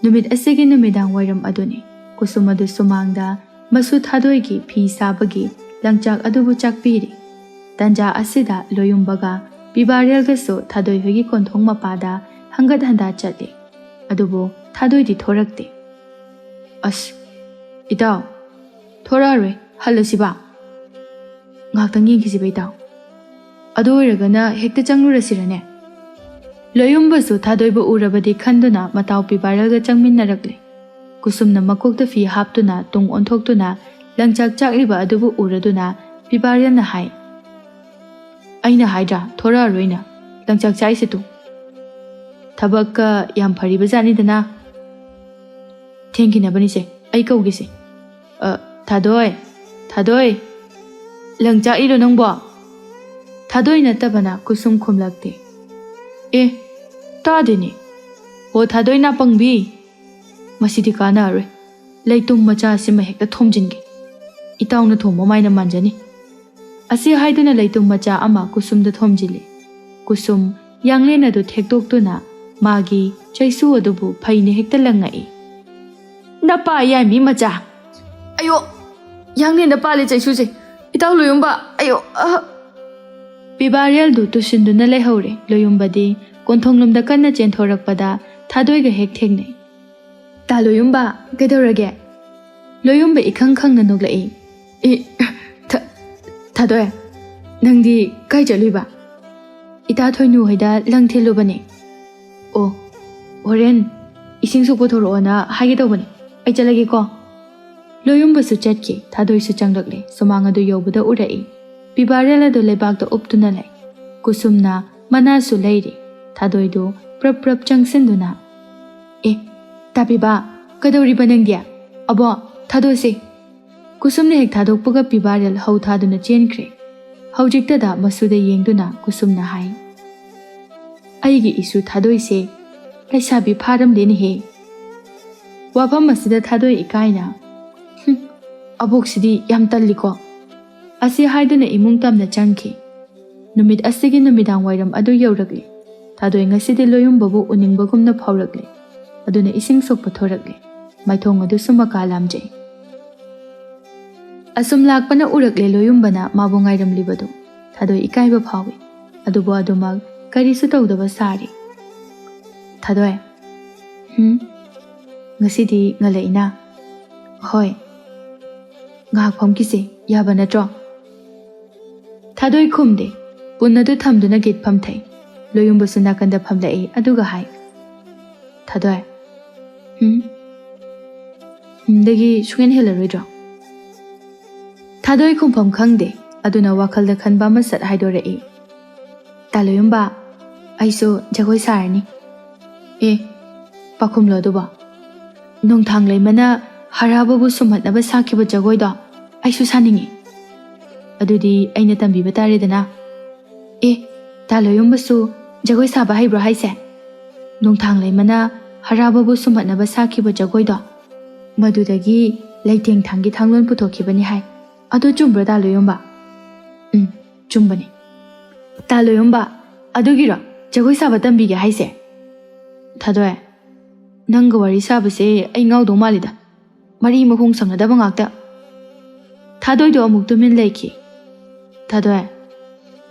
ꯅꯨꯃꯤꯠ ꯑꯁꯤꯒꯤ ꯅꯨꯃꯤꯗꯥꯡ ꯋꯥꯏꯔꯝ ꯑꯗꯨꯅꯤ꯫ ꯀꯨꯁꯨꯝ ꯑꯗꯨ ꯁꯨꯃꯥꯡꯗ ꯃꯁꯨ ꯊꯥꯗꯣꯏꯒꯤ ꯐꯤ ꯁꯥꯕꯒꯤ ꯂꯪꯆꯥꯛ ꯑꯗꯨꯕꯨ ꯆꯥꯛꯄꯤꯔꯤ꯫ ꯇꯟꯖꯥ ꯑꯁꯤꯗ ꯂꯣꯌꯨꯝꯕꯒ ꯄꯤꯕꯥꯔꯦꯜꯒꯁꯨ ꯊꯥꯗꯣꯏ ꯍꯣꯏꯒꯤ ꯀꯣꯟꯊꯣꯡ ꯃꯄꯥꯗ ꯍꯪꯒꯠ ꯍꯟꯗꯥ ꯆꯠꯂꯤ꯫ ꯑꯗꯨꯕꯨ ꯊꯥꯗꯣꯏꯗꯤ ꯊꯣꯔꯛꯇꯦ꯫ "ꯑꯁ, ꯏꯇꯥꯎ, ꯊꯣꯔꯛꯑꯔꯣꯏ, ꯍꯜꯂꯁꯤꯕ?" "ꯉꯥꯏꯍꯥꯛꯇꯪ ꯌꯦꯡꯈꯤꯁꯤꯕ, ꯏꯇꯥꯎ꯫ ꯑꯗꯨ ꯑꯣꯏꯔꯒꯅ ꯍꯦꯛꯇ ꯆꯪꯂꯨꯔꯁꯤꯔꯅꯦ?" ꯂꯣꯌꯨꯝꯕꯁꯨ ꯊꯥꯗꯣꯏꯕꯨ ꯎꯔꯕꯗꯤ ꯈꯟꯗꯨꯅ ꯃꯇꯥꯎ ꯄꯤꯕꯥꯔꯦꯜꯒ ꯆꯪꯃꯤꯟꯅꯔꯛꯂꯦ꯫ ꯀꯨꯁꯨꯝꯅ ꯃꯀꯣꯛꯇ ꯐꯤ ꯍꯥꯞꯇꯨꯅ ꯇꯨꯡ ꯑꯣꯟꯊꯣꯛꯇꯨꯅ ꯂꯪꯆꯥꯛ ꯆꯥꯛꯂꯤꯕ ꯑꯗꯨꯕꯨ ꯎꯔꯗꯨꯅ ꯄꯤꯕꯥꯔꯦꯜꯅ ꯍꯥꯏ, "ꯑꯩꯅ ꯍꯥꯏꯗ꯭ꯔꯥ, ꯊꯣꯔꯛꯑꯔꯣꯏꯅ? ꯂꯪꯆꯥꯛ ꯆꯥꯛꯏꯁꯦ ꯇꯨ꯫ ꯊꯕꯛꯀ ꯌꯥꯝ ꯐꯔꯤꯕ ꯖꯥꯠꯅꯤꯗꯅ꯫ ꯊꯦꯡꯈꯤꯅꯕꯅꯤꯁꯦ, ꯑꯩ ꯀꯧꯒꯦꯁꯦ꯫ ꯑ, ꯊꯥꯗꯣꯏ, ꯊꯥꯗꯣꯏ, ꯂꯪꯆꯥꯛꯏꯔꯣ ꯅꯪꯕꯣ?" ꯊꯥꯗꯣꯏ ꯅꯠꯇꯕꯅ ꯀꯨꯁꯨꯝ ꯈꯨꯝꯂꯛꯇꯦ꯫ "ꯑꯦ, ꯇꯥꯗꯦꯅꯦ꯫ ꯍꯣ, ꯊꯥꯗꯣꯏ ꯅꯥꯄꯪꯕꯤ, ꯃꯁꯤꯗꯤ ꯀꯥꯟꯅꯔꯣꯏ꯫ ꯂꯩꯇꯨꯝ ꯃꯆꯥ ꯑꯁꯤꯃ ꯍꯦꯛꯇ ꯊꯣꯝꯖꯤꯟꯒꯦ꯫ ꯏꯇꯥꯎꯅ ꯊꯣꯝꯕ ꯃꯥꯏꯅ ꯃꯥꯟꯖꯅꯤ꯫" ꯑꯁꯤ ꯍꯥꯏꯗꯨꯅ ꯂꯩꯇꯨꯝ ꯃꯆꯥ ꯑꯃ ꯀꯨꯁꯨꯝꯗ ꯊꯣꯝꯖꯤꯜꯂꯤ꯫ ꯀꯨꯁꯨꯝ ꯌꯥꯡꯂꯦꯟ ꯑꯗꯨ ꯊꯦꯛꯇꯣꯛꯇꯨꯅ ꯃꯥꯒꯤ ꯆꯩꯁꯨ ꯑꯗꯨꯕꯨ ꯐꯩꯅ ꯍꯦꯛꯇ ꯂꯪꯉꯛꯏ꯫ "ꯅꯄꯥ ꯌꯥꯏꯃꯤ ꯃꯆꯥ! ꯑꯌꯣ! ꯌꯥꯡꯂꯦꯟꯗ ꯄꯥꯜꯂꯦ ꯆꯩꯁꯨꯁꯦ! ꯏꯇꯥꯎ ꯂꯣꯌꯨꯝꯕ! ꯑꯌꯣ! ꯑ!" ꯄꯤꯕꯥꯔꯦꯜꯗꯨ ꯇꯨꯁꯤꯟꯗꯨꯅ ꯂꯩꯍꯧꯔꯦ꯫ ꯂꯣꯌꯨꯝꯕꯗꯤ ꯀꯣꯟꯊꯣꯡꯂꯣꯝꯗ ꯀꯟꯅ ꯆꯦꯟꯊꯣꯔꯛꯄꯗ ꯊꯥꯗꯣꯏꯒ ꯍꯦꯛ ꯊꯦꯡꯅꯩ꯫ "ꯇꯥ ꯂꯣꯌꯨꯝꯕ, ꯀꯩꯗꯧꯔꯒꯦ?" ꯂꯣꯌꯨꯝꯕ ꯏꯈꯪ ꯈꯪꯅ ꯅꯣꯛꯂꯛꯏ꯫ "ꯑꯦ, ꯊ-, ꯊꯥꯗꯣꯏ, ꯅꯪꯗꯤ ꯀꯥꯏ ꯆꯠꯂꯨꯏꯕ?" "ꯏꯇꯥ ꯊꯣꯏꯅꯨ ꯍꯣꯏꯗ ꯂꯪ ꯊꯤꯜꯂꯨꯕꯅꯦ꯫" "ꯑꯣ, ꯍꯣꯔꯦꯟ ꯏꯁꯤꯡ ꯁꯣꯛꯄ ꯊꯣꯔꯛꯑꯣꯅ ꯍꯥꯏꯒꯦ ꯇꯧꯕꯅꯦ꯫ ꯑꯩ ꯆꯠꯂꯒꯦꯀꯣ꯫" ꯂꯣꯌꯨꯝꯕꯁꯨ ꯆꯠꯈꯤ꯫ ꯊꯥꯗꯣꯏꯁꯨ ꯆꯪꯂꯛꯂꯦ꯫ ꯁꯨꯃꯥꯡ ꯑꯗꯨ ꯌꯧꯕꯗ ꯎꯔꯛꯏ꯫ ꯄꯤꯕꯥꯔꯦꯜ ꯑꯗꯨ ꯂꯩꯕꯥꯛꯇ ꯎꯞꯇꯨꯅ ꯂꯩ꯫ ꯀꯨꯁꯨꯝꯅ ꯃꯅꯥꯁꯨ ꯂꯩꯔꯤ꯫ ꯊꯥꯗꯣꯏꯗꯨ ꯄ꯭ꯔꯞ ꯄ꯭ꯔꯞ ꯆꯪꯁꯤꯟꯗꯨꯅ, "ꯑꯦ, ꯇꯥꯕꯤꯕ, ꯀꯩꯗꯧꯔꯤꯕ ꯅꯪꯗꯤ? ꯑꯕꯣ, ꯊꯥꯗꯣꯏꯁꯦ!" ꯀꯨꯁꯨꯝꯅ ꯍꯦꯛ ꯊꯥꯗꯣꯛꯄꯒ ꯄꯤꯕꯥꯔꯦꯜ ꯍꯧ ꯊꯥꯗꯨꯅ ꯆꯦꯟꯈ꯭ꯔꯦ꯫ ꯍꯧꯖꯤꯛꯇꯗ ꯃꯁꯨꯗ ꯌꯦꯡꯗꯨꯅ ꯀꯨꯁꯨꯝꯅ ꯍꯥꯏ, "ꯑꯩꯒꯤ ꯏꯁꯨ ꯊꯥꯗꯣꯏꯁꯦ ꯂꯩꯁꯥꯕꯤ ꯐꯥꯔꯝꯗꯦꯅꯦꯍꯦ!" ꯋꯥꯐꯝ ꯑꯁꯤꯗ ꯊꯥꯗꯣꯏ ꯏꯀꯥꯏꯅ, "ꯍꯨꯝ, ꯑꯕꯣꯛꯁꯤꯗꯤ ꯌꯥꯝ ꯇꯜꯂꯤꯀꯣ!" ꯑꯁꯤ ꯍꯥꯏꯗꯨꯅ ꯏꯃꯨꯡ ꯇꯝꯅ ꯆꯪꯈꯤ꯫ ꯅꯨꯃꯤꯠ ꯑꯁꯤꯒꯤ ꯅꯨꯃꯤꯗꯥꯡ ꯋꯥꯏꯔꯝ ꯑꯗꯨ ꯌꯧꯔꯛꯂꯤ꯫ ꯊꯥꯗꯣꯏ ꯉꯁꯤꯗꯤ ꯂꯣꯌꯨꯝꯕꯕꯨ ꯎꯅꯤꯡꯕꯒꯨꯝꯅ ꯐꯥꯎꯔꯛꯂꯦ꯫ ꯑꯗꯨꯅ ꯏꯁꯤꯡ ꯁꯣꯛꯄ ꯊꯣꯔꯛꯂꯦ꯫ ꯃꯥꯏꯊꯣꯡ ꯑꯗꯨꯁꯨ ꯃꯀꯥ ꯂꯥꯝꯖꯩ꯫ ꯑꯁꯨꯝ ꯂꯥꯛꯄꯅ ꯎꯔꯛꯂꯦ ꯂꯣꯌꯨꯝꯕꯅ ꯃꯥꯕꯨ ꯉꯥꯏꯔꯝꯂꯤꯕꯗꯨ꯫ ꯊꯥꯗꯣꯏ ꯏꯀꯥꯏꯕ ꯐꯥꯎꯏ꯫ ꯑꯗꯨꯕꯨ ꯑꯗꯨꯃꯛ ꯀꯔꯤꯁꯨ ꯇꯧꯗꯕ ꯁꯥꯔꯤ꯫ "ꯊꯥꯗꯣꯏ, ꯍꯨꯝ? ꯉꯁꯤꯗꯤ ꯉꯜꯂꯛꯏꯅ?" "ꯍꯣꯏ꯫ ꯉꯥꯏꯍꯥꯛ ꯐꯝꯈꯤꯁꯦ, ꯌꯥꯕ ꯅꯠꯇ꯭ꯔꯣ?" ꯊꯥꯗꯣꯏ ꯈꯨꯝꯗꯦ꯫ ꯄꯨꯟ ꯑꯗꯨ ꯊꯝꯗꯨꯅ ꯒꯤꯠ ꯐꯝꯊꯩ꯫ ꯂꯣꯌꯨꯝꯕꯁꯨ ꯅꯥꯀꯟꯗ ꯐꯝꯂꯛꯏ, ꯑꯗꯨꯒ ꯍꯥꯏ, "ꯊꯥꯗꯣꯏ, ꯍꯨꯝ? ꯍꯨꯝꯗꯒꯤ ꯁꯨꯡꯍꯦꯟ ꯍꯦꯜꯂꯔꯣꯏꯗ꯭ꯔꯣ?" ꯊꯥꯗꯣꯏ ꯈꯨꯝꯐꯝ ꯈꯪꯗꯦ꯫ ꯑꯗꯨꯅ ꯋꯥꯈꯜꯗ ꯈꯟꯕ ꯑꯃ ꯁꯠ ꯍꯥꯏꯗꯣꯔꯛꯏ꯫ "ꯇꯥ ꯂꯣꯌꯨꯝꯕ, ꯑꯩꯁꯨ ꯖꯒꯣꯏ ꯁꯥꯔꯅꯤ꯫" "ꯑꯦ, ꯄꯥꯈꯨꯝꯂꯣ ꯑꯗꯨꯕꯣ? ꯅꯣꯡꯊꯥꯡ ꯂꯩꯃꯅ ꯍꯔꯥꯕꯕꯨ ꯁꯨꯝꯍꯠꯅꯕ ꯁꯥꯈꯤꯕ ꯖꯒꯣꯏꯗꯣ ꯑꯩꯁꯨ ꯁꯥꯅꯤꯡꯉꯤ꯫ ꯑꯗꯨꯗꯤ ꯑꯩꯅ ꯇꯝꯕꯤꯕ ꯇꯥꯔꯦꯗꯅ꯫" "ꯑꯦ, ꯇꯥ ꯂꯣꯌꯨꯝꯕꯁꯨ ꯖꯒꯣꯏ ꯁꯥꯕ ꯍꯩꯕ꯭ꯔꯣ ꯍꯥꯏꯁꯦ? ꯅꯣꯡꯊꯥꯡ ꯂꯩꯃꯅ ꯍꯔꯥꯕꯕꯨ ꯁꯨꯝꯍꯠꯅꯕ ꯁꯥꯈꯤꯕ ꯖꯒꯣꯏꯗꯣ, ꯃꯗꯨꯗꯒꯤ ꯂꯩꯇꯦꯡ ꯊꯥꯡꯒꯤ ꯊꯥꯡꯂꯣꯟ ꯄꯨꯊꯣꯛꯈꯤꯕꯅꯤ ꯍꯥꯏ꯫ ꯑꯗꯨ ꯆꯨꯝꯕ꯭ꯔꯣ, ꯇꯥ ꯂꯣꯌꯨꯝꯕ?" "ꯎꯝ, ꯆꯨꯝꯕꯅꯤ꯫" "ꯇꯥ ꯂꯣꯌꯨꯝꯕ, ꯑꯗꯨꯒꯤꯔꯣ ꯖꯒꯣꯏ ꯁꯥꯕ ꯇꯝꯕꯤꯒꯦ ꯍꯥꯏꯁꯦ?" "ꯊꯥꯗꯣꯏ, ꯅꯪꯒ ꯋꯥꯔꯤ ꯁꯥꯕꯁꯦ ꯑꯩ ꯉꯥꯎꯗꯧ ꯃꯥꯜꯂꯤꯗ꯫ ꯃꯔꯤ ꯃꯈꯣꯡ ꯁꯝꯅꯗꯕ ꯉꯥꯛꯇ꯫" ꯊꯥꯗꯣꯏꯗꯣ ꯑꯃꯨꯛ ꯇꯨꯃꯤꯟ ꯂꯩꯈꯤ꯫ "ꯊꯥꯗꯣꯏ,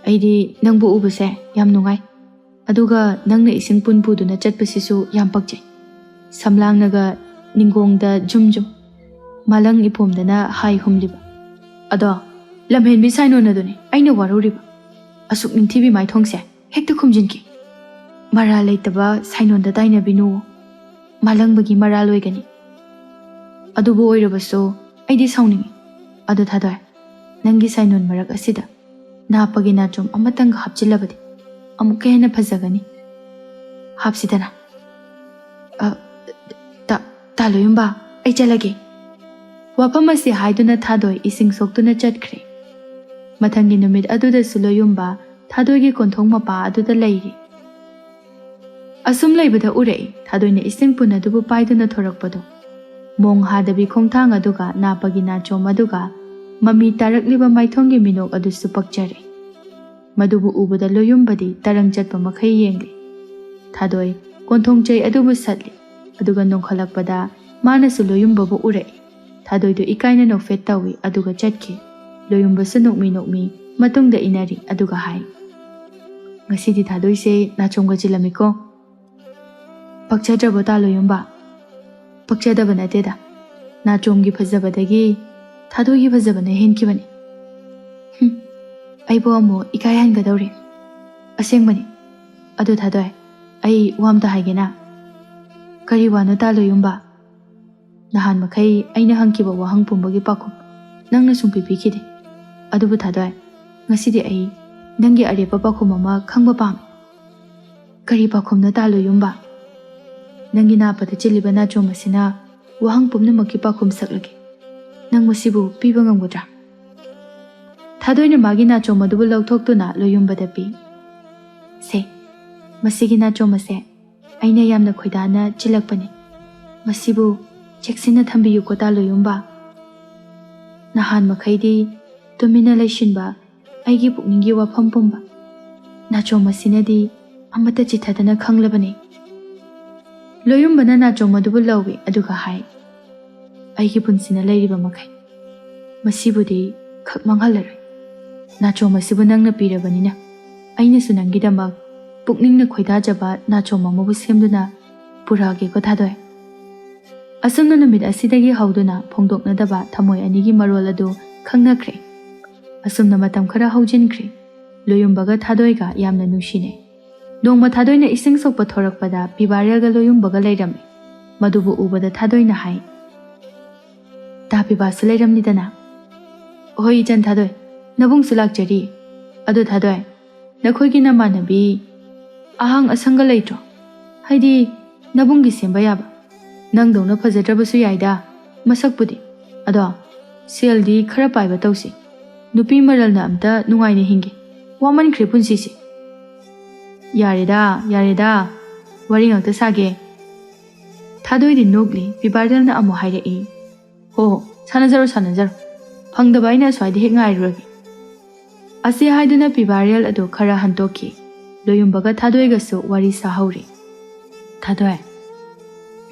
ꯑꯩꯗꯤ ꯅꯪꯕꯨ ꯎꯕꯁꯦ ꯌꯥꯝ ꯅꯨꯡꯉꯥꯏ꯫ ꯑꯗꯨꯒ ꯅꯪꯅ ꯏꯁꯤꯡ ꯄꯨꯟ ꯄꯨꯗꯨꯅ ꯆꯠꯄꯁꯤꯁꯨ ꯌꯥꯝ ꯄꯛꯆꯩ꯫ ꯁꯝꯂꯥꯡꯅꯒ ꯅꯤꯡꯒꯣꯡꯗ ꯖꯨꯝ ꯖꯨꯝ, ꯃꯥꯂꯪ ꯏꯄꯣꯝꯗꯅ ꯍꯥꯏ ꯍꯨꯝꯂꯤꯕ꯫ ꯑꯗꯣ ꯂꯝꯍꯦꯟꯕꯤ ꯁꯥꯏꯅꯣꯟ ꯑꯗꯨꯅꯤ ꯑꯩꯅ ꯋꯥꯔꯧꯔꯤꯕ꯫ ꯑꯁꯨꯛ ꯅꯤꯡꯊꯤꯕꯤ ꯃꯥꯏꯊꯣꯡꯁꯦ ꯍꯦꯛꯇ ꯈꯨꯝꯖꯤꯟꯈꯤ꯫ ꯃꯔꯥꯜ ꯂꯩꯇꯕ ꯁꯥꯏꯅꯣꯟꯗ ꯇꯥꯏꯅꯕꯤꯅꯨ, ꯃꯥꯂꯪꯕꯒꯤ ꯃꯔꯥꯜ ꯑꯣꯏꯒꯅꯤ꯫ ꯑꯗꯨꯕꯨ ꯑꯣꯏꯔꯕꯁꯨ ꯑꯩꯗꯤ ꯁꯥꯎꯅꯤꯡꯉꯤ꯫ ꯑꯗꯣ ꯊꯥꯗꯣꯏ, ꯅꯪꯒꯤ ꯁꯥꯏꯅꯣꯟ ꯃꯔꯛ ꯑꯁꯤꯗ ꯅꯥꯄꯒꯤ ꯅꯥꯆꯣꯝ ꯑꯃꯇꯪꯒ ꯍꯥꯞꯆꯤꯜꯂꯕꯗꯤ ꯑꯃꯨꯛꯀ ꯍꯦꯟꯅ ꯐꯖꯒꯅꯤ꯫ ꯍꯥꯞꯁꯤꯗꯅ꯫" "ꯑ, ꯇꯥ, ꯇꯥ ꯂꯣꯌꯨꯝꯕ, ꯑꯩ ꯆꯠꯂꯒꯦ꯫" ꯋꯥꯐꯝ ꯑꯁꯤ ꯍꯥꯏꯗꯨꯅ ꯊꯥꯗꯣꯏ ꯏꯁꯤꯡ ꯁꯣꯛꯇꯨꯅ ꯆꯠꯈ꯭ꯔꯦ꯫ ꯃꯊꯪꯒꯤ ꯅꯨꯃꯤꯠ ꯑꯗꯨꯗꯁꯨ ꯂꯣꯌꯨꯝꯕ ꯊꯥꯗꯣꯏꯒꯤ ꯀꯣꯟꯊꯣꯡ ꯃꯄꯥ ꯑꯗꯨꯗ ꯂꯩꯔꯤ꯫ ꯑꯁꯨꯝ ꯂꯩꯕꯗ ꯎꯔꯛꯏ ꯊꯥꯗꯣꯏꯅ ꯏꯁꯤꯡ ꯄꯨꯟ ꯑꯗꯨꯕꯨ ꯄꯥꯏꯗꯨꯅ ꯊꯣꯔꯛꯄꯗꯣ꯫ ꯃꯣꯡ ꯍꯥꯗꯕꯤ ꯈꯣꯡꯊꯥꯡ ꯑꯗꯨꯒ ꯅꯥꯄꯒꯤ ꯅꯥꯆꯣꯝ ꯑꯗꯨꯒ ꯃꯃꯤ ꯇꯥꯔꯛꯂꯤꯕ ꯃꯥꯏꯊꯣꯡꯒꯤ ꯃꯤꯅꯣꯛ ꯑꯗꯨꯁꯨ ꯄꯛꯆꯔꯦ꯫ ꯃꯗꯨꯕꯨ ꯎꯕꯗ ꯂꯣꯌꯨꯝꯕꯗꯤ ꯇꯔꯪ ꯆꯠꯄ ꯃꯈꯩ ꯌꯦꯡꯂꯤ꯫ ꯊꯥꯗꯣꯏ ꯀꯣꯟꯊꯣꯡ ꯆꯩ ꯑꯗꯨꯕꯨ ꯁꯠꯂꯤ, ꯑꯗꯨꯒ ꯅꯣꯡꯈꯠꯂꯛꯄꯗ ꯃꯥꯅꯁꯨ ꯂꯣꯌꯨꯝꯕꯕꯨ ꯎꯔꯛꯏ꯫ ꯊꯥꯗꯣꯏꯗꯨ ꯏꯀꯥꯏꯅ ꯅꯣꯛꯐꯦꯠ ꯇꯧꯏ, ꯑꯗꯨꯒ ꯆꯠꯈꯤ꯫ ꯂꯣꯌꯨꯝꯕꯁꯨ ꯅꯣꯛꯃꯤ ꯅꯣꯛꯃꯤ ꯃꯇꯨꯡꯗ ꯏꯟꯅꯔꯤ, ꯑꯗꯨꯒ ꯍꯥꯏ, "ꯉꯁꯤꯗꯤ ꯊꯥꯗꯣꯏꯁꯦ ꯅꯥꯆꯣꯝꯒ ꯆꯤꯜꯂꯝꯃꯤꯀꯣ꯫ ꯄꯛꯆꯗ꯭ꯔꯕꯣ ꯇꯥ ꯂꯣꯌꯨꯝꯕ?" "ꯄꯛꯆꯗꯕ ꯅꯠꯇꯦꯗ, ꯅꯥꯆꯣꯝꯒꯤ ꯐꯖꯕꯗꯒꯤ ꯊꯥꯗꯣꯏꯒꯤ ꯐꯖꯕꯅ ꯍꯦꯟꯈꯤꯕꯅꯤ꯫ ꯍꯨꯝ, ꯑꯩꯕꯨ ꯑꯃꯨꯛ ꯏꯀꯥꯏꯍꯟꯒꯗꯧꯔꯦ꯫ ꯑꯁꯦꯡꯕꯅꯤ꯫ ꯑꯗꯨ ꯊꯥꯗꯣꯏ, ꯑꯩ ꯋꯥ ꯑꯝꯇ ꯍꯥꯏꯒꯦꯅ꯫" "ꯀꯔꯤ ꯋꯥꯅꯣ ꯇꯥ ꯂꯣꯌꯨꯝꯕ?" "ꯅꯍꯥꯟ ꯃꯈꯩ ꯑꯩꯅ ꯍꯪꯈꯤꯕ ꯋꯥꯍꯪ ꯄꯨꯝꯕꯒꯤ ꯄꯥꯎꯈꯨꯝ ꯅꯪꯅ ꯁꯨꯡꯄꯤ ꯄꯤꯈꯤꯗꯦ꯫ ꯑꯗꯨꯕꯨ ꯊꯥꯗꯣꯏ, ꯉꯁꯤꯗꯤ ꯑꯩ ꯅꯪꯒꯤ ꯑꯔꯦꯞꯄ ꯄꯥꯎꯈꯨꯝ ꯑꯃ ꯈꯪꯕ ꯄꯥꯝꯃꯤ꯫" "ꯀꯔꯤ ꯄꯥꯎꯈꯨꯝꯅꯣ ꯇꯥ ꯂꯣꯌꯨꯝꯕ?" "ꯅꯪꯒꯤ ꯅꯥꯄꯗ ꯆꯤꯜꯂꯤꯕ ꯅꯥꯆꯣꯝ ꯑꯁꯤꯅ ꯋꯥꯍꯪ ꯄꯨꯝꯅꯃꯛꯀꯤ ꯄꯥꯎꯈꯨꯝ ꯁꯛꯂꯒꯦ꯫ ꯅꯪ ꯃꯁꯤꯕꯨ ꯄꯤꯕ ꯉꯝꯒꯗ꯭ꯔꯥ?" ꯊꯥꯗꯣꯏꯅ ꯃꯥꯒꯤ ꯅꯥꯆꯣꯝ ꯑꯗꯨꯕꯨ ꯂꯧꯊꯣꯛꯇꯨꯅ ꯂꯣꯌꯨꯝꯕꯗ ꯄꯤ꯫ "ꯁꯦ, ꯃꯁꯤꯒꯤ ꯅꯥꯆꯣꯝ ꯑꯁꯦ ꯑꯩꯅ ꯌꯥꯝꯅ ꯈꯣꯏꯗꯥꯅ ꯆꯤꯜꯂꯛꯄꯅꯤ꯫ ꯃꯁꯤꯕꯨ ꯆꯦꯛꯁꯤꯟꯅ ꯊꯝꯕꯤꯌꯨꯀꯣ ꯇꯥ ꯂꯣꯌꯨꯝꯕ꯫ ꯅꯍꯥꯟ ꯃꯈꯩꯗꯤ ꯇꯨꯃꯤꯟꯅ ꯂꯩꯁꯤꯟꯕ ꯑꯩꯒꯤ ꯄꯨꯛꯅꯤꯡꯒꯤ ꯋꯥꯐꯝ ꯄꯨꯝꯕ ꯅꯥꯆꯣꯝ ꯑꯁꯤꯅꯗꯤ ꯑꯃꯠꯇ ꯆꯤꯊꯗꯅ ꯈꯪꯂꯕꯅꯤ꯫" ꯂꯣꯌꯨꯝꯕꯅ ꯅꯥꯆꯣꯝ ꯑꯗꯨꯕꯨ ꯂꯧꯏ, ꯑꯗꯨꯒ ꯍꯥꯏ, "ꯑꯩꯒꯤ ꯄꯨꯟꯁꯤꯅ ꯂꯩꯔꯤꯕ ꯃꯈꯩ ꯃꯁꯤꯕꯨꯗꯤ ꯈꯛ ꯃꯥꯡꯍꯜꯂꯔꯣꯏ꯫ ꯅꯥꯆꯣꯝ ꯑꯁꯤꯕꯨ ꯅꯪꯅ ꯄꯤꯔꯕꯅꯤꯅ ꯑꯩꯅꯁꯨ ꯅꯪꯒꯤꯗꯃꯛ ꯄꯨꯛꯅꯤꯡꯅ ꯈꯣꯏꯗꯥꯖꯕ ꯅꯥꯆꯣꯝ ꯑꯃꯕꯨ ꯁꯦꯝꯗꯨꯅ ꯄꯨꯔꯛꯑꯒꯦꯀꯣ ꯊꯥꯗꯣꯏ꯫" ꯑꯁꯨꯝꯅ ꯅꯨꯃꯤꯠ ꯑꯁꯤꯗꯒꯤ ꯍꯧꯗꯨꯅ ꯐꯣꯡꯗꯣꯛꯅꯗꯕ ꯊꯃꯣꯏ ꯑꯅꯤꯒꯤ ꯃꯔꯣꯜ ꯑꯗꯨ ꯈꯪꯅꯈ꯭ꯔꯦ꯫ ꯑꯁꯨꯝꯅ ꯃꯇꯝ ꯈꯔ ꯍꯧꯖꯤꯟꯈ꯭ꯔꯦ꯫ ꯂꯣꯌꯨꯝꯕꯒ ꯊꯥꯗꯣꯏꯒ ꯌꯥꯝꯅ ꯅꯨꯡꯁꯤꯅꯩ꯫ ꯅꯣꯡꯃ ꯊꯥꯗꯣꯏꯅ ꯏꯁꯤꯡ ꯁꯣꯛꯄ ꯊꯣꯔꯛꯄꯗ ꯄꯤꯕꯥꯔꯦꯜꯒ ꯂꯣꯌꯨꯝꯕꯒ ꯂꯩꯔꯝꯃꯤ꯫ ꯃꯗꯨꯕꯨ ꯎꯕꯗ ꯊꯥꯗꯣꯏꯅ ꯍꯥꯏ, "ꯇꯥ ꯄꯤꯕꯥꯁꯨ ꯂꯩꯔꯝꯂꯤꯗꯅ?" "ꯍꯣꯏ ꯏꯆꯟ ꯊꯥꯗꯣꯏ, ꯅꯕꯨꯡꯁꯨ ꯂꯥꯛꯆꯔꯤ꯫ ꯑꯗꯣ ꯊꯥꯗꯣꯏ, ꯅꯈꯣꯏꯒꯤ ꯅꯃꯥꯟꯅꯕꯤ ꯑꯍꯥꯡ ꯑꯁꯪꯒ ꯂꯩꯇ꯭ꯔꯣ? ꯍꯥꯏꯗꯤ ꯅꯕꯨꯡꯒꯤ ꯁꯦꯝꯕ ꯌꯥꯕ꯫ ꯅꯪꯗꯧꯅ ꯐꯖꯗ꯭ꯔꯕꯁꯨ ꯌꯥꯏꯗ ꯃꯁꯛꯄꯨꯗꯤ꯫ ꯑꯗꯣ ꯁꯦꯜꯗꯤ ꯈꯔ ꯄꯥꯏꯕ ꯇꯧꯁꯤ꯫ ꯅꯨꯄꯤ ꯃꯔꯜꯅ ꯑꯝꯇ ꯅꯨꯡꯉꯥꯏꯅ ꯍꯤꯡꯒꯦ꯫ ꯋꯥꯃꯟꯈ꯭ꯔꯦ ꯄꯨꯟꯁꯤꯁꯦ꯫" "ꯌꯥꯔꯦꯗ, ꯌꯥꯔꯦꯗ, ꯋꯥꯔꯤ ꯉꯥꯛꯇ ꯁꯥꯒꯦ꯫" ꯊꯥꯗꯣꯏꯗꯤ ꯅꯣꯛꯂꯤ꯫ ꯄꯤꯕꯥꯔꯦꯜꯅ ꯑꯃꯨꯛ ꯍꯥꯏꯔꯛꯏ, "ꯍꯣ ꯍꯣ, ꯁꯥꯟꯅꯖꯔꯣ, ꯁꯥꯟꯅꯖꯔꯣ꯫ ꯐꯪꯗꯕ ꯑꯩꯅ ꯑꯁ꯭ꯋꯥꯏꯗ ꯍꯦꯛ ꯉꯥꯏꯔꯨꯔꯒꯦ꯫" ꯑꯁꯤ ꯍꯥꯏꯗꯨꯅ ꯄꯤꯕꯥꯔꯦꯜ ꯑꯗꯨ ꯈꯔ ꯍꯟꯇꯣꯛꯈꯤ꯫ ꯂꯣꯌꯨꯝꯕꯒ ꯊꯥꯗꯣꯏꯒꯁꯨ ꯋꯥꯔꯤ ꯁꯥꯍꯧꯔꯤ꯫ "ꯊꯥꯗꯣꯏ,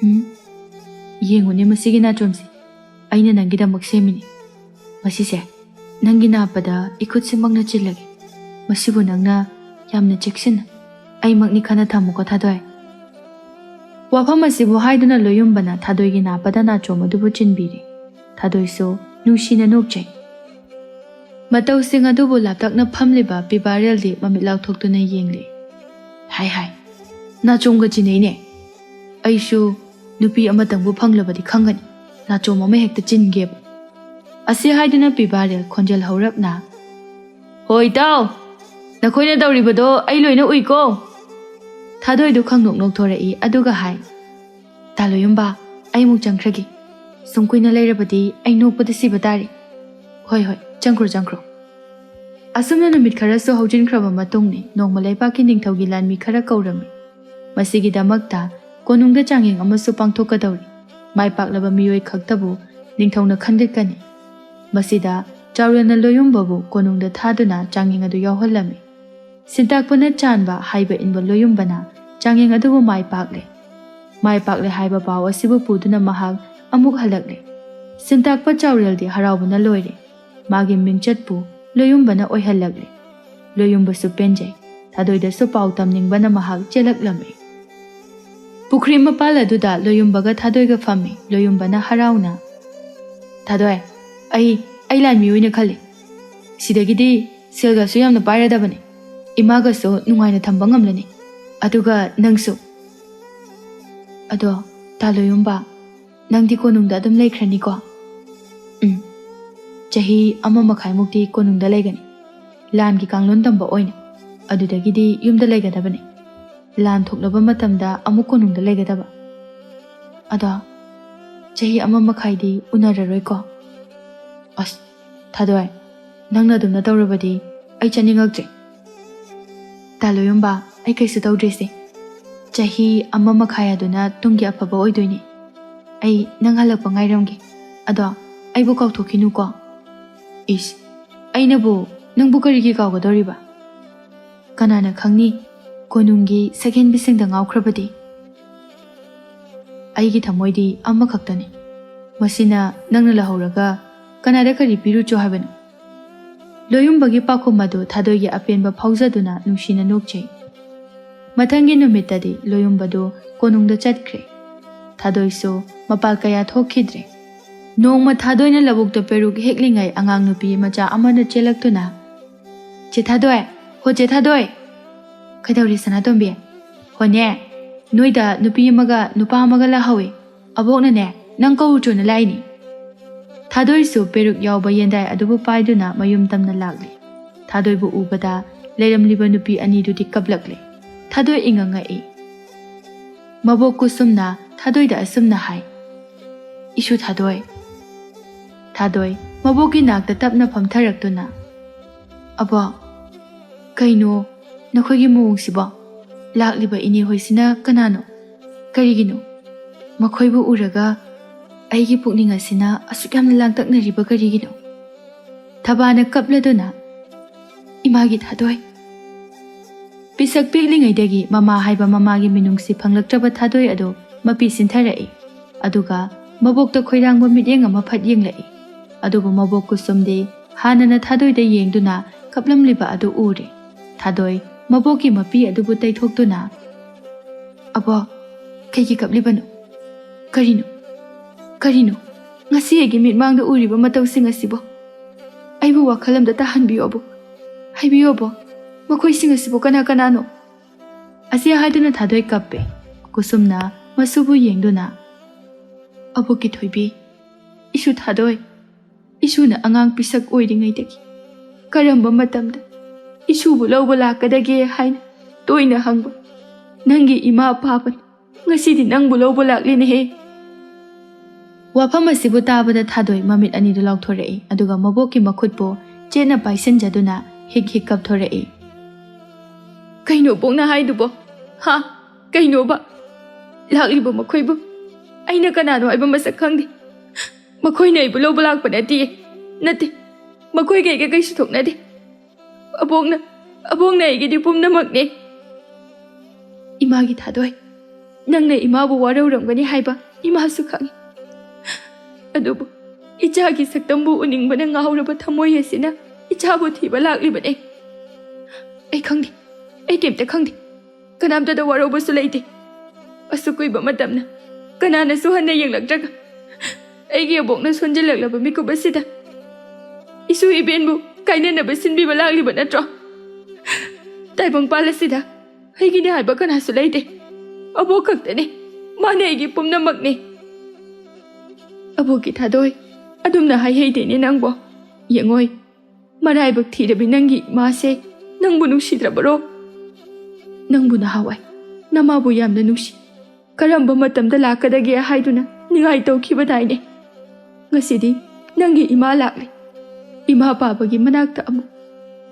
ꯎꯝ, ꯌꯦꯡꯉꯨꯅꯦ ꯃꯁꯤꯒꯤ ꯅꯥꯆꯣꯝꯁꯦ꯫ ꯑꯩꯅ ꯅꯪꯒꯤꯗꯃꯛ ꯁꯦꯝꯃꯤꯅꯤ꯫ ꯃꯁꯤꯁꯦ "ꯅꯪꯒꯤ ꯅꯥꯞꯄꯗ ꯏꯈꯨꯠꯁꯤꯃꯛꯅ ꯆꯤꯜꯂꯒꯦ꯫ ꯃꯁꯤꯕꯨ ꯅꯪꯅ ꯌꯥꯝꯅ ꯆꯦꯛꯁꯤꯟꯅ ꯑꯩꯃꯛꯅꯤ ꯈꯟꯅ ꯊꯝꯃꯨꯀꯣ, ꯊꯥꯗꯣꯏ꯫" ꯋꯥꯐꯝ ꯑꯁꯤꯕꯨ ꯍꯥꯏꯗꯨꯅ ꯂꯣꯌꯨꯝꯕꯅ ꯊꯥꯗꯣꯏꯒꯤ ꯅꯥꯞꯄꯗ ꯅꯥꯆꯣꯝ ꯑꯗꯨꯕꯨ ꯆꯤꯟꯕꯤꯔꯦ꯫ ꯊꯥꯗꯣꯏꯁꯨ ꯅꯨꯡꯁꯤꯅ ꯅꯣꯛꯆꯩ꯫ ꯃꯇꯧꯁꯤꯡ ꯑꯗꯨꯕꯨ ꯂꯥꯞꯇꯛꯅ ꯐꯝꯂꯤꯕ ꯄꯤꯕꯥꯔꯦꯜꯗꯤ ꯃꯃꯤꯠ ꯂꯥꯎꯊꯣꯛꯇꯨꯅ ꯌꯦꯡꯂꯤ꯫ "ꯍꯥꯏ ꯍꯥꯏ, ꯅꯥꯆꯣꯝꯒ ꯆꯤꯟꯅꯩꯅꯦ꯫ ꯑꯩꯁꯨ ꯅꯨꯄꯤ ꯑꯃꯇꯪꯕꯨ ꯐꯪꯂꯕꯗꯤ ꯈꯪꯒꯅꯤ, ꯅꯥꯆꯣꯝ ꯑꯃ ꯍꯦꯛꯇ ꯆꯤꯟꯒꯦꯕ꯫" ꯑꯁꯤ ꯍꯥꯏꯗꯨꯅ ꯄꯤꯕꯥꯔꯦꯜ ꯈꯣꯟꯖꯦꯜ ꯍꯧꯔꯞꯅ, "ꯍꯣꯏ ꯏꯇꯥꯎ, ꯅꯈꯣꯏꯅ ꯇꯧꯔꯤꯕꯗꯣ ꯑꯩ ꯂꯣꯏꯅ ꯎꯏꯀꯣ꯫" ꯊꯥꯗꯣꯏꯗꯨ ꯈꯪꯅꯣꯛ ꯅꯣꯛꯊꯣꯔꯛꯏ, ꯑꯗꯨꯒ ꯍꯥꯏ, "ꯇꯥ ꯂꯣꯌꯨꯝꯕ, ꯑꯩ ꯑꯃꯨꯛ ꯆꯪꯈ꯭ꯔꯒꯦ꯫ ꯁꯨꯝ ꯀꯨꯏꯅ ꯂꯩꯔꯕꯗꯤ ꯑꯩ ꯅꯣꯛꯄꯗ ꯁꯤꯕ ꯇꯥꯔꯦ꯫ ꯍꯣꯏ ꯍꯣꯏ, ꯆꯪꯈ꯭ꯔꯣ ꯆꯪꯈ꯭ꯔꯣ꯫" ꯑꯁꯨꯝꯅ ꯅꯨꯃꯤꯠ ꯈꯔꯁꯨ ꯍꯧꯖꯤꯟꯈ꯭ꯔꯕ ꯃꯇꯨꯡꯅꯤ, ꯅꯣꯡꯃ ꯂꯩꯄꯥꯛꯀꯤ ꯅꯤꯡꯊꯧꯒꯤ ꯂꯥꯟꯃꯤ ꯈꯔ ꯀꯧꯔꯝꯃꯤ꯫ ꯃꯁꯤꯒꯤꯗꯃꯛꯇ ꯀꯣꯅꯨꯡꯗ ꯆꯥꯡꯌꯦꯡ ꯑꯃꯁꯨ ꯄꯥꯡꯊꯣꯛꯀꯗꯧꯔꯤ꯫ ꯃꯥꯏ ꯄꯥꯛꯂꯕ ꯃꯤꯑꯣꯏ ꯈꯛꯇꯕꯨ ꯅꯤꯡꯊꯧꯅ ꯈꯟꯒꯠꯀꯅꯤ꯫ ꯃꯁꯤꯗ ꯆꯥꯎꯔꯦꯜꯅ ꯂꯣꯌꯨꯝꯕꯕꯨ ꯀꯣꯅꯨꯡꯗ ꯊꯥꯗꯨꯅ ꯆꯥꯡꯌꯦꯡ ꯑꯗꯨ ꯌꯥꯎꯍꯜꯂꯝꯃꯤ꯫ ꯁꯤꯟꯇꯥꯛꯄꯅ ꯆꯥꯟꯕ ꯍꯥꯏꯕ ꯏꯟꯕ ꯂꯣꯌꯨꯝꯕꯅ ꯆꯥꯡꯌꯦꯡ ꯑꯗꯨꯕꯨ ꯃꯥꯏ ꯄꯥꯛꯂꯦ꯫ ꯃꯥꯏ ꯄꯥꯛꯂꯦ ꯍꯥꯏꯕ ꯄꯥꯎ ꯑꯁꯤꯕꯨ ꯄꯨꯗꯨꯅ ꯃꯍꯥꯛ ꯑꯃꯨꯛ ꯍꯜꯂꯛꯂꯦ꯫ ꯁꯤꯟꯇꯥꯛꯄ ꯆꯥꯎꯔꯦꯜꯗꯤ ꯍꯔꯥꯎꯕꯅ ꯂꯣꯏꯔꯦ꯫ ꯃꯥꯒꯤ ꯃꯤꯡꯆꯠꯄꯨ ꯂꯣꯌꯨꯝꯕꯅ ꯑꯣꯏꯍꯜꯂꯛꯂꯦ꯫ ꯂꯣꯌꯨꯝꯕꯁꯨ ꯄꯦꯟꯖꯩ꯫ ꯊꯥꯗꯣꯏꯗꯁꯨ ꯄꯥꯎ ꯇꯝꯅꯤꯡꯕꯅ ꯃꯍꯥꯛ ꯆꯦꯜꯂꯛꯂꯝꯃꯤ꯫ ꯄꯨꯈ꯭ꯔꯤ ꯃꯄꯥꯜ ꯑꯗꯨꯗ ꯂꯣꯌꯨꯝꯕꯒ ꯊꯥꯗꯣꯏꯒ ꯐꯝꯃꯤ꯫ ꯂꯣꯌꯨꯝꯕꯅ ꯍꯔꯥꯎꯅ, "ꯊꯥꯗꯣꯏ, ꯑꯩ, ꯑꯩ ꯂꯥꯟꯃꯤ ꯑꯣꯏꯅ ꯈꯜꯂꯤ꯫ ꯁꯤꯗꯒꯤꯗꯤ ꯁꯦꯜꯒꯁꯨ ꯌꯥꯝꯅ ꯄꯥꯏꯔꯗꯕꯅꯤ꯫ ꯏꯃꯥꯒꯁꯨ ꯅꯨꯡꯉꯥꯏꯅ ꯊꯝꯕ ꯉꯝꯂꯅꯤ꯫ ꯑꯗꯨꯒ ꯅꯪꯁꯨ꯫ ꯑꯗꯣ, ꯇꯥ ꯂꯣꯌꯨꯝꯕ, ꯅꯪꯗꯤ ꯀꯣꯅꯨꯡꯗ ꯑꯗꯨꯝ ꯂꯩꯈ꯭ꯔꯅꯤꯀꯣ?" "ꯎꯝ, ꯆꯍꯤ ꯑꯃ ꯃꯈꯥꯏꯃꯨꯛꯇꯤ ꯀꯣꯅꯨꯡꯗ ꯂꯩꯒꯅꯤ꯫ ꯂꯥꯟꯒꯤ ꯀꯥꯡꯂꯣꯟ ꯇꯝꯕ ꯑꯣꯏꯅ꯫ ꯑꯗꯨꯗꯒꯤꯗꯤ ꯌꯨꯝꯗ ꯂꯩꯒꯗꯕꯅꯤ꯫ ꯂꯥꯟ ꯊꯣꯛꯂꯕ ꯃꯇꯝꯗ ꯑꯃꯨꯛ ꯀꯣꯅꯨꯡꯗ ꯂꯩꯒꯗꯕ꯫ ꯑꯗꯣ, ꯆꯍꯤ ꯑꯃ ꯃꯈꯥꯏꯗꯤ ꯎꯅꯔꯔꯣꯏꯀꯣ?" "ꯑꯁ, ꯊꯥꯗꯣꯏ, ꯅꯪꯅ ꯑꯗꯨꯝꯅ ꯇꯧꯔꯕꯗꯤ ꯑꯩ ꯆꯠꯅꯤꯡꯉꯛꯇ꯭ꯔꯦ꯫" "ꯇꯥ ꯂꯣꯌꯨꯝꯕ, ꯑꯩ ꯀꯩꯁꯨ ꯇꯧꯗ꯭ꯔꯤꯁꯦ꯫ ꯆꯍꯤ ꯑꯃ ꯃꯈꯥꯏ ꯑꯗꯨꯅ ꯇꯨꯡꯒꯤ ꯑꯐꯕ ꯑꯣꯏꯗꯣꯏꯅꯦ꯫ ꯑꯩ ꯅꯪ ꯍꯜꯂꯛꯄ ꯉꯥꯏꯔꯝꯒꯦ꯫ ꯑꯗꯣ, ꯑꯩꯕꯨ ꯀꯥꯎꯊꯣꯛꯈꯤꯅꯨꯀꯣ꯫" "ꯏꯁ, ꯑꯩꯅꯕꯨ ꯅꯪꯕꯨ ꯀꯔꯤꯒꯤ ꯀꯥꯎꯒꯗꯧꯔꯤꯕ? ꯀꯅꯥꯅ ꯈꯪꯅꯤ, ꯀꯣꯅꯨꯡꯒꯤ ꯁꯛꯍꯦꯟꯕꯤꯁꯤꯡꯗ ꯉꯥꯎꯈ꯭ꯔꯕꯗꯤ? ꯑꯩꯒꯤ ꯊꯃꯣꯏꯗꯤ ꯑꯃꯈꯛꯇꯅꯤ꯫ ꯃꯁꯤꯅ ꯅꯪꯅ ꯂꯧꯍꯧꯔꯒ ꯀꯅꯥꯗ ꯀꯔꯤ ꯄꯤꯔꯨꯆꯣ ꯍꯥꯏꯕꯅꯣ? ꯂꯣꯌꯨꯝꯕꯒꯤ ꯄꯥꯎꯈꯨꯝ ꯑꯗꯨ ꯊꯥꯗꯣꯏꯒꯤ ꯑꯄꯦꯟꯕ ꯐꯥꯎꯖꯗꯨꯅ ꯅꯨꯡꯁꯤꯅ ꯅꯣꯛꯆꯩ꯫ ꯃꯊꯪꯒꯤ ꯅꯨꯃꯤꯠꯇꯗꯤ ꯂꯣꯌꯨꯝꯕꯗꯨ ꯀꯣꯅꯨꯡꯗ ꯆꯠꯈ꯭ꯔꯦ꯫ ꯊꯥꯗꯣꯏꯁꯨ ꯃꯄꯥꯜ ꯀꯌꯥ ꯊꯣꯛꯈꯤꯗ꯭ꯔꯦ꯫ ꯅꯣꯡꯃ ꯊꯥꯗꯣꯏꯅ ꯂꯧꯕꯨꯛꯇ ꯄꯦꯔꯨꯛ ꯍꯦꯛꯂꯤꯉꯩ ꯑꯉꯥꯡ ꯅꯨꯄꯤ ꯃꯆꯥ ꯑꯃꯅ ꯆꯦꯜꯂꯛꯇꯨꯅ, "ꯆꯦ ꯊꯥꯗꯣꯏ, ꯍꯣ ꯆꯦ ꯊꯥꯗꯣꯏ!" "ꯀꯩꯗꯧꯔꯦ ꯁꯅꯥꯇꯣꯝꯕꯤ?" "ꯍꯣꯅꯦ, ꯅꯣꯏꯗ ꯅꯨꯄꯤ ꯑꯃꯒ ꯅꯨꯄꯥ ꯑꯃꯒ ꯂꯥꯛꯍꯧꯋꯤ꯫ ꯑꯕꯣꯛꯅꯅꯦ, ꯅꯪ ꯀꯧꯔꯨꯆꯣꯅ ꯂꯥꯛꯏꯅꯤ꯫" ꯊꯥꯗꯣꯏꯁꯨ ꯄꯦꯔꯨꯛ ꯌꯥꯎꯕ ꯌꯦꯟꯗꯥꯏ ꯑꯗꯨꯕꯨ ꯄꯥꯏꯗꯨꯅ ꯃꯌꯨꯝ ꯇꯝꯅ ꯂꯥꯛꯂꯤ꯫ ꯊꯥꯗꯣꯏꯕꯨ ꯎꯕꯗ ꯂꯩꯔꯝꯂꯤꯕ ꯅꯨꯄꯤ ꯑꯅꯤꯗꯨꯗꯤ ꯀꯞꯂꯛꯂꯦ꯫ ꯊꯥꯗꯣꯏ ꯏꯉꯛ ꯉꯛꯏ꯫ ꯃꯕꯣꯛ ꯀꯨꯁꯨꯝꯅ ꯊꯥꯗꯣꯏꯗ ꯑꯁꯨꯝꯅ ꯍꯥꯏ, "ꯏꯁꯨ ꯊꯥꯗꯣꯏ꯫" ꯊꯥꯗꯣꯏ ꯃꯕꯣꯛꯀꯤ ꯅꯥꯛꯇ ꯇꯞꯅ ꯐꯝꯊꯔꯛꯇꯨꯅ, "ꯑꯕꯣꯛ, ꯀꯩꯅꯣ ꯅꯈꯣꯏꯒꯤ ꯃꯑꯣꯡꯁꯤꯕꯣ? ꯂꯥꯛꯂꯤꯕ ꯏꯅꯦ ꯍꯣꯏꯁꯤꯅ ꯀꯅꯥꯅꯣ? ꯀꯔꯤꯒꯤꯅꯣ? ꯃꯈꯣꯏꯕꯨ ꯎꯔꯒ ꯑꯩꯒꯤ ꯄꯨꯛꯅꯤꯡ ꯑꯁꯤꯅ ꯑꯁꯨꯛ ꯌꯥꯝꯅ ꯂꯥꯡꯇꯛꯅꯔꯤꯕ ꯀꯔꯤꯒꯤꯅꯣ?" ꯊꯕꯥꯅ ꯀꯞꯂꯗꯨꯅ, "ꯏꯃꯥꯒꯤ ꯊꯥꯗꯣꯏ꯫" ꯄꯤꯁꯛ ꯄꯤꯛꯂꯤꯉꯩꯗꯒꯤ ꯃꯃꯥ ꯍꯥꯏꯕ ꯃꯃꯥꯒꯤ ꯃꯤꯅꯨꯡꯁꯤ ꯐꯪꯂꯛꯇ꯭ꯔꯕ ꯊꯥꯗꯣꯏ ꯑꯗꯨ ꯃꯄꯤ ꯁꯤꯟꯊꯔꯛꯏ꯫ ꯑꯗꯨꯒ ꯃꯕꯣꯛꯇ ꯈꯣꯏꯔꯥꯡꯕ ꯃꯤꯠꯌꯦꯡ ꯑꯃ ꯐꯠ ꯌꯦꯡꯂꯛꯏ꯫ ꯑꯗꯨꯕꯨ ꯃꯕꯣꯛ ꯀꯨꯁꯨꯝꯗꯤ ꯍꯥꯟꯅꯅ ꯊꯥꯗꯣꯏꯗ ꯌꯦꯡꯗꯨꯅ ꯀꯞꯂꯝꯂꯤꯕ ꯑꯗꯨ ꯎꯔꯦ꯫ ꯊꯥꯗꯣꯏ ꯃꯕꯣꯛꯀꯤ ꯃꯄꯤ ꯑꯗꯨꯕꯨ ꯇꯩꯊꯣꯛꯇꯨꯅ, "ꯑꯕꯣꯛ, ꯀꯩꯒꯤ ꯀꯞꯂꯤꯕꯅꯣ? ꯀꯔꯤꯅꯣ? ꯀꯔꯤꯅꯣ? ꯉꯁꯤ ꯑꯩꯒꯤ ꯃꯤꯠꯃꯥꯡꯗ ꯎꯔꯤꯕ ꯃꯇꯧꯁꯤꯡ ꯑꯁꯤꯕꯣ? ꯑꯩꯕꯨ ꯋꯥꯈꯜ ꯑꯝꯗ ꯇꯥꯍꯟꯕꯤꯌꯣ ꯑꯕꯣꯛ꯫ ꯍꯥꯏꯕꯤꯌꯣ ꯑꯕꯣꯛ, ꯃꯈꯣꯏꯁꯤꯡ ꯑꯁꯤꯕꯨ ꯀꯅꯥ ꯀꯅꯥꯅꯣ?" ꯑꯁꯤ ꯍꯥꯏꯗꯨꯅ ꯊꯥꯗꯣꯏ ꯀꯞꯄꯦ꯫ ꯀꯨꯁꯨꯝꯅ ꯃꯁꯨꯕꯨ ꯌꯦꯡꯗꯨꯅ, "ꯑꯕꯣꯛꯀꯤ ꯊꯣꯏꯕꯤ, ꯏꯁꯨ ꯊꯥꯗꯣꯏ, ꯏꯁꯨꯅ ꯑꯉꯥꯡ ꯄꯤꯁꯛ ꯑꯣꯏꯔꯤꯉꯩꯗꯒꯤ ꯀꯔꯝꯕ ꯃꯇꯝꯗ ꯏꯁꯨꯕꯨ ꯂꯧꯕ ꯂꯥꯛꯀꯗꯒꯦ ꯍꯥꯏꯅ ꯇꯣꯏꯅ ꯍꯪꯕ ꯅꯪꯒꯤ ꯏꯃꯥ ꯄꯥꯕꯅ ꯉꯁꯤꯗꯤ ꯅꯪꯕꯨ ꯂꯧꯕ ꯂꯥꯛꯂꯤꯅꯦꯍꯦ꯫" ꯋꯥꯐꯝ ꯑꯁꯤꯕꯨ ꯇꯥꯕꯗ ꯊꯥꯗꯣꯏ ꯃꯃꯤꯠ ꯑꯅꯤꯗꯨ ꯂꯥꯎꯊꯣꯔꯛꯏ, ꯑꯗꯨꯒ ꯃꯕꯣꯛꯀꯤ ꯃꯈꯨꯠꯄꯨ ꯆꯦꯠꯅ ꯄꯥꯏꯁꯤꯟꯖꯗꯨꯅ ꯍꯤꯛ ꯍꯤꯛ ꯀꯞꯊꯣꯔꯛꯏ꯫ "ꯀꯩꯅꯣ ꯕꯣꯛꯅ ꯍꯥꯏꯗꯨꯕꯣ? ꯍꯥ? ꯀꯩꯅꯣꯕ? ꯂꯥꯛꯂꯤꯕ ꯃꯈꯣꯏꯕꯨ ꯑꯩꯅ ꯀꯅꯥꯅꯣ ꯍꯥꯏꯕ ꯃꯁꯛ ꯈꯪꯗꯦ꯫ ꯃꯈꯣꯏꯅ ꯑꯩꯕꯨ ꯂꯧꯕ ꯂꯥꯛꯄ ꯅꯠꯇꯦ꯫ ꯅꯠꯇꯦ, ꯃꯈꯣꯏꯒ ꯑꯩꯒ ꯀꯩꯁꯨ ꯊꯣꯛꯅꯗꯦ꯫ ꯑꯕꯣꯛꯅ, ꯑꯕꯣꯛꯅ ꯑꯩꯒꯤꯗꯤ ꯄꯨꯝꯅꯃꯛꯅꯦ꯫" "ꯏꯃꯥꯒꯤ ꯊꯥꯗꯣꯏ, ꯅꯪꯅ ꯏꯃꯥꯕꯨ ꯋꯥꯔꯧꯔꯝꯒꯅꯤ ꯍꯥꯏꯕ ꯏꯃꯥꯁꯨ ꯈꯪꯏ꯫ ꯑꯗꯨꯕꯨ ꯏꯆꯥꯒꯤ ꯁꯛꯇꯝꯕꯨ ꯎꯅꯤꯡꯕꯅ ꯉꯥꯎꯔꯕ ꯊꯃꯣꯏ ꯑꯁꯤꯅ ꯏꯆꯥꯕꯨ ꯊꯤꯕ ꯂꯥꯛꯂꯤꯕꯅꯦ꯫ ꯑꯩ ꯈꯪꯗꯦ, ꯑꯩ ꯀꯩꯝꯇ ꯈꯪꯗꯦ꯫ ꯀꯅꯥꯝꯇꯗ ꯋꯥꯔꯧꯕꯁꯨ ꯂꯩꯇꯦ꯫ ꯑꯁꯨꯛ ꯀꯨꯏꯕ ꯃꯇꯝꯅ ꯀꯅꯥꯅꯁꯨ ꯍꯟꯅ ꯌꯦꯡꯂꯛꯇ꯭ꯔꯒ ꯑꯩꯒꯤ ꯑꯕꯣꯛꯅ ꯁꯣꯟꯖꯤꯜꯂꯛꯂꯕ ꯃꯤꯀꯨꯞ ꯑꯁꯤꯗ ꯏꯁꯨ ꯏꯕꯦꯟꯕꯨ ꯀꯥꯏꯅꯅꯕ ꯁꯤꯟꯕꯤꯕ ꯂꯥꯛꯂꯤꯕ ꯅꯠꯇ꯭ꯔꯣ? ꯇꯥꯏꯕꯪꯄꯥꯜ ꯑꯁꯤꯗ ꯑꯩꯒꯤꯅꯦ ꯍꯥꯏꯕ ꯀꯅꯥꯁꯨ ꯂꯩꯇꯦ꯫ ꯑꯕꯣꯛ ꯈꯛꯇꯅꯦ, ꯃꯥꯅ ꯑꯩꯒꯤ ꯄꯨꯝꯅꯃꯛꯅꯦ꯫ ꯑꯕꯣꯛꯀꯤ ꯊꯥꯗꯣꯏ, ꯑꯗꯨꯝꯅ ꯍꯥꯏꯍꯩꯗꯦꯅꯦ ꯅꯪꯕꯣ꯫ ꯌꯦꯡꯉꯣꯏ, ꯃꯔꯥꯏꯕꯛ ꯊꯤꯔꯕꯤ ꯅꯪꯒꯤ ꯏꯃꯥꯁꯦ ꯅꯪꯕꯨ ꯅꯨꯡꯁꯤꯗ꯭ꯔꯕꯔꯣ? ꯅꯪꯕꯨ ꯅꯍꯥꯟꯋꯥꯏ ꯅꯃꯥꯕꯨ ꯌꯥꯝꯅ ꯅꯨꯡꯁꯤ, ꯀꯔꯝꯕ ꯃꯇꯝꯗ ꯂꯥꯛꯀꯗꯒꯦ ꯍꯥꯏꯗꯨꯅ ꯅꯤꯡꯉꯥꯏ ꯇꯧꯈꯤꯕꯗꯥꯏꯅꯦ꯫ ꯉꯁꯤꯗꯤ ꯅꯪꯒꯤ ꯏꯃꯥ ꯂꯥꯛꯂꯦ꯫ ꯏꯃꯥ ꯄꯥꯕꯒꯤ ꯃꯅꯥꯛꯇ ꯑꯃꯨꯛ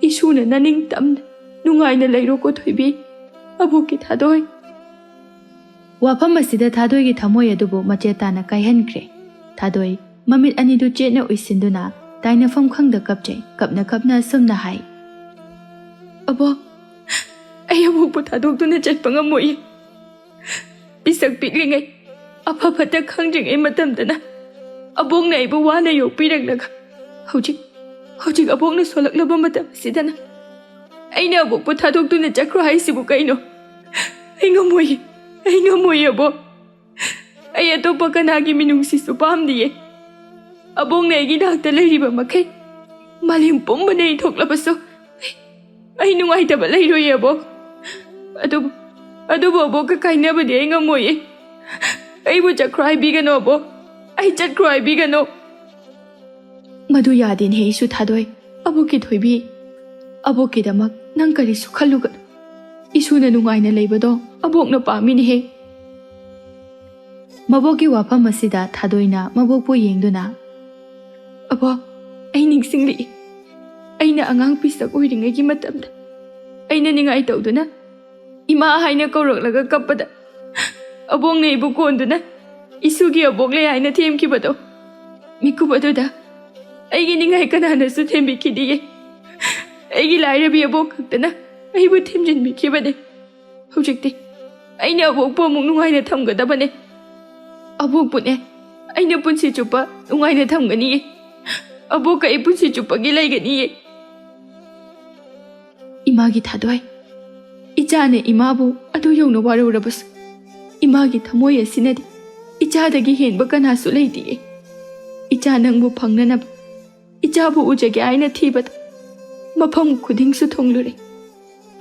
ꯏꯁꯨꯅ ꯅꯅꯤꯡ ꯇꯝꯅ ꯅꯨꯡꯉꯥꯏꯅ ꯂꯩꯔꯣꯀꯣ ꯊꯣꯏꯕꯤ꯫ ꯑꯕꯣꯛꯀꯤ ꯊꯥꯗꯣꯏ꯫ ꯋꯥꯐꯝ ꯑꯁꯤꯗ ꯊꯥꯗꯣꯏꯒꯤ ꯊꯃꯣꯏ ꯑꯗꯨꯕꯨ ꯃꯆꯦꯠ ꯇꯥꯅ ꯀꯥꯏꯍꯟꯈ꯭ꯔꯦ꯫ ꯊꯥꯗꯣꯏ ꯃꯃꯤꯠ ꯑꯅꯤꯗꯨ ꯆꯦꯠꯅ ꯎꯏꯁꯤꯟꯗꯨꯅ ꯇꯥꯏꯅꯐꯝ ꯈꯪꯗ ꯀꯞꯆꯩ꯫ ꯀꯞꯅ ꯀꯞꯅ ꯑꯁꯨꯝꯅ ꯍꯥꯏ, "ꯑꯕꯣꯛ, ꯑꯩ ꯑꯕꯣꯛꯄꯨ ꯊꯥꯗꯣꯛꯇꯨꯅ ꯆꯠꯄ ꯉꯝꯃꯣꯏꯌꯦ꯫ ꯄꯤꯁꯛ ꯄꯤꯛꯂꯤꯉꯩ, ꯑꯐ ꯐꯠꯇ ꯈꯪꯗ꯭ꯔꯤꯉꯩ ꯃꯇꯝꯗꯅ ꯑꯕꯣꯛꯅ ꯑꯩꯕꯨ ꯋꯥꯅ ꯌꯣꯛꯄꯤꯔꯛꯂꯒ ꯍꯧꯖꯤꯛ, ꯍꯧꯖꯤꯛ ꯑꯕꯣꯛꯅ ꯁꯣꯜꯂꯛꯂꯕ ꯃꯇꯝ ꯑꯁꯤꯗꯅ ꯑꯩꯅ ꯑꯕꯣꯛꯄꯨ ꯊꯥꯗꯣꯛꯇꯨꯅ ꯆꯠꯈ꯭ꯔꯣ ꯍꯥꯏꯁꯤꯕꯨ ꯀꯩꯅꯣ? ꯑꯩ ꯉꯝꯃꯣꯏꯌꯦ, ꯑꯩ ꯉꯝꯃꯣꯏꯌꯦ ꯑꯕꯣꯛ꯫ ꯑꯩ ꯑꯇꯣꯞꯄ ꯀꯅꯥꯒꯤ ꯃꯤꯅꯨꯡꯁꯤꯁꯨ ꯄꯥꯝꯗꯤꯌꯦ꯫ ꯑꯕꯣꯛꯅ ꯑꯩꯒꯤ ꯅꯥꯛꯇ ꯂꯩꯔꯤꯕ ꯃꯈꯩ ꯃꯥꯂꯦꯝ ꯄꯨꯝꯕꯅ ꯏꯟꯊꯣꯛꯂꯕꯁꯨ ꯑꯩ ꯅꯨꯡꯉꯥꯏꯇꯕ ꯂꯩꯔꯣꯏꯌꯦ ꯑꯕꯣꯛ꯫ ꯑꯗꯨꯕꯨ, ꯑꯗꯨꯕꯨ ꯑꯕꯣꯛꯀ ꯀꯥꯏꯅꯕꯗꯤ ꯑꯩ ꯉꯝꯃꯣꯏꯌꯦ꯫ ꯑꯩꯕꯨ ꯆꯠꯈ꯭ꯔꯣ ꯍꯥꯏꯕꯤꯒꯅꯨ ꯑꯕꯣꯛ꯫ ꯑꯩ ꯆꯠꯈ꯭ꯔꯣ ꯍꯥꯏꯕꯤꯒꯅꯨ꯫" "ꯃꯗꯨ ꯌꯥꯗꯦꯅꯦ ꯏꯁꯨ ꯊꯥꯗꯣꯏ꯫ ꯑꯕꯣꯛꯀꯤ ꯊꯣꯏꯕꯤ, ꯑꯕꯣꯛꯀꯤꯗꯃꯛ ꯅꯪ ꯀꯔꯤꯁꯨ ꯈꯜꯂꯨꯒꯅꯨ꯫ ꯏꯁꯨꯅ ꯅꯨꯡꯉꯥꯏꯅ ꯂꯩꯕꯗꯣ ꯑꯕꯣꯛꯅ ꯄꯥꯝꯃꯤꯅꯦꯍꯦ꯫" ꯃꯕꯣꯛꯀꯤ ꯋꯥꯐꯝ ꯑꯁꯤꯗ ꯊꯥꯗꯣꯏꯅ ꯃꯕꯣꯛꯄꯨ ꯌꯦꯡꯗꯨꯅ, "ꯑꯕꯣꯛ, ꯑꯩ ꯅꯤꯡꯁꯤꯡꯂꯛꯏ꯫ ꯑꯩꯅ ꯑꯉꯥꯡ ꯄꯤꯁꯛ ꯑꯣꯏꯔꯤꯉꯩꯒꯤ ꯃꯇꯝꯗ ꯑꯩꯅ ꯅꯤꯡꯉꯥꯏ ꯇꯧꯗꯨꯅ ꯏꯃꯥ ꯍꯥꯏꯅ ꯀꯧꯔꯛꯂꯒ ꯀꯞꯄꯗ ꯑꯕꯣꯛꯅ ꯑꯩꯕꯨ ꯀꯣꯟꯗꯨꯅ ꯏꯁꯨꯒꯤ ꯑꯕꯣꯛ ꯂꯩ ꯍꯥꯏꯅ ꯊꯦꯝꯈꯤꯕꯗꯣ꯫ ꯃꯤꯀꯨꯞ ꯑꯗꯨꯗ ꯑꯩꯒꯤ ꯅꯤꯡꯉꯥꯏ ꯀꯅꯥꯅꯁꯨ ꯊꯦꯝꯕꯤꯈꯤꯗꯤꯌꯦ꯫ ꯑꯩꯒꯤ ꯂꯥꯏꯔꯕꯤ ꯑꯕꯣꯛ ꯈꯛꯇꯅ ꯑꯩꯕꯨ ꯊꯦꯝꯖꯤꯟꯕꯤꯈꯤꯕꯅꯦ꯫ ꯍꯧꯖꯤꯛꯇꯤ ꯑꯩꯅ ꯑꯕꯣꯛꯄꯨ ꯑꯃꯨꯛ ꯅꯨꯡꯉꯥꯏꯅ ꯊꯝꯒꯗꯕꯅꯦ꯫ ꯑꯕꯣꯛꯄꯨꯅꯦ ꯑꯩꯅ ꯄꯨꯟꯁꯤ ꯆꯨꯞꯄ ꯅꯨꯡꯉꯥꯏꯅ ꯊꯝꯒꯅꯤꯌꯦ꯫ ꯑꯕꯣꯛꯀ ꯑꯩ ꯄꯨꯟꯁꯤ ꯆꯨꯞꯄꯒꯤ ꯂꯩꯒꯅꯤꯌꯦ꯫" ꯃꯥꯒꯤ ꯊꯥꯗꯣꯏ, ꯏꯆꯥꯅ ꯏꯃꯥꯕꯨ ꯑꯗꯨ ꯌꯧꯅ ꯋꯥꯔꯧꯔꯕꯁꯨ, ꯏꯃꯥꯒꯤ ꯊꯃꯣꯏ ꯑꯁꯤꯅꯗꯤ ꯏꯆꯥꯗꯒꯤ ꯍꯦꯟꯕ ꯀꯅꯥꯁꯨ ꯂꯩꯇꯦ꯫ ꯏꯆꯥ ꯅꯪꯕꯨ ꯐꯪꯅꯅꯕ, ꯏꯆꯥꯕꯨ ꯎꯖꯒꯦ ꯍꯥꯏꯅ ꯊꯤꯕꯗ ꯃꯐꯝ ꯈꯨꯗꯤꯡꯁꯨ ꯊꯨꯡꯂꯨꯔꯦ꯫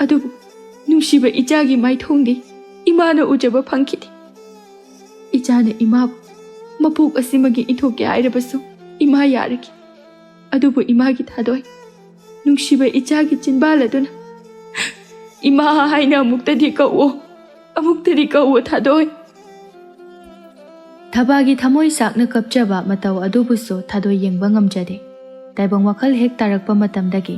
ꯑꯗꯨꯕꯨ ꯅꯨꯡꯁꯤꯕ ꯏꯆꯥꯒꯤ ꯃꯥꯏꯊꯣꯡꯗꯤ ꯏꯃꯥꯅ ꯎꯖꯕ ꯐꯪꯈꯤꯗꯦ꯫ ꯏꯆꯥꯅ ꯏꯃꯥꯕꯨ ꯃꯄꯣꯛ ꯑꯁꯤꯃꯒꯤ ꯏꯊꯣꯛꯀꯦ ꯍꯥꯏꯔꯕꯁꯨ ꯏꯃꯥ ꯌꯥꯔꯒꯦ꯫ ꯑꯗꯨꯕꯨ ꯏꯃꯥꯒꯤ ꯊꯥꯗꯣꯏ, ꯅꯨꯡꯁꯤꯕ ꯏꯆꯥꯒꯤ ꯆꯤꯟꯕꯥꯜ ꯑꯗꯨꯅ "ꯏꯃꯥ" ꯍꯥꯏꯅ ꯑꯃꯨꯛꯇꯗꯤ ꯀꯧꯑꯣ, ꯑꯃꯨꯛꯇꯗꯤ ꯀꯧꯑꯣ ꯊꯥꯗꯣꯏ꯫ ꯊꯕꯥꯒꯤ ꯊꯃꯣꯏ ꯁꯥꯛꯅ ꯀꯞꯆꯕ ꯃꯇꯧ ꯑꯗꯨꯕꯨꯁꯨ ꯊꯥꯗꯣꯏ ꯌꯦꯡꯕ ꯉꯝꯖꯗꯦ꯫ ꯇꯥꯏꯕꯪ ꯋꯥꯈꯜ ꯍꯦꯛ ꯇꯥꯔꯛꯄ ꯃꯇꯝꯗꯒꯤ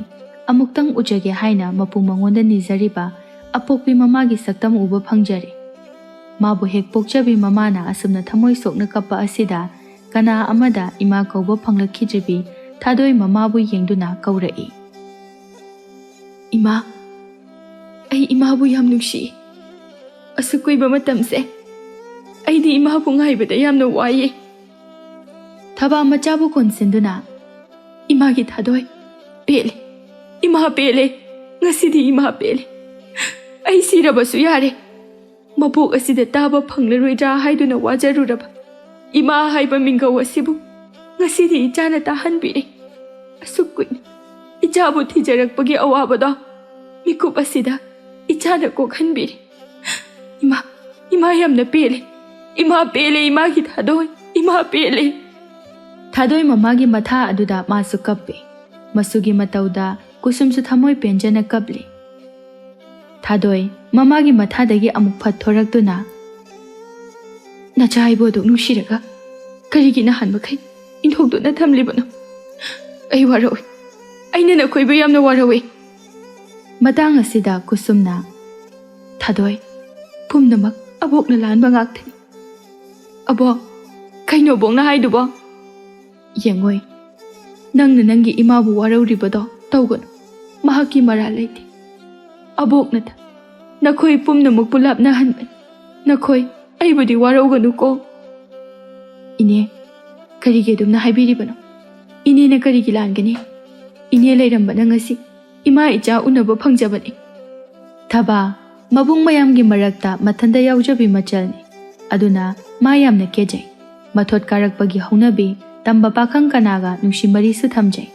ꯑꯃꯨꯛꯇꯪ ꯎꯖꯒꯦ ꯍꯥꯏꯅ ꯃꯄꯨ ꯃꯉꯣꯟꯗ ꯅꯤꯖꯔꯤꯕ ꯑꯄꯣꯛꯄꯤ ꯃꯃꯥꯒꯤ ꯁꯛꯇꯝ ꯎꯕ ꯐꯪꯖꯔꯦ꯫ ꯃꯥꯕꯨ ꯍꯦꯛ ꯄꯣꯛꯆꯕꯤ ꯃꯃꯥꯅ ꯑꯁꯨꯝꯅ ꯊꯃꯣꯏ ꯁꯣꯛꯅ ꯀꯞꯄ ꯑꯁꯤꯗ ꯀꯅꯥ ꯑꯃꯗ ꯏꯃꯥ ꯀꯧꯕ ꯐꯪꯂꯛꯈꯤꯗ꯭ꯔꯤꯕꯤ ꯊꯥꯗꯣꯏ ꯃꯃꯥꯕꯨ ꯌꯦꯡꯗꯨꯅ ꯀꯧꯔꯛꯏ꯫ "ꯏꯃꯥ, ꯑꯩ ꯏꯃꯥꯕꯨ ꯌꯥꯝ ꯅꯨꯡꯁꯤꯌꯦ꯫ ꯑꯁꯨꯛ ꯀꯨꯏꯕ ꯃꯇꯝꯁꯦ ꯑꯩꯗꯤ ꯏꯃꯥꯕꯨ ꯉꯥꯏꯕꯗ ꯌꯥꯝꯅ ꯋꯥꯏꯌꯦ꯫" ꯊꯕꯥ ꯃꯆꯥꯕꯨ ꯀꯣꯟꯁꯤꯟꯗꯨꯅ, "ꯏꯃꯥꯒꯤ ꯊꯥꯗꯣꯏ, ꯄꯦꯜꯂꯦ꯫ ꯏꯃꯥ ꯄꯦꯜꯂꯦ꯫ ꯉꯁꯤꯗꯤ ꯏꯃꯥ ꯄꯦꯜꯂꯦ꯫ ꯑꯩ ꯁꯤꯔꯕꯁꯨ ꯌꯥꯔꯦ꯫ ꯃꯄꯣꯛ ꯑꯁꯤꯗ ꯇꯥꯕ ꯐꯪꯂꯔꯣꯏꯗ꯭ꯔꯥ ꯍꯥꯏꯗꯨꯅ ꯋꯥꯖꯔꯨꯔꯕ ꯏꯃꯥ ꯍꯥꯏꯕ ꯃꯤꯡꯒꯧ ꯑꯁꯤꯕꯨ ꯉꯁꯤꯗꯤ ꯏꯆꯥꯅ ꯇꯥꯍꯟꯕꯤꯔꯦ꯫ ꯑꯁꯨꯛ ꯀꯨꯏꯅ ꯏꯆꯥꯕꯨ ꯊꯤꯖꯔꯛꯄꯒꯤ ꯑꯋꯥꯕꯗꯣ ꯃꯤꯀꯨꯞ ꯑꯁꯤꯗ ꯏꯆꯥꯅ ꯀꯣꯛꯍꯟꯕꯤꯔꯦ꯫ ꯏꯃꯥ, ꯏꯃꯥ ꯌꯥꯝꯅ ꯄꯦꯜꯂꯦ꯫ ꯏꯃꯥ ꯄꯦꯜꯂꯦ, ꯏꯃꯥꯒꯤ ꯊꯥꯗꯣꯏ, ꯏꯃꯥ ꯄꯦꯜꯂꯦ꯫" ꯊꯥꯗꯣꯏ ꯃꯃꯥꯒꯤ ꯃꯊꯥ ꯑꯗꯨꯗ ꯃꯥꯁꯨ ꯀꯞꯄꯦ꯫ ꯃꯁꯨꯒꯤ ꯃꯇꯧꯗ ꯀꯨꯁꯨꯝꯁꯨ ꯊꯃꯣꯏ ꯄꯦꯟꯖꯅ ꯀꯞꯂꯤ꯫ ꯊꯥꯗꯣꯏ ꯃꯃꯥꯒꯤ ꯃꯊꯥꯗꯒꯤ ꯑꯃꯨꯛ ꯐꯠ ꯊꯣꯔꯛꯇꯨꯅ, "ꯅꯆꯥ ꯑꯩꯕꯨ ꯑꯗꯨꯛ ꯅꯨꯡꯁꯤꯔꯒ ꯀꯔꯤꯒꯤ ꯅꯍꯥꯟ ꯃꯈꯩ ꯏꯟꯊꯣꯛꯇꯨꯅ ꯊꯝꯂꯤꯕꯅꯣ? ꯑꯩ ꯋꯥꯔꯧꯏ꯫ ꯑꯩꯅ ꯅꯈꯣꯏꯕꯨ ꯌꯥꯝꯅ ꯋꯥꯔꯧꯏ꯫" ꯃꯇꯥꯡ ꯑꯁꯤꯗ ꯀꯨꯁꯨꯝꯅ, "ꯊꯥꯗꯣꯏ, ꯄꯨꯝꯅꯃꯛ ꯑꯕꯣꯛꯅ ꯂꯥꯟꯕ ꯉꯥꯛꯇꯅꯤ꯫" "ꯑꯕꯣꯛ, ꯀꯩꯅꯣ ꯑꯕꯣꯛꯅ ꯍꯥꯏꯗꯨꯕꯣ?" "ꯌꯦꯡꯉꯣꯏ, ꯅꯪꯅ ꯅꯪꯒꯤ ꯏꯃꯥꯕꯨ ꯋꯥꯔꯧꯔꯤꯕꯗꯣ ꯇꯧꯒꯅꯨ꯫ ꯃꯍꯥꯛꯀꯤ ꯃꯔꯥꯜ ꯂꯩꯇꯦ꯫ ꯑꯕꯣꯛꯅ ꯅꯈꯣꯏ ꯄꯨꯝꯅꯃꯛꯄꯨ ꯂꯥꯞꯅꯍꯟꯕꯅꯤ꯫ ꯅꯈꯣꯏ ꯑꯩꯕꯨꯗꯤ ꯋꯥꯔꯧꯒꯅꯨꯀꯣ꯫" "ꯏꯅꯦ, ꯀꯔꯤꯒꯤ ꯑꯗꯨꯝꯅ ꯍꯥꯏꯕꯤꯔꯤꯕꯅꯣ? ꯏꯅꯦꯅ ꯀꯔꯤꯒꯤ ꯂꯥꯟꯒꯅꯤ? ꯏꯅꯦ ꯂꯩꯔꯝꯕꯅ ꯉꯁꯤ ꯏꯃꯥ ꯏꯆꯥ ꯎꯅꯕ ꯐꯪꯖꯕꯅꯤ꯫ ꯊꯕꯥ, ꯃꯕꯨꯡ ꯃꯌꯥꯝꯒꯤ ꯃꯔꯛꯇ ꯃꯊꯟꯇ ꯌꯥꯎꯖꯕꯤ ꯃꯆꯜꯅꯤ꯫ ꯑꯗꯨꯅ ꯃꯥ ꯌꯥꯝꯅ ꯀꯦꯖꯩ꯫ ꯃꯊꯣꯠ ꯀꯥꯔꯛꯄꯒꯤ ꯍꯧꯅꯕꯤ, ꯇꯝꯕ ꯄꯥꯈꯪ ꯀꯅꯥꯒ ꯅꯨꯡꯁꯤ ꯃꯔꯤꯁꯨ ꯊꯝꯖꯩ꯫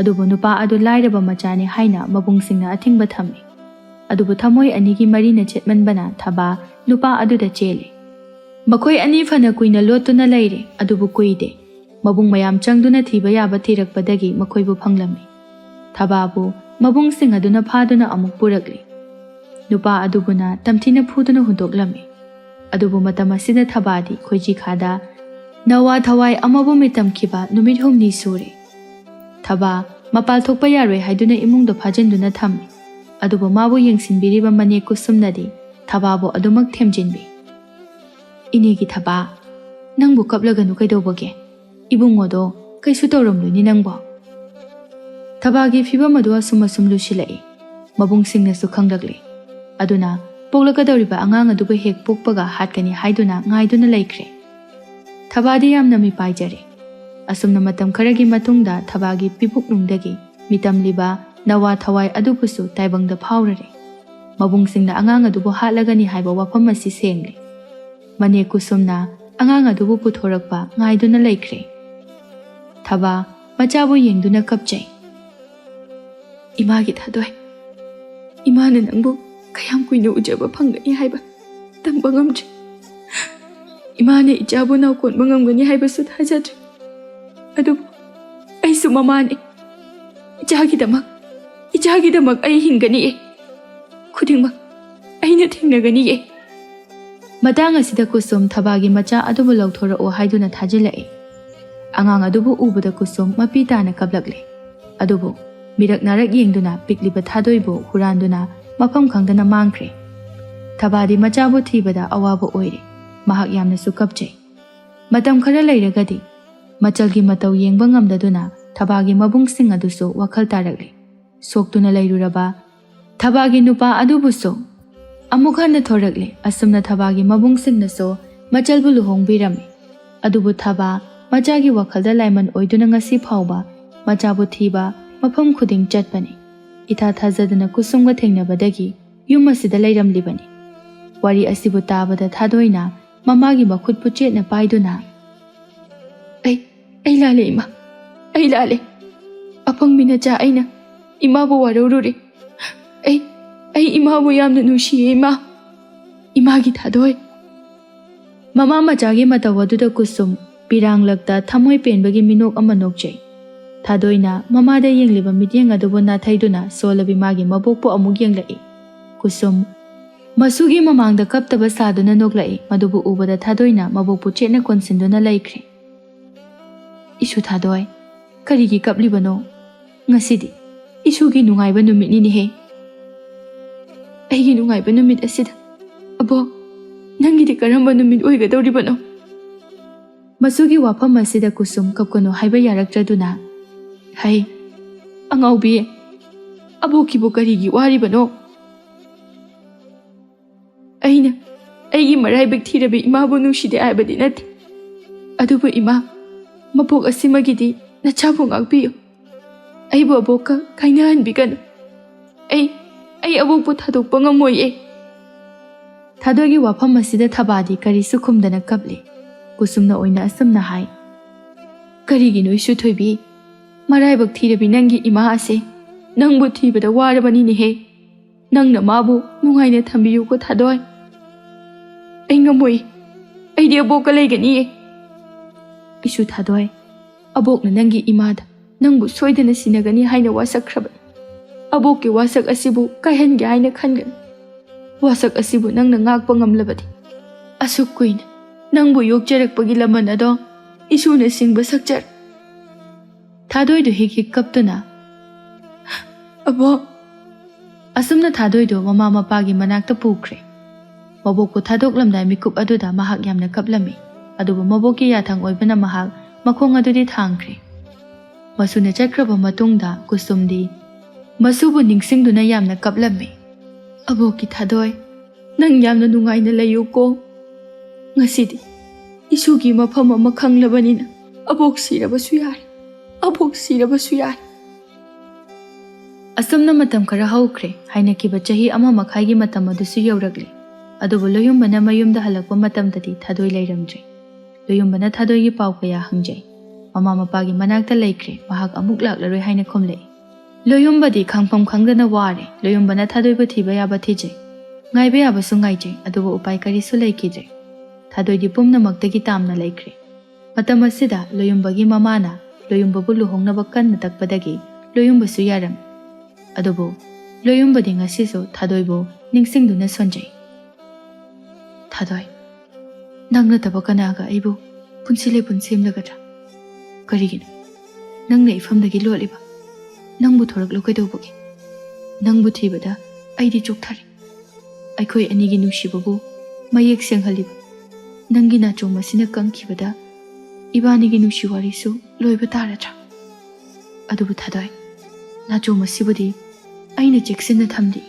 ꯑꯗꯨꯕꯨ ꯅꯨꯄꯥ ꯑꯗꯨ ꯂꯥꯏꯔꯕ ꯃꯆꯥꯅꯤ ꯍꯥꯏꯅ ꯃꯕꯨꯡꯁꯤꯡꯅ ꯑꯊꯤꯡꯕ ꯊꯝꯃꯤ꯫ ꯑꯗꯨꯕꯨ ꯊꯃꯣꯏ ꯑꯅꯤꯒꯤ ꯃꯔꯤꯅ ꯆꯦꯠꯃꯟꯕꯅ ꯊꯕꯥ ꯅꯨꯄꯥ ꯑꯗꯨꯗ ꯆꯦꯜꯂꯤ꯫ ꯃꯈꯣꯏ ꯑꯅꯤ ꯐꯅ ꯀꯨꯏꯅ ꯂꯣꯠꯇꯨꯅ ꯂꯩꯔꯦ, ꯑꯗꯨꯕꯨ ꯀꯨꯏꯗꯦ꯫ ꯃꯕꯨꯡ ꯃꯌꯥꯝ ꯆꯪꯗꯨꯅ ꯊꯤꯕ ꯌꯥꯕ ꯊꯤꯔꯛꯄꯗꯒꯤ ꯃꯈꯣꯏꯕꯨ ꯐꯪꯂꯝꯃꯤ꯫ ꯊꯕꯥꯕꯨ ꯃꯕꯨꯡꯁꯤꯡ ꯑꯗꯨꯅ ꯐꯥꯗꯨꯅ ꯑꯃꯨꯛ ꯄꯨꯔꯛꯂꯤ꯫ ꯅꯨꯄꯥ ꯑꯗꯨꯕꯨꯅ ꯇꯝꯊꯤꯅ ꯐꯨꯗꯨꯅ ꯍꯨꯟꯗꯣꯛꯂꯝꯃꯤ꯫ ꯑꯗꯨꯕꯨ ꯃꯇꯝ ꯑꯁꯤꯗ ꯊꯕꯥꯗꯤ ꯈꯣꯏꯖꯤꯈꯥꯗ ꯅꯋꯥ ꯊꯋꯥꯏ ꯑꯃꯕꯨ ꯃꯤꯇꯝꯈꯤꯕ ꯅꯨꯃꯤꯠ ꯍꯨꯝꯅꯤ ꯁꯨꯔꯦ꯫ ꯊꯕꯥ ꯃꯄꯥꯜ ꯊꯣꯛꯄ ꯌꯥꯔꯣꯏ ꯍꯥꯏꯗꯨꯅ ꯏꯃꯨꯡꯗ ꯐꯥꯖꯤꯟꯗꯨꯅ ꯊꯝꯃꯤ꯫ ꯑꯗꯨꯕꯨ ꯃꯥꯕꯨ ꯌꯦꯡꯁꯤꯟꯕꯤꯔꯤꯕ ꯃꯅꯦ ꯀꯨꯁꯨꯝꯅꯗꯤ ꯊꯕꯥꯕꯨ ꯑꯗꯨꯃꯛ ꯊꯦꯝꯖꯤꯟꯕꯤ꯫ "ꯏꯅꯦꯒꯤ ꯊꯕꯥ, ꯅꯪꯕꯨ ꯀꯞꯂꯒꯅꯨ ꯀꯩꯗꯧꯕꯒꯦ? ꯏꯕꯨꯡꯉꯣꯗꯣ ꯀꯩꯁꯨ ꯇꯧꯔꯝꯂꯣꯏꯅꯤ ꯅꯪꯕꯣ꯫" ꯊꯕꯥꯒꯤ ꯐꯤꯕꯝ ꯑꯗꯨ ꯑꯁꯨꯝ ꯑꯁꯨꯝ ꯂꯨꯁꯤꯜꯂꯛꯏ꯫ ꯃꯕꯨꯡꯁꯤꯡꯅꯁꯨ ꯈꯪꯂꯛꯂꯤ꯫ ꯑꯗꯨꯅ ꯄꯣꯛꯂꯛꯀꯗꯧꯔꯤꯕ ꯑꯉꯥꯡ ꯑꯗꯨꯕꯨ ꯍꯦꯛ ꯄꯣꯛꯄꯒ ꯍꯥꯠꯀꯅꯤ ꯍꯥꯏꯗꯨꯅ ꯉꯥꯏꯗꯨꯅ ꯂꯩꯈ꯭ꯔꯦ꯫ ꯊꯕꯥꯗꯤ ꯌꯥꯝꯅ ꯃꯤꯄꯥꯏꯖꯔꯦ꯫ ꯑꯁꯨꯝꯅ ꯃꯇꯝ ꯈꯔꯒꯤ ꯃꯇꯨꯡꯗ ꯊꯕꯥꯒꯤ ꯄꯤꯕꯨꯛꯅꯨꯡꯗꯒꯤ ꯃꯤꯇꯝꯂꯤꯕ ꯅꯋꯥ ꯊꯋꯥꯏ ꯑꯗꯨꯕꯨꯁꯨ ꯇꯥꯏꯕꯪꯗ ꯐꯥꯎꯔꯔꯦ꯫ ꯃꯕꯨꯡꯁꯤꯡꯅ ꯑꯉꯥꯡ ꯑꯗꯨꯕꯨ ꯍꯥꯠꯂꯒꯅꯤ ꯍꯥꯏꯕ ꯋꯥꯐꯝ ꯑꯁꯤ ꯁꯦꯡꯂꯦ꯫ ꯃꯅꯦ ꯀꯨꯁꯨꯝꯅ ꯑꯉꯥꯡ ꯑꯗꯨꯕꯨ ꯄꯨꯊꯣꯔꯛꯄ ꯉꯥꯏꯗꯨꯅ ꯂꯩꯈ꯭ꯔꯦ꯫ ꯊꯕꯥ ꯃꯆꯥꯕꯨ ꯌꯦꯡꯗꯨꯅ ꯀꯞꯆꯩ꯫ "ꯏꯃꯥꯒꯤ ꯊꯥꯗꯣꯏ, ꯏꯃꯥꯅ ꯅꯪꯕꯨ ꯀꯌꯥꯝ ꯀꯨꯏꯅ ꯎꯖꯕ ꯐꯪꯒꯅꯤ ꯍꯥꯏꯕ ꯇꯝꯕ ꯉꯝꯗ꯭ꯔꯤ꯫ ꯏꯃꯥꯅ ꯏꯆꯥꯕꯨ ꯅꯥꯎꯀꯣꯟꯕ ꯉꯝꯒꯅꯤ ꯍꯥꯏꯕꯁꯨ ꯊꯥꯖꯗ꯭ꯔꯤ꯫ ꯑꯗꯨꯕꯨ ꯑꯩꯁꯨ ꯃꯃꯥꯅꯤ꯫ ꯏꯆꯥꯒꯤꯗꯃꯛ, ꯏꯆꯥꯒꯤꯗꯃꯛ ꯑꯩ ꯍꯤꯡꯒꯅꯤꯌꯦ꯫ ꯈꯨꯗꯤꯡꯃꯛ ꯑꯩꯅ ꯊꯦꯡꯅꯒꯅꯤꯌꯦ꯫" ꯃꯇꯥꯡ ꯑꯁꯤꯗ ꯀꯨꯁꯨꯝ ꯊꯕꯥꯒꯤ ꯃꯆꯥ ꯑꯗꯨꯕꯨ ꯂꯧꯊꯣꯔꯛꯎ ꯍꯥꯏꯗꯨꯅ ꯊꯥꯖꯤꯜꯂꯛꯏ꯫ ꯑꯉꯥꯡ ꯑꯗꯨꯕꯨ ꯎꯕꯗ ꯀꯨꯁꯨꯝ ꯃꯄꯤ ꯇꯥꯅ ꯀꯞꯂꯛꯂꯦ꯫ ꯑꯗꯨꯕꯨ ꯃꯤꯔꯛ ꯅꯥꯔꯛ ꯌꯦꯡꯗꯨꯅ ꯄꯤꯛꯂꯤꯕ ꯊꯥꯗꯣꯏꯕꯨ ꯍꯨꯔꯥꯟꯗꯨꯅ ꯃꯐꯝ ꯈꯪꯗꯅ ꯃꯥꯡꯈ꯭ꯔꯦ꯫ ꯊꯕꯥꯗꯤ ꯃꯆꯥꯕꯨ ꯊꯤꯕꯗ ꯑꯋꯥꯕ ꯑꯣꯏꯔꯦ꯫ ꯃꯍꯥꯛ ꯌꯥꯝꯅꯁꯨ ꯀꯞꯆꯩ꯫ ꯃꯇꯝ ꯈꯔ ꯂꯩꯔꯒꯗꯤ ꯃꯆꯜꯒꯤ ꯃꯇꯧ ꯌꯦꯡꯕ ꯉꯝꯗꯗꯨꯅ ꯊꯕꯥꯒꯤ ꯃꯕꯨꯡꯁꯤꯡ ꯑꯗꯨꯁꯨ ꯋꯥꯈꯜ ꯇꯥꯔꯛꯂꯦ꯫ ꯁꯣꯛꯇꯨꯅ ꯂꯩꯔꯨꯔꯕ ꯊꯕꯥꯒꯤ ꯅꯨꯄꯥ ꯑꯗꯨꯕꯨꯁꯨ ꯑꯃꯨꯛ ꯍꯟꯅ ꯊꯣꯔꯛꯂꯦ꯫ ꯑꯁꯨꯝꯅ ꯊꯕꯥꯒꯤ ꯃꯕꯨꯡꯁꯤꯡꯅꯁꯨ ꯃꯆꯜꯕꯨ ꯂꯨꯍꯣꯡꯕꯤꯔꯝꯃꯤ꯫ ꯑꯗꯨꯕꯨ ꯊꯕꯥ ꯃꯆꯥꯒꯤ ꯋꯥꯈꯜꯗ ꯂꯥꯏꯃꯟ ꯑꯣꯏꯗꯨꯅ ꯉꯁꯤ ꯐꯥꯎꯕ ꯃꯆꯥꯕꯨ ꯊꯤꯕ ꯃꯐꯝ ꯈꯨꯗꯤꯡ ꯆꯠꯄꯅꯤ꯫ ꯏꯊꯥ ꯊꯥꯖꯗꯅ ꯀꯨꯁꯨꯝꯒ ꯊꯦꯡꯅꯕꯗꯒꯤ ꯌꯨꯝ ꯑꯁꯤꯗ ꯂꯩꯔꯝꯂꯤꯕꯅꯤ꯫ ꯋꯥꯔꯤ ꯑꯁꯤꯕꯨ ꯇꯥꯕꯗ ꯊꯥꯗꯣꯏꯅ ꯃꯃꯥꯒꯤ ꯃꯈꯨꯠꯄꯨ ꯆꯦꯠꯅ ꯄꯥꯏꯗꯨꯅ, "ꯑꯩ, ꯑꯩ ꯂꯥꯜꯂꯦ ꯏꯃꯥ, ꯑꯩ ꯂꯥꯜꯂꯦ꯫ ꯑꯄꯪꯕꯤ ꯅꯆꯥ ꯑꯩꯅ ꯏꯃꯥꯕꯨ ꯋꯥꯔꯧꯔꯨꯔꯦ꯫ ꯑꯩ, ꯑꯩ ꯏꯃꯥꯕꯨ ꯌꯥꯝꯅ ꯅꯨꯡꯁꯤꯌꯦ ꯏꯃꯥ, ꯏꯃꯥꯒꯤ ꯊꯥꯗꯣꯏ"꯫ ꯃꯃꯥ ꯃꯆꯥꯒꯤ ꯃꯇꯧ ꯑꯗꯨꯗ ꯀꯨꯁꯨꯝ ꯄꯤꯔꯥꯡꯂꯛꯇ ꯊꯃꯣꯏ ꯄꯦꯟꯕꯒꯤ ꯃꯤꯅꯣꯛ ꯑꯃ ꯅꯣꯛꯆꯩ꯫ ꯊꯥꯗꯣꯏꯅ ꯃꯃꯥꯗ ꯌꯦꯡꯂꯤꯕ ꯃꯤꯠꯌꯦꯡ ꯑꯗꯨꯕꯨ ꯅꯥꯊꯩꯗꯨꯅ ꯁꯣꯜꯂꯕꯤ ꯃꯥꯒꯤ ꯃꯕꯣꯛꯄꯨ ꯑꯃꯨꯛ ꯌꯦꯡꯂꯛꯏ꯫ ꯀꯨꯁꯨꯝ ꯃꯁꯨꯒꯤ ꯃꯃꯥꯡꯗ ꯀꯞꯇꯕ ꯁꯥꯗꯨꯅ ꯅꯣꯛꯂꯛꯏ꯫ ꯃꯗꯨꯕꯨ ꯎꯕꯗ ꯊꯥꯗꯣꯏꯅ ꯃꯕꯣꯛꯄꯨ ꯆꯦꯠꯅ ꯀꯣꯟꯁꯤꯟꯗꯨꯅ ꯂꯩꯈ꯭ꯔꯦ꯫ "ꯏꯁꯨ ꯊꯥꯗꯣꯏ, ꯀꯔꯤꯒꯤ ꯀꯞꯂꯤꯕꯅꯣ? ꯉꯁꯤꯗꯤ ꯏꯁꯨꯒꯤ ꯅꯨꯡꯉꯥꯏꯕ ꯅꯨꯃꯤꯠꯅꯤꯅꯦꯍꯦ꯫ ꯑꯩꯒꯤ ꯅꯨꯡꯉꯥꯏꯕ ꯅꯨꯃꯤꯠ ꯑꯁꯤꯗ, ꯑꯕꯣꯛ, ꯅꯪꯒꯤꯗꯤ ꯀꯔꯝꯕ ꯅꯨꯃꯤꯠ ꯑꯣꯏꯒꯗꯧꯔꯤꯕꯅꯣ?" ꯃꯁꯨꯒꯤ ꯋꯥꯐꯝ ꯑꯁꯤꯗ ꯀꯨꯁꯨꯝ ꯀꯞꯀꯅꯨ ꯍꯥꯏꯕ ꯌꯥꯔꯛꯇ꯭ꯔꯗꯨꯅ, "ꯍꯩ, ꯑꯉꯥꯎꯕꯤ, ꯑꯕꯣꯛꯀꯤꯕꯨ ꯀꯔꯤꯒꯤ ꯋꯥꯔꯤꯕꯅꯣ? ꯑꯩꯅ ꯑꯩꯒꯤ ꯃꯔꯥꯏꯕꯛ ꯊꯤꯔꯕꯤ ꯏꯃꯥꯕꯨ ꯅꯨꯡꯁꯤꯗꯦ ꯍꯥꯏꯕꯗꯤ ꯅꯠꯇꯦ꯫ ꯑꯗꯨꯕꯨ ꯏꯃꯥ, ꯃꯄꯣꯛ ꯑꯁꯤꯃꯒꯤꯗꯤ ꯅꯆꯥꯕꯨ ꯉꯥꯛꯄꯤꯌꯨ꯫ ꯑꯩꯕꯨ ꯑꯕꯣꯛꯀ ꯀꯥꯏꯅꯍꯟꯕꯤꯒꯅꯨ꯫ ꯑꯩ, ꯑꯩ ꯑꯕꯣꯛꯄꯨ ꯊꯥꯗꯣꯛꯄ ꯉꯝꯃꯣꯏꯌꯦ"꯫ ꯊꯥꯗꯣꯏꯒꯤ ꯋꯥꯐꯝ ꯑꯁꯤꯗ ꯊꯕꯥꯗꯤ ꯀꯔꯤꯁꯨ ꯈꯨꯝꯗꯅ ꯀꯞꯂꯤ꯫ ꯀꯨꯁꯨꯝꯅ ꯑꯣꯏꯅ ꯑꯁꯨꯝꯅ ꯍꯥꯏ, "ꯀꯔꯤꯒꯤꯅꯣ ꯏꯁꯨ ꯊꯣꯏꯕꯤ? ꯃꯔꯥꯏꯕꯛ ꯊꯤꯔꯕꯤ ꯅꯪꯒꯤ ꯏꯃꯥ ꯑꯁꯦ ꯅꯪꯕꯨ ꯊꯤꯕꯗ ꯋꯥꯔꯕꯅꯤꯅꯦꯍꯦ꯫ ꯅꯪꯅ ꯃꯥꯕꯨ ꯅꯨꯡꯉꯥꯏꯅ ꯊꯝꯕꯤꯌꯨꯀꯣ ꯊꯥꯗꯣꯏ꯫ ꯑꯩ ꯉꯝꯃꯣꯏ꯫ ꯑꯩꯗꯤ ꯑꯕꯣꯛꯀ ꯂꯩꯒꯅꯤꯌꯦ"꯫ "ꯏꯁꯨ ꯊꯥꯗꯣꯏ, ꯑꯕꯣꯛꯅ ꯅꯪꯒꯤ ꯏꯃꯥꯗ ꯅꯪꯕꯨ ꯁꯣꯏꯗꯅ ꯁꯤꯟꯅꯒꯅꯤ ꯍꯥꯏꯅ ꯋꯥꯁꯛꯈ꯭ꯔꯕꯅꯤ꯫ ꯑꯕꯣꯛꯀꯤ ꯋꯥꯁꯛ ꯑꯁꯤꯕꯨ ꯀꯥꯏꯍꯟꯒꯦ ꯍꯥꯏꯅ ꯈꯟꯒꯅꯨ꯫ ꯋꯥꯁꯛ ꯑꯁꯤꯕꯨ ꯅꯪꯅ ꯉꯥꯛꯄ ꯉꯝꯂꯕꯗꯤ, ꯑꯁꯨꯛ ꯀꯨꯏꯅ ꯅꯪꯕꯨ ꯌꯣꯛꯆꯔꯛꯄꯒꯤ ꯂꯃꯟ ꯑꯗꯣ ꯏꯁꯨꯅ ꯁꯤꯡꯕ ꯁꯛꯆꯔ"꯫ ꯊꯥꯗꯣꯏꯗꯨ ꯍꯤꯛ ꯍꯤꯛ ꯀꯞꯇꯨꯅ, "ꯑꯕꯣꯛ"꯫ ꯑꯁꯨꯝꯅ ꯊꯥꯗꯣꯏꯗꯨ ꯃꯃꯥ ꯃꯄꯥꯒꯤ ꯃꯅꯥꯛꯇ ꯄꯨꯈ꯭ꯔꯦ꯫ ꯃꯕꯣꯛꯄꯨ ꯊꯥꯗꯣꯛꯂꯝꯗꯥꯏ ꯃꯤꯀꯨꯞ ꯑꯗꯨꯗ ꯃꯍꯥꯛ ꯌꯥꯝꯅ ꯀꯞꯂꯝꯃꯤ꯫ ꯑꯗꯨꯕꯨ ꯃꯕꯣꯛꯀꯤ ꯌꯥꯊꯪ ꯑꯣꯏꯕꯅ ꯃꯍꯥꯛ ꯃꯈꯣꯡ ꯑꯗꯨꯗꯤ ꯊꯥꯡꯈ꯭ꯔꯦ꯫ ꯃꯁꯨꯅ ꯆꯠꯈ꯭ꯔꯕ ꯃꯇꯨꯡꯗ ꯀꯨꯁꯨꯝꯗꯤ ꯃꯁꯨꯕꯨ ꯅꯤꯡꯁꯤꯡꯗꯨꯅ ꯌꯥꯝꯅ ꯀꯞꯂꯝꯃꯤ꯫ "ꯑꯕꯣꯛꯀꯤ ꯊꯥꯗꯣꯏ, ꯅꯪ ꯌꯥꯝꯅ ꯅꯨꯡꯉꯥꯏꯅ ꯂꯩꯌꯨꯀꯣ꯫ ꯉꯁꯤꯗꯤ ꯏꯁꯨꯒꯤ ꯃꯐꯝ ꯑꯃ ꯈꯪꯂꯕꯅꯤꯅ ꯑꯕꯣꯛ ꯁꯤꯔꯕꯁꯨ ꯌꯥꯔꯦ, ꯑꯕꯣꯛ ꯁꯤꯔꯕꯁꯨ ꯌꯥꯔꯦ"꯫ ꯑꯁꯨꯝꯅ ꯃꯇꯝ ꯈꯔ ꯍꯧꯈ꯭ꯔꯦ꯫ ꯍꯥꯏꯅꯈꯤꯕ ꯆꯍꯤ ꯑꯃ ꯃꯈꯥꯏꯒꯤ ꯃꯇꯝ ꯑꯗꯨꯁꯨ ꯌꯧꯔꯛꯂꯦ꯫ ꯑꯗꯨꯕꯨ ꯂꯣꯌꯨꯝꯕꯅ ꯃꯌꯨꯝꯗ ꯍꯜꯂꯛꯄ ꯃꯇꯝꯗꯗꯤ ꯊꯥꯗꯣꯏ ꯂꯩꯔꯝꯗ꯭ꯔꯦ꯫ ꯂꯣꯌꯨꯝꯕꯅ ꯊꯥꯗꯣꯏꯒꯤ ꯄꯥꯎ ꯀꯌꯥ ꯍꯪꯖꯩ꯫ ꯃꯃꯥ ꯃꯄꯥꯒꯤ ꯃꯅꯥꯛꯇ ꯂꯩꯈ꯭ꯔꯦ, ꯃꯍꯥꯛ ꯑꯃꯨꯛ ꯂꯥꯛꯂꯔꯣꯏ ꯍꯥꯏꯅ ꯈꯨꯝꯂꯛꯏ꯫ ꯂꯣꯌꯨꯝꯕꯗꯤ ꯈꯪꯐꯝ ꯈꯪꯗꯅ ꯋꯥꯔꯦ꯫ ꯂꯣꯌꯨꯝꯕꯅ ꯊꯥꯗꯣꯏꯕꯨ ꯊꯤꯕ ꯌꯥꯕ ꯊꯤꯖꯩ, ꯉꯥꯏꯕ ꯌꯥꯕꯁꯨ ꯉꯥꯏꯖꯩ, ꯑꯗꯨꯕꯨ ꯎꯄꯥꯏ ꯀꯔꯤꯁꯨ ꯂꯩꯈꯤꯗ꯭ꯔꯦ꯫ ꯊꯥꯗꯣꯏꯗꯤ ꯄꯨꯝꯅꯃꯛꯇꯒꯤ ꯇꯥꯝꯅ ꯂꯩꯈ꯭ꯔꯦ꯫ ꯃꯇꯝ ꯑꯁꯤꯗ ꯂꯣꯌꯨꯝꯕꯒꯤ ꯃꯃꯥꯅ ꯂꯣꯌꯨꯝꯕꯕꯨ ꯂꯨꯍꯣꯡꯅꯕ ꯀꯟꯅ ꯇꯛꯄꯗꯒꯤ ꯂꯣꯌꯨꯝꯕꯁꯨ ꯌꯥꯔꯝꯃꯤ꯫ ꯑꯗꯨꯕꯨ ꯂꯣꯌꯨꯝꯕꯗꯤ ꯉꯁꯤꯁꯨ ꯊꯥꯗꯣꯏꯕꯨ ꯅꯤꯡꯁꯤꯡꯗꯨꯅ ꯁꯣꯟꯖꯩ꯫ "ꯊꯥꯗꯣꯏ, ꯅꯪ ꯅꯠꯇꯕ ꯀꯅꯥꯒ ꯑꯩꯕꯨ ꯄꯨꯟꯁꯤ ꯂꯩꯄꯨꯟ ꯁꯦꯝꯂꯒꯗ꯭ꯔꯥ? ꯀꯔꯤꯒꯤꯅꯣ ꯅꯪꯅ ꯏꯐꯝꯗꯒꯤ ꯂꯣꯠꯂꯤꯕ? ꯅꯪꯕꯨ ꯊꯣꯔꯛꯂꯣ ꯀꯩꯗꯧꯕꯒꯤ? ꯅꯪꯕꯨ ꯊꯤꯕꯗ ꯑꯩꯗꯤ ꯆꯣꯛꯊꯔꯦ꯫ ꯑꯩꯈꯣꯏ ꯑꯅꯤꯒꯤ ꯅꯨꯡꯁꯤꯕꯕꯨ ꯃꯌꯦꯛ ꯁꯦꯡꯍꯜꯂꯤꯕ ꯅꯪꯒꯤ ꯅꯥꯆꯣꯝ ꯑꯁꯤꯅ ꯀꯪꯈꯤꯕꯗ ꯏꯕꯥꯅꯤꯒꯤ ꯅꯨꯡꯁꯤ ꯋꯥꯔꯤꯁꯨ ꯂꯣꯏꯕ ꯇꯥꯔꯗ꯭ꯔꯥ? ꯑꯗꯨꯕꯨ ꯊꯥꯗꯣꯏ, ꯅꯥꯆꯣꯝ ꯑꯁꯤꯕꯨꯗꯤ ꯑꯩꯅ ꯆꯦꯛꯁꯤꯟꯅ ꯊꯝꯂꯤ,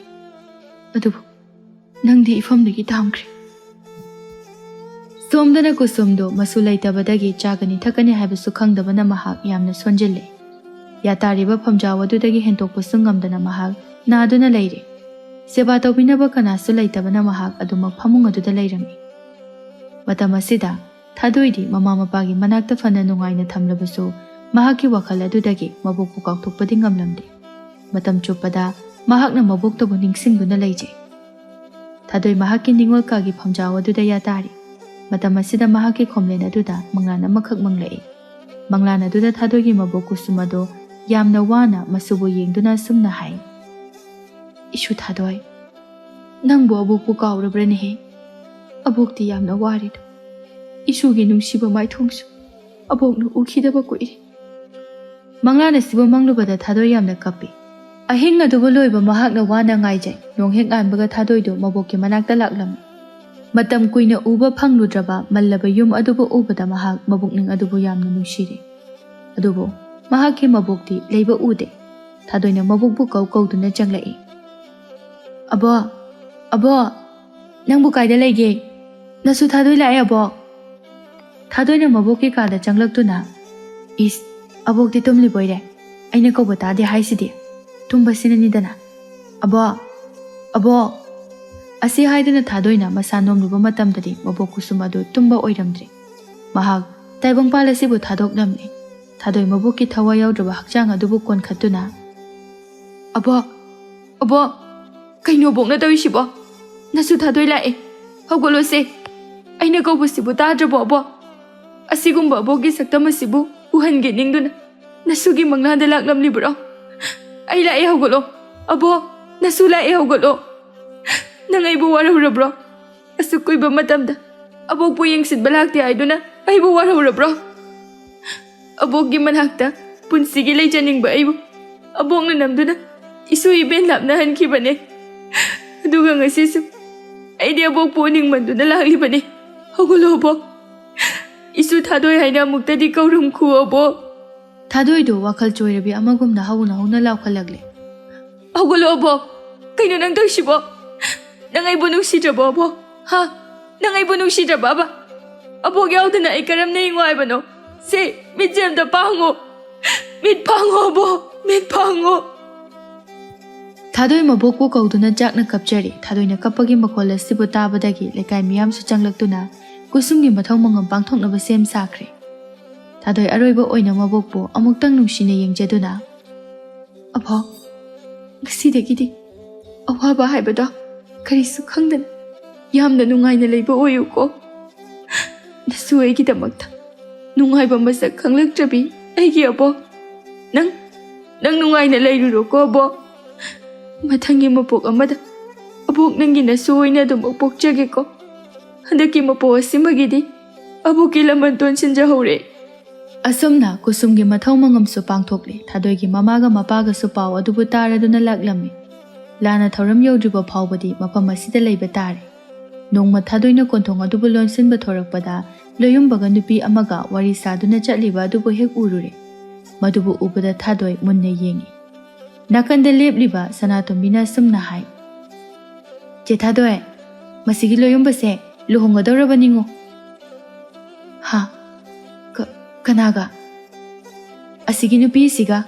ꯑꯗꯨꯕꯨ ꯅꯪꯗꯤ ꯏꯐꯝꯗꯒꯤ ꯇꯥꯝꯈ꯭ꯔꯦ꯫" ꯁꯣꯝꯗꯅ ꯀꯨꯁꯨꯝꯗꯣ ꯃꯁꯨ ꯂꯩꯇꯕꯗꯒꯤ ꯆꯥꯒꯅꯤ ꯊꯛꯀꯅꯤ ꯍꯥꯏꯕꯁꯨ ꯈꯪꯗꯕꯅ ꯃꯍꯥꯛ ꯌꯥꯝꯅ ꯁꯣꯟꯖꯤꯜꯂꯦ꯫ ꯌꯥꯇꯥꯔꯤꯕ ꯐꯝꯖꯥꯎ ꯑꯗꯨꯗꯒꯤ ꯍꯦꯟꯇꯣꯛꯄꯁꯨ ꯉꯝꯗꯅ ꯃꯍꯥꯛ ꯅꯥꯗꯨꯅ ꯂꯩꯔꯦ꯫ ꯁꯦꯕꯥ ꯇꯧꯕꯤꯅꯕ ꯀꯅꯥꯁꯨ ꯂꯩꯇꯕꯅ ꯃꯍꯥꯛ ꯑꯗꯨꯃꯛ ꯐꯃꯨꯡ ꯑꯗꯨꯗ ꯂꯩꯔꯝꯃꯤ꯫ ꯃꯇꯝ ꯑꯁꯤꯗ ꯊꯥꯗꯣꯏꯗꯤ ꯃꯃꯥ ꯃꯄꯥꯒꯤ ꯃꯅꯥꯛꯇ ꯐꯅ ꯅꯨꯡꯉꯥꯏꯅ ꯊꯝꯂꯕꯁꯨ ꯃꯍꯥꯛꯀꯤ ꯋꯥꯈꯜ ꯑꯗꯨꯗꯒꯤ ꯃꯕꯣꯛꯄꯨ ꯀꯥꯎꯊꯣꯛꯄꯗꯤ ꯉꯝꯂꯝꯗꯦ꯫ ꯃꯇꯝ ꯆꯨꯞꯄꯗ ꯃꯍꯥꯛꯅ ꯃꯕꯣꯛꯇꯕꯨ ꯅꯤꯡꯁꯤꯡꯗꯨꯅ ꯂꯩꯖꯩ꯫ ꯊꯥꯗꯣꯏ ꯃꯍꯥꯛꯀꯤ ꯅꯤꯡꯉꯣꯜ ꯀꯥꯒꯤ ꯐꯝꯖꯥꯎ ꯑꯗꯨꯗ ꯌꯥꯇꯥꯔꯤ꯫ ꯃꯇꯝ ꯑꯁꯤꯗ ꯃꯍꯥꯛꯀꯤ ꯈꯣꯝꯂꯦꯟ ꯑꯗꯨꯗ ꯃꯪꯂꯥꯟ ꯑꯃꯈꯛ ꯃꯪꯂꯛꯏ꯫ ꯃꯪꯂꯥꯟ ꯑꯗꯨꯗ ꯊꯥꯗꯣꯏꯒꯤ ꯃꯕꯣꯛ ꯀꯨꯁꯨꯝ ꯑꯗꯣ ꯌꯥꯝꯅ ꯋꯥꯅ ꯃꯁꯨꯕꯨ ꯌꯦꯡꯗꯨꯅ ꯑꯁꯨꯝꯅ ꯍꯥꯏ, "ꯏꯁꯨ ꯊꯥꯗꯣꯏ, ꯅꯪꯕꯨ ꯑꯕꯣꯛꯄꯨ ꯀꯥꯎꯔꯕ꯭ꯔꯅꯦꯍꯦ? ꯑꯕꯣꯛꯇꯤ ꯌꯥꯝꯅ ꯋꯥꯔꯦꯗꯣ꯫ ꯏꯁꯨꯒꯤ ꯅꯨꯡꯁꯤꯕ ꯃꯥꯏꯊꯣꯡꯁꯨ ꯑꯕꯣꯛꯅ ꯎꯈꯤꯗꯕ ꯀꯨꯏꯔꯦ꯫" ꯃꯪꯂꯥꯟ ꯑꯁꯤꯕꯨ ꯃꯪꯂꯨꯕꯗ ꯊꯥꯗꯣꯏ ꯌꯥꯝꯅ ꯀꯞꯄꯤ꯫ ꯑꯍꯤꯡ ꯑꯗꯨꯕꯨ ꯂꯣꯏꯕ ꯃꯍꯥꯛꯅ ꯋꯥꯅ ꯉꯥꯏꯖꯩ꯫ ꯅꯣꯡ ꯍꯦꯛ ꯉꯥꯟꯕꯒ ꯊꯥꯗꯣꯏꯗꯨ ꯃꯕꯣꯛꯀꯤ ꯃꯅꯥꯛꯇ ꯂꯥꯛꯂꯝꯃꯤ꯫ ꯃꯇꯝ ꯀꯨꯏꯅ ꯎꯕ ꯐꯪꯂꯨꯗ꯭ꯔꯕ ꯃꯜꯂꯕ ꯌꯨꯝ ꯑꯗꯨꯕꯨ ꯎꯕꯗ ꯃꯍꯥꯛ ꯃꯕꯨꯛꯅꯤꯡ ꯑꯗꯨꯕꯨ ꯌꯥꯝꯅ ꯅꯨꯡꯁꯤꯔꯦ꯫ ꯑꯗꯨꯕꯨ ꯃꯍꯥꯛꯀꯤ ꯃꯕꯣꯛꯇꯤ ꯂꯩꯕ ꯎꯗꯦ꯫ ꯊꯥꯗꯣꯏꯅ ꯃꯕꯣꯛꯄꯨ ꯀꯧ ꯀꯧꯗꯨꯅ ꯆꯪꯂꯛꯏ꯫ "ꯑꯕꯣꯛ, ꯑꯕꯣꯛ, ꯅꯪꯕꯨ ꯀꯥꯏꯗ ꯂꯩꯒꯦ? ꯅꯁꯨ ꯊꯥꯗꯣꯏ ꯂꯥꯛꯑꯦ, ꯑꯕꯣꯛ꯫" ꯊꯥꯗꯣꯏꯅ ꯃꯕꯣꯛꯀꯤ ꯀꯥꯗ ꯆꯪꯂꯛꯇꯨꯅ, "ꯏꯁ, ꯑꯕꯣꯛꯇꯤ ꯇꯨꯝꯂꯤꯕꯣꯏꯔꯦ? ꯑꯩꯅ ꯀꯧꯕ ꯇꯥꯗꯦ ꯍꯥꯏꯁꯤꯗꯤ?" ꯇꯨꯝꯕꯁꯤꯅꯅꯤꯗꯅ꯫ "ꯑꯕꯣꯛ, ꯑꯕꯣꯛ!" ꯑꯁꯤ ꯍꯥꯏꯗꯨꯅ ꯊꯥꯗꯣꯏꯅ ꯃꯁꯥ ꯅꯣꯝꯂꯨꯕ ꯃꯇꯝꯗꯗꯤ ꯃꯕꯣꯛ ꯀꯨꯁꯨꯝ ꯑꯗꯨ ꯇꯨꯝꯕ ꯑꯣꯏꯔꯝꯗ꯭ꯔꯦ꯫ ꯃꯍꯥꯛ ꯇꯥꯏꯕꯪꯄꯥꯜ ꯑꯁꯤꯕꯨ ꯊꯥꯗꯣꯛꯂꯝꯂꯦ꯫ ꯊꯥꯗꯣꯏ ꯃꯕꯣꯛꯀꯤ ꯊꯋꯥꯏ ꯌꯥꯎꯗ꯭ꯔꯕ ꯍꯛꯆꯥꯡ ꯑꯗꯨꯕꯨ ꯀꯣꯟꯈꯠꯇꯨꯅ, "ꯑꯕꯣꯛ, ꯑꯕꯣꯛ, ꯀꯩꯅꯣ ꯑꯕꯣꯛꯅ ꯇꯧꯔꯤꯁꯤꯕꯣ? ꯅꯁꯨ ꯊꯥꯗꯣꯏ ꯂꯥꯛꯑꯦ꯫ ꯍꯧꯒꯠꯂꯣꯁꯦ꯫ ꯑꯩꯅ ꯀꯧꯕꯁꯤꯕꯨ ꯇꯥꯗ꯭ꯔꯕꯣ ꯑꯕꯣꯛ? ꯑꯁꯤꯒꯨꯝꯕ ꯑꯕꯣꯛꯀꯤ ꯁꯛꯇꯝ ꯑꯁꯤꯕꯨ ꯎꯍꯟꯒꯦ ꯅꯤꯡꯗꯨꯅ ꯅꯁꯨꯒꯤ ꯃꯪꯂꯥꯟꯗ ꯂꯥꯛꯂꯝꯂꯤꯕ꯭ꯔꯣ? ꯑꯩ ꯂꯥꯛꯑꯦ, ꯍꯧꯒꯠꯂꯣ꯫ ꯑꯕꯣꯛ, ꯅꯁꯨ ꯂꯥꯛꯑꯦ, ꯍꯧꯒꯠꯂꯣ꯫ ꯅꯪ ꯑꯩꯕꯨ ꯋꯥꯔꯧꯔꯕ꯭ꯔꯣ? ꯑꯁꯨꯛ ꯀꯨꯏꯕ ꯃꯇꯝꯗ ꯑꯕꯣꯛꯄꯨ ꯌꯦꯡꯁꯤꯟꯕ ꯂꯥꯛꯇꯦ ꯍꯥꯏꯗꯨꯅ ꯑꯩꯕꯨ ꯋꯥꯔꯧꯔꯕ꯭ꯔꯣ? ꯑꯕꯣꯛꯀꯤ ꯃꯅꯥꯛꯇ ꯄꯨꯟꯁꯤꯒꯤ ꯂꯩꯖꯅꯤꯡꯕ ꯑꯩꯕꯨ ꯑꯕꯣꯛꯅ ꯅꯝꯗꯨꯅ ꯏꯁꯨ ꯏꯕꯦꯟ ꯂꯥꯞꯅꯍꯟꯈꯤꯕꯅꯦ꯫ ꯑꯗꯨꯒ ꯉꯁꯤꯁꯨ ꯑꯩꯗꯤ ꯑꯕꯣꯛꯄꯨ ꯎꯅꯤꯡꯃꯟꯗꯨꯅ ꯂꯥꯛꯂꯤꯕꯅꯦ꯫ ꯍꯧꯒꯠꯂꯣ ꯑꯕꯣꯛ꯫ ꯏꯁꯨ ꯊꯥꯗꯣꯏ ꯍꯥꯏꯅ ꯑꯃꯨꯛꯇꯗꯤ ꯀꯧꯔꯝꯈꯨ ꯑꯕꯣꯛ꯫" ꯊꯥꯗꯣꯏꯗꯨ ꯋꯥꯈꯜ ꯆꯣꯏꯔꯕꯤ ꯑꯃꯒꯨꯝꯅ ꯍꯧꯅ ꯍꯧꯅ ꯂꯥꯎꯈꯠꯂꯛꯂꯦ꯫ "ꯍꯧꯒꯠꯂꯣ ꯑꯕꯣꯛ꯫ ꯀꯩꯅꯣ ꯅꯪ ꯇꯧꯔꯤꯁꯤꯕꯣ? ꯅꯪ ꯑꯩꯕꯨ ꯅꯨꯡꯁꯤꯗ꯭ꯔꯕꯣ ꯑꯕꯣꯛ? ꯍꯥ? ꯅꯪ ꯑꯩꯕꯨ ꯅꯨꯡꯁꯤꯗ꯭ꯔꯕꯕ? ꯑꯕꯣꯛ ꯌꯥꯎꯗꯅ ꯑꯩ ꯀꯔꯝꯅ ꯍꯤꯡꯉꯨ ꯍꯥꯏꯕꯅꯣ? ꯁꯦ, ꯃꯤꯠꯁꯦ ꯑꯝꯇ ꯄꯥꯡꯉꯣ꯫ ꯃꯤꯠ ꯄꯥꯡꯉꯣ ꯑꯕꯣꯛ, ꯃꯤꯠ ꯄꯥꯡꯉꯣ꯫" ꯊꯥꯗꯣꯏ ꯃꯕꯣꯛꯄꯨ ꯀꯧꯗꯨꯅ ꯆꯥꯛꯅ ꯀꯞꯆꯔꯤ꯫ ꯊꯥꯗꯣꯏꯅ ꯀꯞꯄꯒꯤ ꯃꯈꯣꯜ ꯑꯁꯤꯕꯨ ꯇꯥꯕꯗꯒꯤ ꯂꯩꯀꯥꯏ ꯃꯤꯌꯥꯝꯁꯨ ꯆꯪꯂꯛꯇꯨꯅ ꯀꯨꯁꯨꯝꯒꯤ ꯃꯊꯧ ꯃꯉꯝ ꯄꯥꯡꯊꯣꯛꯅꯕ ꯁꯦꯝ ꯁꯥꯈ꯭ꯔꯦ꯫ ꯊꯥꯗꯣꯏ ꯑꯔꯣꯏꯕ ꯑꯣꯏꯅ ꯃꯕꯣꯛꯄꯨ ꯑꯃꯨꯛꯇꯪ ꯅꯨꯡꯁꯤꯅ ꯌꯦꯡꯖꯗꯨꯅ, "ꯑꯕꯣꯛ, ꯉꯁꯤꯗꯒꯤꯗꯤ ꯑꯋꯥꯕ ꯍꯥꯏꯕꯗꯣ ꯀꯔꯤꯁꯨ ꯈꯪꯗꯅ ꯌꯥꯝꯅ ꯅꯨꯡꯉꯥꯏꯅ ꯂꯩꯕ ꯑꯣꯏꯌꯨꯀꯣ꯫ ꯅꯁꯨ ꯑꯩꯒꯤꯗꯃꯛꯇ ꯅꯨꯡꯉꯥꯏꯕ ꯃꯁꯛ ꯈꯪꯂꯛꯇ꯭ꯔꯕꯤ ꯑꯩꯒꯤ ꯑꯕꯣꯛ꯫ ꯅꯪ, ꯅꯪ ꯅꯨꯡꯉꯥꯏꯅ ꯂꯩꯔꯨꯔꯣꯀꯣ ꯑꯕꯣꯛ꯫ ꯃꯊꯪꯒꯤ ꯃꯄꯣꯛ ꯑꯃꯗ ꯑꯕꯣꯛ ꯅꯪꯒꯤ ꯅꯁꯨ ꯑꯣꯏꯅ ꯑꯗꯨꯃꯛ ꯄꯣꯛꯆꯒꯦꯀꯣ꯫ ꯍꯟꯗꯛꯀꯤ ꯃꯄꯣꯛ ꯑꯁꯤꯃꯒꯤꯗꯤ ꯑꯕꯣꯛꯀꯤ ꯂꯃꯟ ꯇꯣꯟꯁꯤꯟꯖꯍꯧꯔꯦ꯫" ꯑꯁꯨꯝꯅ ꯀꯨꯁꯨꯝꯒꯤ ꯃꯊꯧ ꯃꯉꯝꯁꯨ ꯄꯥꯡꯊꯣꯛꯂꯦ꯫ ꯊꯥꯗꯣꯏꯒꯤ ꯃꯃꯥꯒ ꯃꯄꯥꯒꯁꯨ ꯄꯥꯎ ꯑꯗꯨꯕꯨ ꯇꯥꯔꯗꯨꯅ ꯂꯥꯛꯂꯝꯃꯤ꯫ ꯂꯥꯟꯅ ꯊꯧꯔꯝ ꯌꯧꯗ꯭ꯔꯤꯕ ꯐꯥꯎꯕꯗꯤ ꯃꯐꯝ ꯑꯁꯤꯗ ꯂꯩꯕ ꯇꯥꯔꯦ꯫ ꯅꯣꯡꯃ ꯊꯥꯗꯣꯏꯅ ꯀꯣꯟꯊꯣꯡ ꯑꯗꯨꯕꯨ ꯂꯣꯟꯁꯤꯟꯕ ꯊꯣꯔꯛꯄꯗ, ꯂꯣꯌꯨꯝꯕꯒ ꯅꯨꯄꯤ ꯑꯃꯒ ꯋꯥꯔꯤ ꯁꯥꯗꯨꯅ ꯆꯠꯂꯤꯕ ꯑꯗꯨꯕꯨ ꯍꯦꯛ ꯎꯔꯨꯔꯦ꯫ ꯃꯗꯨꯕꯨ ꯎꯕꯗ ꯊꯥꯗꯣꯏ ꯃꯨꯟꯅ ꯌꯦꯡꯉꯤ꯫ ꯅꯥꯀꯟꯗ ꯂꯦꯞꯂꯤꯕ ꯁꯅꯥꯇꯣꯝꯕꯤꯅ ꯑꯁꯨꯝꯅ ꯍꯥꯏ, "ꯆꯦ ꯊꯥꯗꯣꯏ, ꯃꯁꯤꯒꯤ ꯂꯣꯌꯨꯝꯕꯁꯦ ꯂꯨꯍꯣꯡꯒꯗꯧꯔꯕꯅꯤꯉꯣ꯫" "ꯍꯥ? ꯀ-, ꯀꯅꯥꯒ?" "ꯑꯁꯤꯒꯤ ꯅꯨꯄꯤꯁꯤꯒ꯫"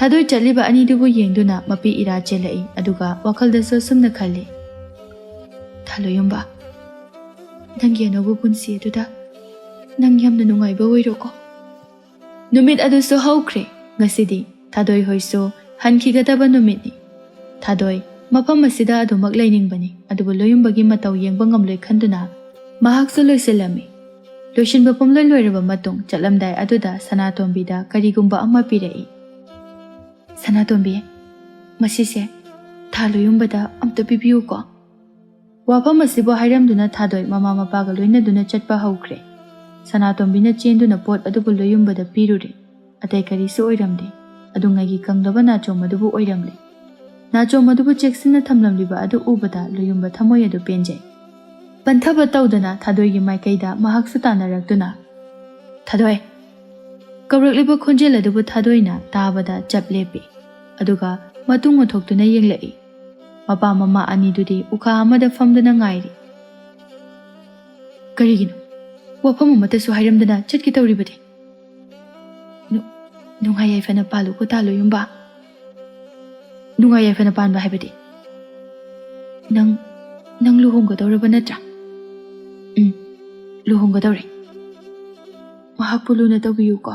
ꯊꯥꯗꯣꯏ ꯆꯠꯂꯤꯕ ꯑꯅꯤꯗꯨꯕꯨ ꯌꯦꯡꯗꯨꯅ ꯃꯄꯤ ꯏꯔꯥ ꯆꯦꯜꯂꯛꯏ, ꯑꯗꯨꯒ ꯋꯥꯈꯜꯗꯁꯨ ꯑꯁꯨꯝꯅ ꯈꯜꯂꯤ, "ꯊꯥꯂꯣꯌꯨꯝꯕ, ꯅꯪꯒꯤ ꯑꯅꯧꯕ ꯄꯨꯟꯁꯤ ꯑꯗꯨꯗ ꯅꯪ ꯌꯥꯝꯅ ꯅꯨꯡꯉꯥꯏꯕ ꯑꯣꯏꯔꯣꯀꯣ"꯫ ꯅꯨꯃꯤꯠ ꯑꯗꯨꯁꯨ ꯍꯧꯈ꯭ꯔꯦ꯫ ꯉꯁꯤꯗꯤ ꯊꯥꯗꯣꯏ ꯍꯣꯏꯁꯨ ꯍꯟꯈꯤꯒꯗꯕ ꯅꯨꯃꯤꯠꯅꯤ꯫ ꯊꯥꯗꯣꯏ ꯃꯐꯝ ꯑꯁꯤꯗ ꯑꯗꯨꯃꯛ ꯂꯩꯅꯤꯡꯕꯅꯤ, ꯑꯗꯨꯕꯨ ꯂꯣꯌꯨꯝꯕꯒꯤ ꯃꯇꯧ ꯌꯦꯡꯕ ꯉꯝꯂꯣꯏ ꯈꯟꯗꯨꯅ ꯃꯍꯥꯛꯁꯨ ꯂꯣꯏꯁꯤꯜꯂꯝꯃꯤ꯫ ꯂꯣꯏꯁꯤꯟꯕ ꯄꯨꯝꯂꯣꯏ ꯂꯣꯏꯔꯕ ꯃꯇꯨꯡ ꯆꯠꯂꯝꯗꯥꯏ ꯑꯗꯨꯗ ꯁꯅꯥꯇꯣꯝꯕꯤꯗ ꯀꯔꯤꯒꯨꯝꯕ ꯑꯃ ꯄꯤꯔꯛꯏ꯫ "ꯁꯅꯥꯇꯣꯝꯕꯤ, ꯃꯁꯤꯁꯦ ꯊꯥꯂꯣꯌꯨꯝꯕꯗ ꯑꯝꯇ ꯄꯤꯕꯤꯌꯨꯀꯣ"꯫ ꯋꯥꯐꯝ ꯑꯁꯤꯕꯨ ꯍꯥꯏꯔꯝꯗꯨꯅ ꯊꯥꯗꯣꯏ ꯃꯃꯥ ꯃꯄꯥꯒ ꯂꯣꯏꯅꯗꯨꯅ ꯆꯠꯄ ꯍꯧꯈ꯭ꯔꯦ꯫ ꯁꯅꯥꯇꯣꯝꯕꯤꯅ ꯆꯦꯟꯗꯨꯅ ꯄꯣꯠ ꯑꯗꯨꯕꯨ ꯂꯣꯌꯨꯝꯕꯗ ꯄꯤꯔꯨꯔꯦ꯫ ꯑꯇꯩ ꯀꯔꯤꯁꯨ ꯑꯣꯏꯔꯝꯗꯦ꯫ ꯑꯗꯨꯉꯩꯒꯤ ꯀꯪꯂꯕ ꯅꯥꯆꯣꯝ ꯑꯗꯨꯕꯨ ꯑꯣꯏꯔꯝꯂꯦ꯫ ꯅꯥꯆꯣꯝ ꯑꯗꯨꯕꯨ ꯆꯦꯛꯁꯤꯟꯅ ꯊꯝꯂꯝꯂꯤꯕ ꯑꯗꯨ ꯎꯕꯗ ꯂꯣꯌꯨꯝꯕ ꯊꯃꯣꯏ ꯑꯗꯨ ꯄꯦꯟꯖꯩ꯫ ꯄꯟꯊꯕ ꯇꯧꯗꯅ ꯊꯥꯗꯣꯏꯒꯤ ꯃꯥꯏꯀꯩꯗ ꯃꯍꯥꯛꯁꯨ ꯇꯥꯟꯅꯔꯛꯇꯨꯅ, "ꯊꯥꯗꯣꯏ!" ꯀꯧꯔꯛꯂꯤꯕ ꯈꯣꯟꯖꯦꯜ ꯑꯗꯨꯕꯨ ꯊꯥꯗꯣꯏꯅ ꯇꯥꯕꯗ ꯆꯞ ꯂꯦꯞꯄꯤ, ꯑꯗꯨꯒ ꯃꯇꯨꯡ ꯑꯣꯟꯊꯣꯛꯇꯨꯅ ꯌꯦꯡꯂꯛꯏ꯫ ꯃꯄꯥ ꯃꯃꯥ ꯑꯅꯤꯗꯨꯗꯤ ꯎꯈꯥ ꯑꯃꯗ ꯐꯝꯗꯨꯅ ꯉꯥꯏꯔꯤ꯫ "ꯀꯔꯤꯒꯤꯅꯣ? ꯋꯥꯐꯝ ꯑꯃꯠꯇꯁꯨ ꯍꯥꯏꯔꯝꯗꯅ ꯆꯠꯀꯦ ꯇꯧꯔꯤꯕꯗꯤ?" "ꯅꯨ-, ꯅꯨꯡꯉꯥꯏ ꯌꯥꯏꯐꯅ ꯄꯥꯜꯂꯨꯀꯣ ꯊꯥꯂꯣꯌꯨꯝꯕ"꯫ "ꯅꯨꯡꯉꯥꯏ ꯌꯥꯏꯐꯅ ꯄꯥꯟꯕ ꯍꯥꯏꯕꯗꯤ?" "ꯅꯪ, ꯅꯪ ꯂꯨꯍꯣꯡꯒꯗꯧꯔꯕ ꯅꯠꯇ꯭ꯔꯥ?" "ꯎꯝ, ꯂꯨꯍꯣꯡꯒꯗꯧꯔꯦ"꯫ "ꯃꯍꯥꯛꯄꯨ ꯂꯨꯅ ꯇꯧꯕꯤꯌꯨꯀꯣ"꯫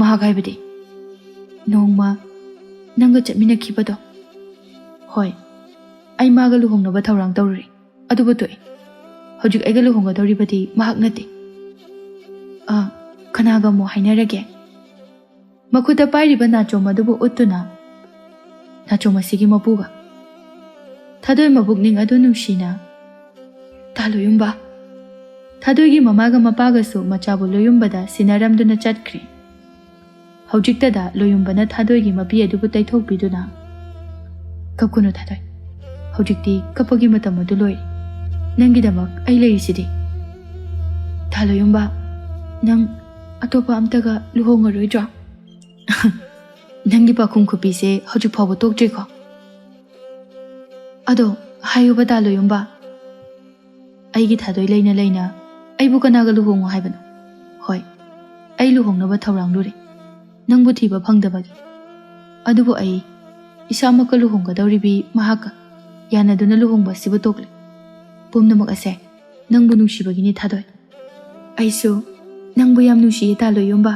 "ꯃꯍꯥꯛ ꯍꯥꯏꯕꯗꯤ?" "ꯅꯣꯡꯃ ꯅꯪꯒ ꯆꯠꯃꯤꯟꯅꯈꯤꯕꯗꯣ"꯫ "ꯍꯣꯏ, ꯑꯩ ꯃꯥꯒ ꯂꯨꯍꯣꯡꯅꯕ ꯊꯧꯔꯥꯡ ꯇꯧꯔꯨꯔꯦ, ꯑꯗꯨꯕꯨ ꯇꯣꯛꯑꯦ꯫ ꯍꯧꯖꯤꯛ ꯑꯩꯒ ꯂꯨꯍꯣꯡꯒꯗꯧꯔꯤꯕꯗꯤ ꯃꯍꯥꯛ ꯅꯠꯇꯦ"꯫ "ꯑꯥ, ꯀꯅꯥꯒ ꯑꯃꯨꯛ ꯍꯥꯏꯅꯔꯒꯦ?" ꯃꯈꯨꯠꯇ ꯄꯥꯏꯔꯤꯕ ꯅꯥꯆꯣꯝ ꯑꯗꯨꯕꯨ ꯎꯠꯇꯨꯅ, "ꯅꯥꯆꯣꯝ ꯑꯁꯤꯒꯤ ꯃꯄꯨꯒ"꯫ ꯊꯥꯗꯣꯏ ꯃꯕꯨꯛꯅꯤꯡ ꯑꯗꯨ ꯅꯨꯡꯁꯤꯅ, "ꯊꯥꯂꯣꯌꯨꯝꯕ"꯫ ꯊꯥꯗꯣꯏꯒꯤ ꯃꯃꯥꯒ ꯃꯄꯥꯒꯁꯨ ꯃꯆꯥꯕꯨ ꯂꯣꯌꯨꯝꯕꯗ ꯁꯤꯟꯅꯔꯝꯗꯨꯅ ꯆꯠꯈ꯭ꯔꯦ꯫ ꯍꯧꯖꯤꯛꯇꯗ ꯂꯣꯌꯨꯝꯕꯅ ꯊꯥꯗꯣꯏꯒꯤ ꯃꯄꯤ ꯑꯗꯨꯕꯨ ꯇꯩꯊꯣꯛꯄꯤꯗꯨꯅ, "ꯀꯞꯀꯅꯨ ꯊꯥꯗꯣꯏ, ꯍꯧꯖꯤꯛꯇꯤ ꯀꯞꯄꯒꯤ ꯃꯇꯝ ꯑꯗꯨ ꯂꯣꯏꯔꯦ꯫ ꯅꯪꯒꯤꯗꯃꯛ ꯑꯩ ꯂꯩꯔꯤꯁꯤꯗꯤ"꯫ "ꯊꯥꯂꯣꯌꯨꯝꯕ, ꯅꯪ ꯑꯇꯣꯞꯄ ꯑꯝꯇꯒ ꯂꯨꯍꯣꯡꯉꯔꯣꯏꯗ꯭ꯔꯣ?" "ꯅꯪꯒꯤ ꯄꯥꯈꯨꯝ ꯈꯨꯕꯤꯁꯦ ꯍꯧꯖꯤꯛ ꯐꯥꯎꯕ ꯇꯣꯛꯇ꯭ꯔꯤꯀꯣ? ꯑꯗꯣ ꯍꯥꯏꯌꯨꯕ ꯊꯥꯂꯣꯌꯨꯝꯕ, ꯑꯩꯒꯤ ꯊꯥꯗꯣꯏ ꯂꯩꯅ ꯂꯩꯅ ꯑꯩꯕꯨ ꯀꯅꯥꯒ ꯂꯨꯍꯣꯡꯉꯣ ꯍꯥꯏꯕꯅꯣ? ꯍꯣꯏ, ꯑꯩ ꯂꯨꯍꯣꯡꯅꯕ ꯊꯧꯔꯥꯡꯂꯨꯔꯦ"꯫ ꯅꯪꯕꯨ ꯊꯤꯕ ꯐꯪꯗꯕꯒꯤ꯫ ꯑꯗꯨꯕꯨ ꯑꯩ ꯏꯁꯥꯃꯛꯀ ꯂꯨꯍꯣꯡꯒꯗꯧꯔꯤꯕꯤ ꯃꯍꯥꯛꯀ ꯌꯥꯅꯗꯨꯅ ꯂꯨꯍꯣꯡꯕ ꯑꯁꯤꯕꯨ ꯇꯣꯛꯂꯦ꯫ ꯄꯨꯝꯅꯃꯛ ꯑꯁꯦ ꯅꯪꯕꯨ ꯅꯨꯡꯁꯤꯕꯒꯤꯅꯤ ꯊꯥꯗꯣꯏ꯫ ꯑꯩꯁꯨ ꯅꯪꯕꯨ ꯌꯥꯝ ꯅꯨꯡꯁꯤꯌꯦ ꯇꯥ ꯂꯣꯏꯌꯣꯝꯕ꯫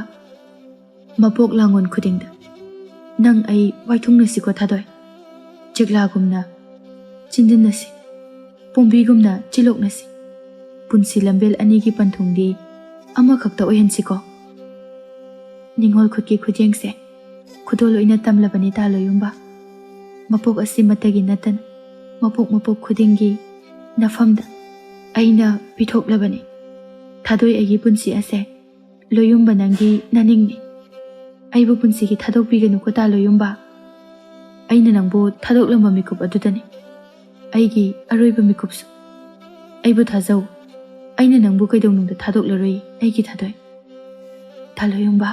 ꯃꯄꯣꯛ ꯂꯥꯡꯉꯣꯟ ꯈꯨꯗꯤꯡꯗ ꯅꯪ ꯑꯩ ꯋꯥꯏꯊꯨꯡꯅꯁꯤꯀꯣ ꯊꯥꯗꯣꯏ꯫ ꯆꯦꯛꯂꯥꯒꯨꯝꯅ ꯆꯤꯟꯗꯤꯟꯅꯁꯤ, ꯄꯣꯝꯕꯤꯒꯨꯝꯅ ꯆꯤꯂꯣꯛꯅꯁꯤ꯫ ꯄꯨꯟꯁꯤ ꯂꯝꯕꯦꯜ ꯑꯅꯤꯒꯤ ꯄꯟꯊꯨꯡꯗꯤ ꯑꯃꯈꯛꯇ ꯑꯣꯏꯍꯟꯁꯤꯀꯣ꯫ ꯅꯤꯡꯉꯣꯜ ꯈꯨꯠꯀꯤ ꯈꯨꯠꯌꯦꯡꯁꯦ ꯈꯨꯗꯣꯜ ꯑꯣꯏꯅ ꯇꯝꯂꯕꯅꯤ ꯇꯥ ꯂꯣꯏꯌꯨꯝꯕ꯫ ꯃꯄꯣꯛ ꯑꯁꯤꯃꯠꯇꯒꯤ ꯅꯠꯇꯅ ꯃꯄꯣꯛ ꯃꯄꯣꯛ ꯈꯨꯗꯤꯡꯒꯤ ꯅꯐꯝꯗ ꯑꯩꯅ ꯄꯤꯊꯣꯛꯂꯕꯅꯤ꯫ ꯊꯥꯗꯣꯏ ꯑꯩꯒꯤ ꯄꯨꯟꯁꯤ ꯑꯁꯦ ꯂꯣꯏꯌꯨꯝꯕ ꯅꯪꯒꯤ ꯅꯅꯤꯡꯅꯤ꯫ ꯑꯩꯕꯨ ꯄꯨꯟꯁꯤꯒꯤ ꯊꯥꯗꯣꯛꯄꯤꯒꯅꯨꯀꯣ ꯇꯥ ꯂꯣꯏꯌꯨꯝꯕ꯫ ꯑꯩꯅ ꯅꯪꯕꯨ ꯊꯥꯗꯣꯛꯂꯝꯕ ꯃꯤꯀꯨꯞ ꯑꯗꯨꯗꯅꯤ ꯑꯩꯒꯤ ꯑꯔꯣꯏꯕ ꯃꯤꯀꯨꯞꯁꯨ꯫ ꯑꯩꯕꯨ ꯊꯥꯖꯧ, ꯑꯩꯅ ꯅꯪꯕꯨ ꯀꯩꯗꯧꯅꯨꯡꯗ ꯊꯥꯗꯣꯛꯂꯔꯣꯏ ꯑꯩꯒꯤ ꯊꯥꯗꯣꯏ꯫ ꯇꯥ ꯂꯣꯏꯌꯨꯝꯕ꯫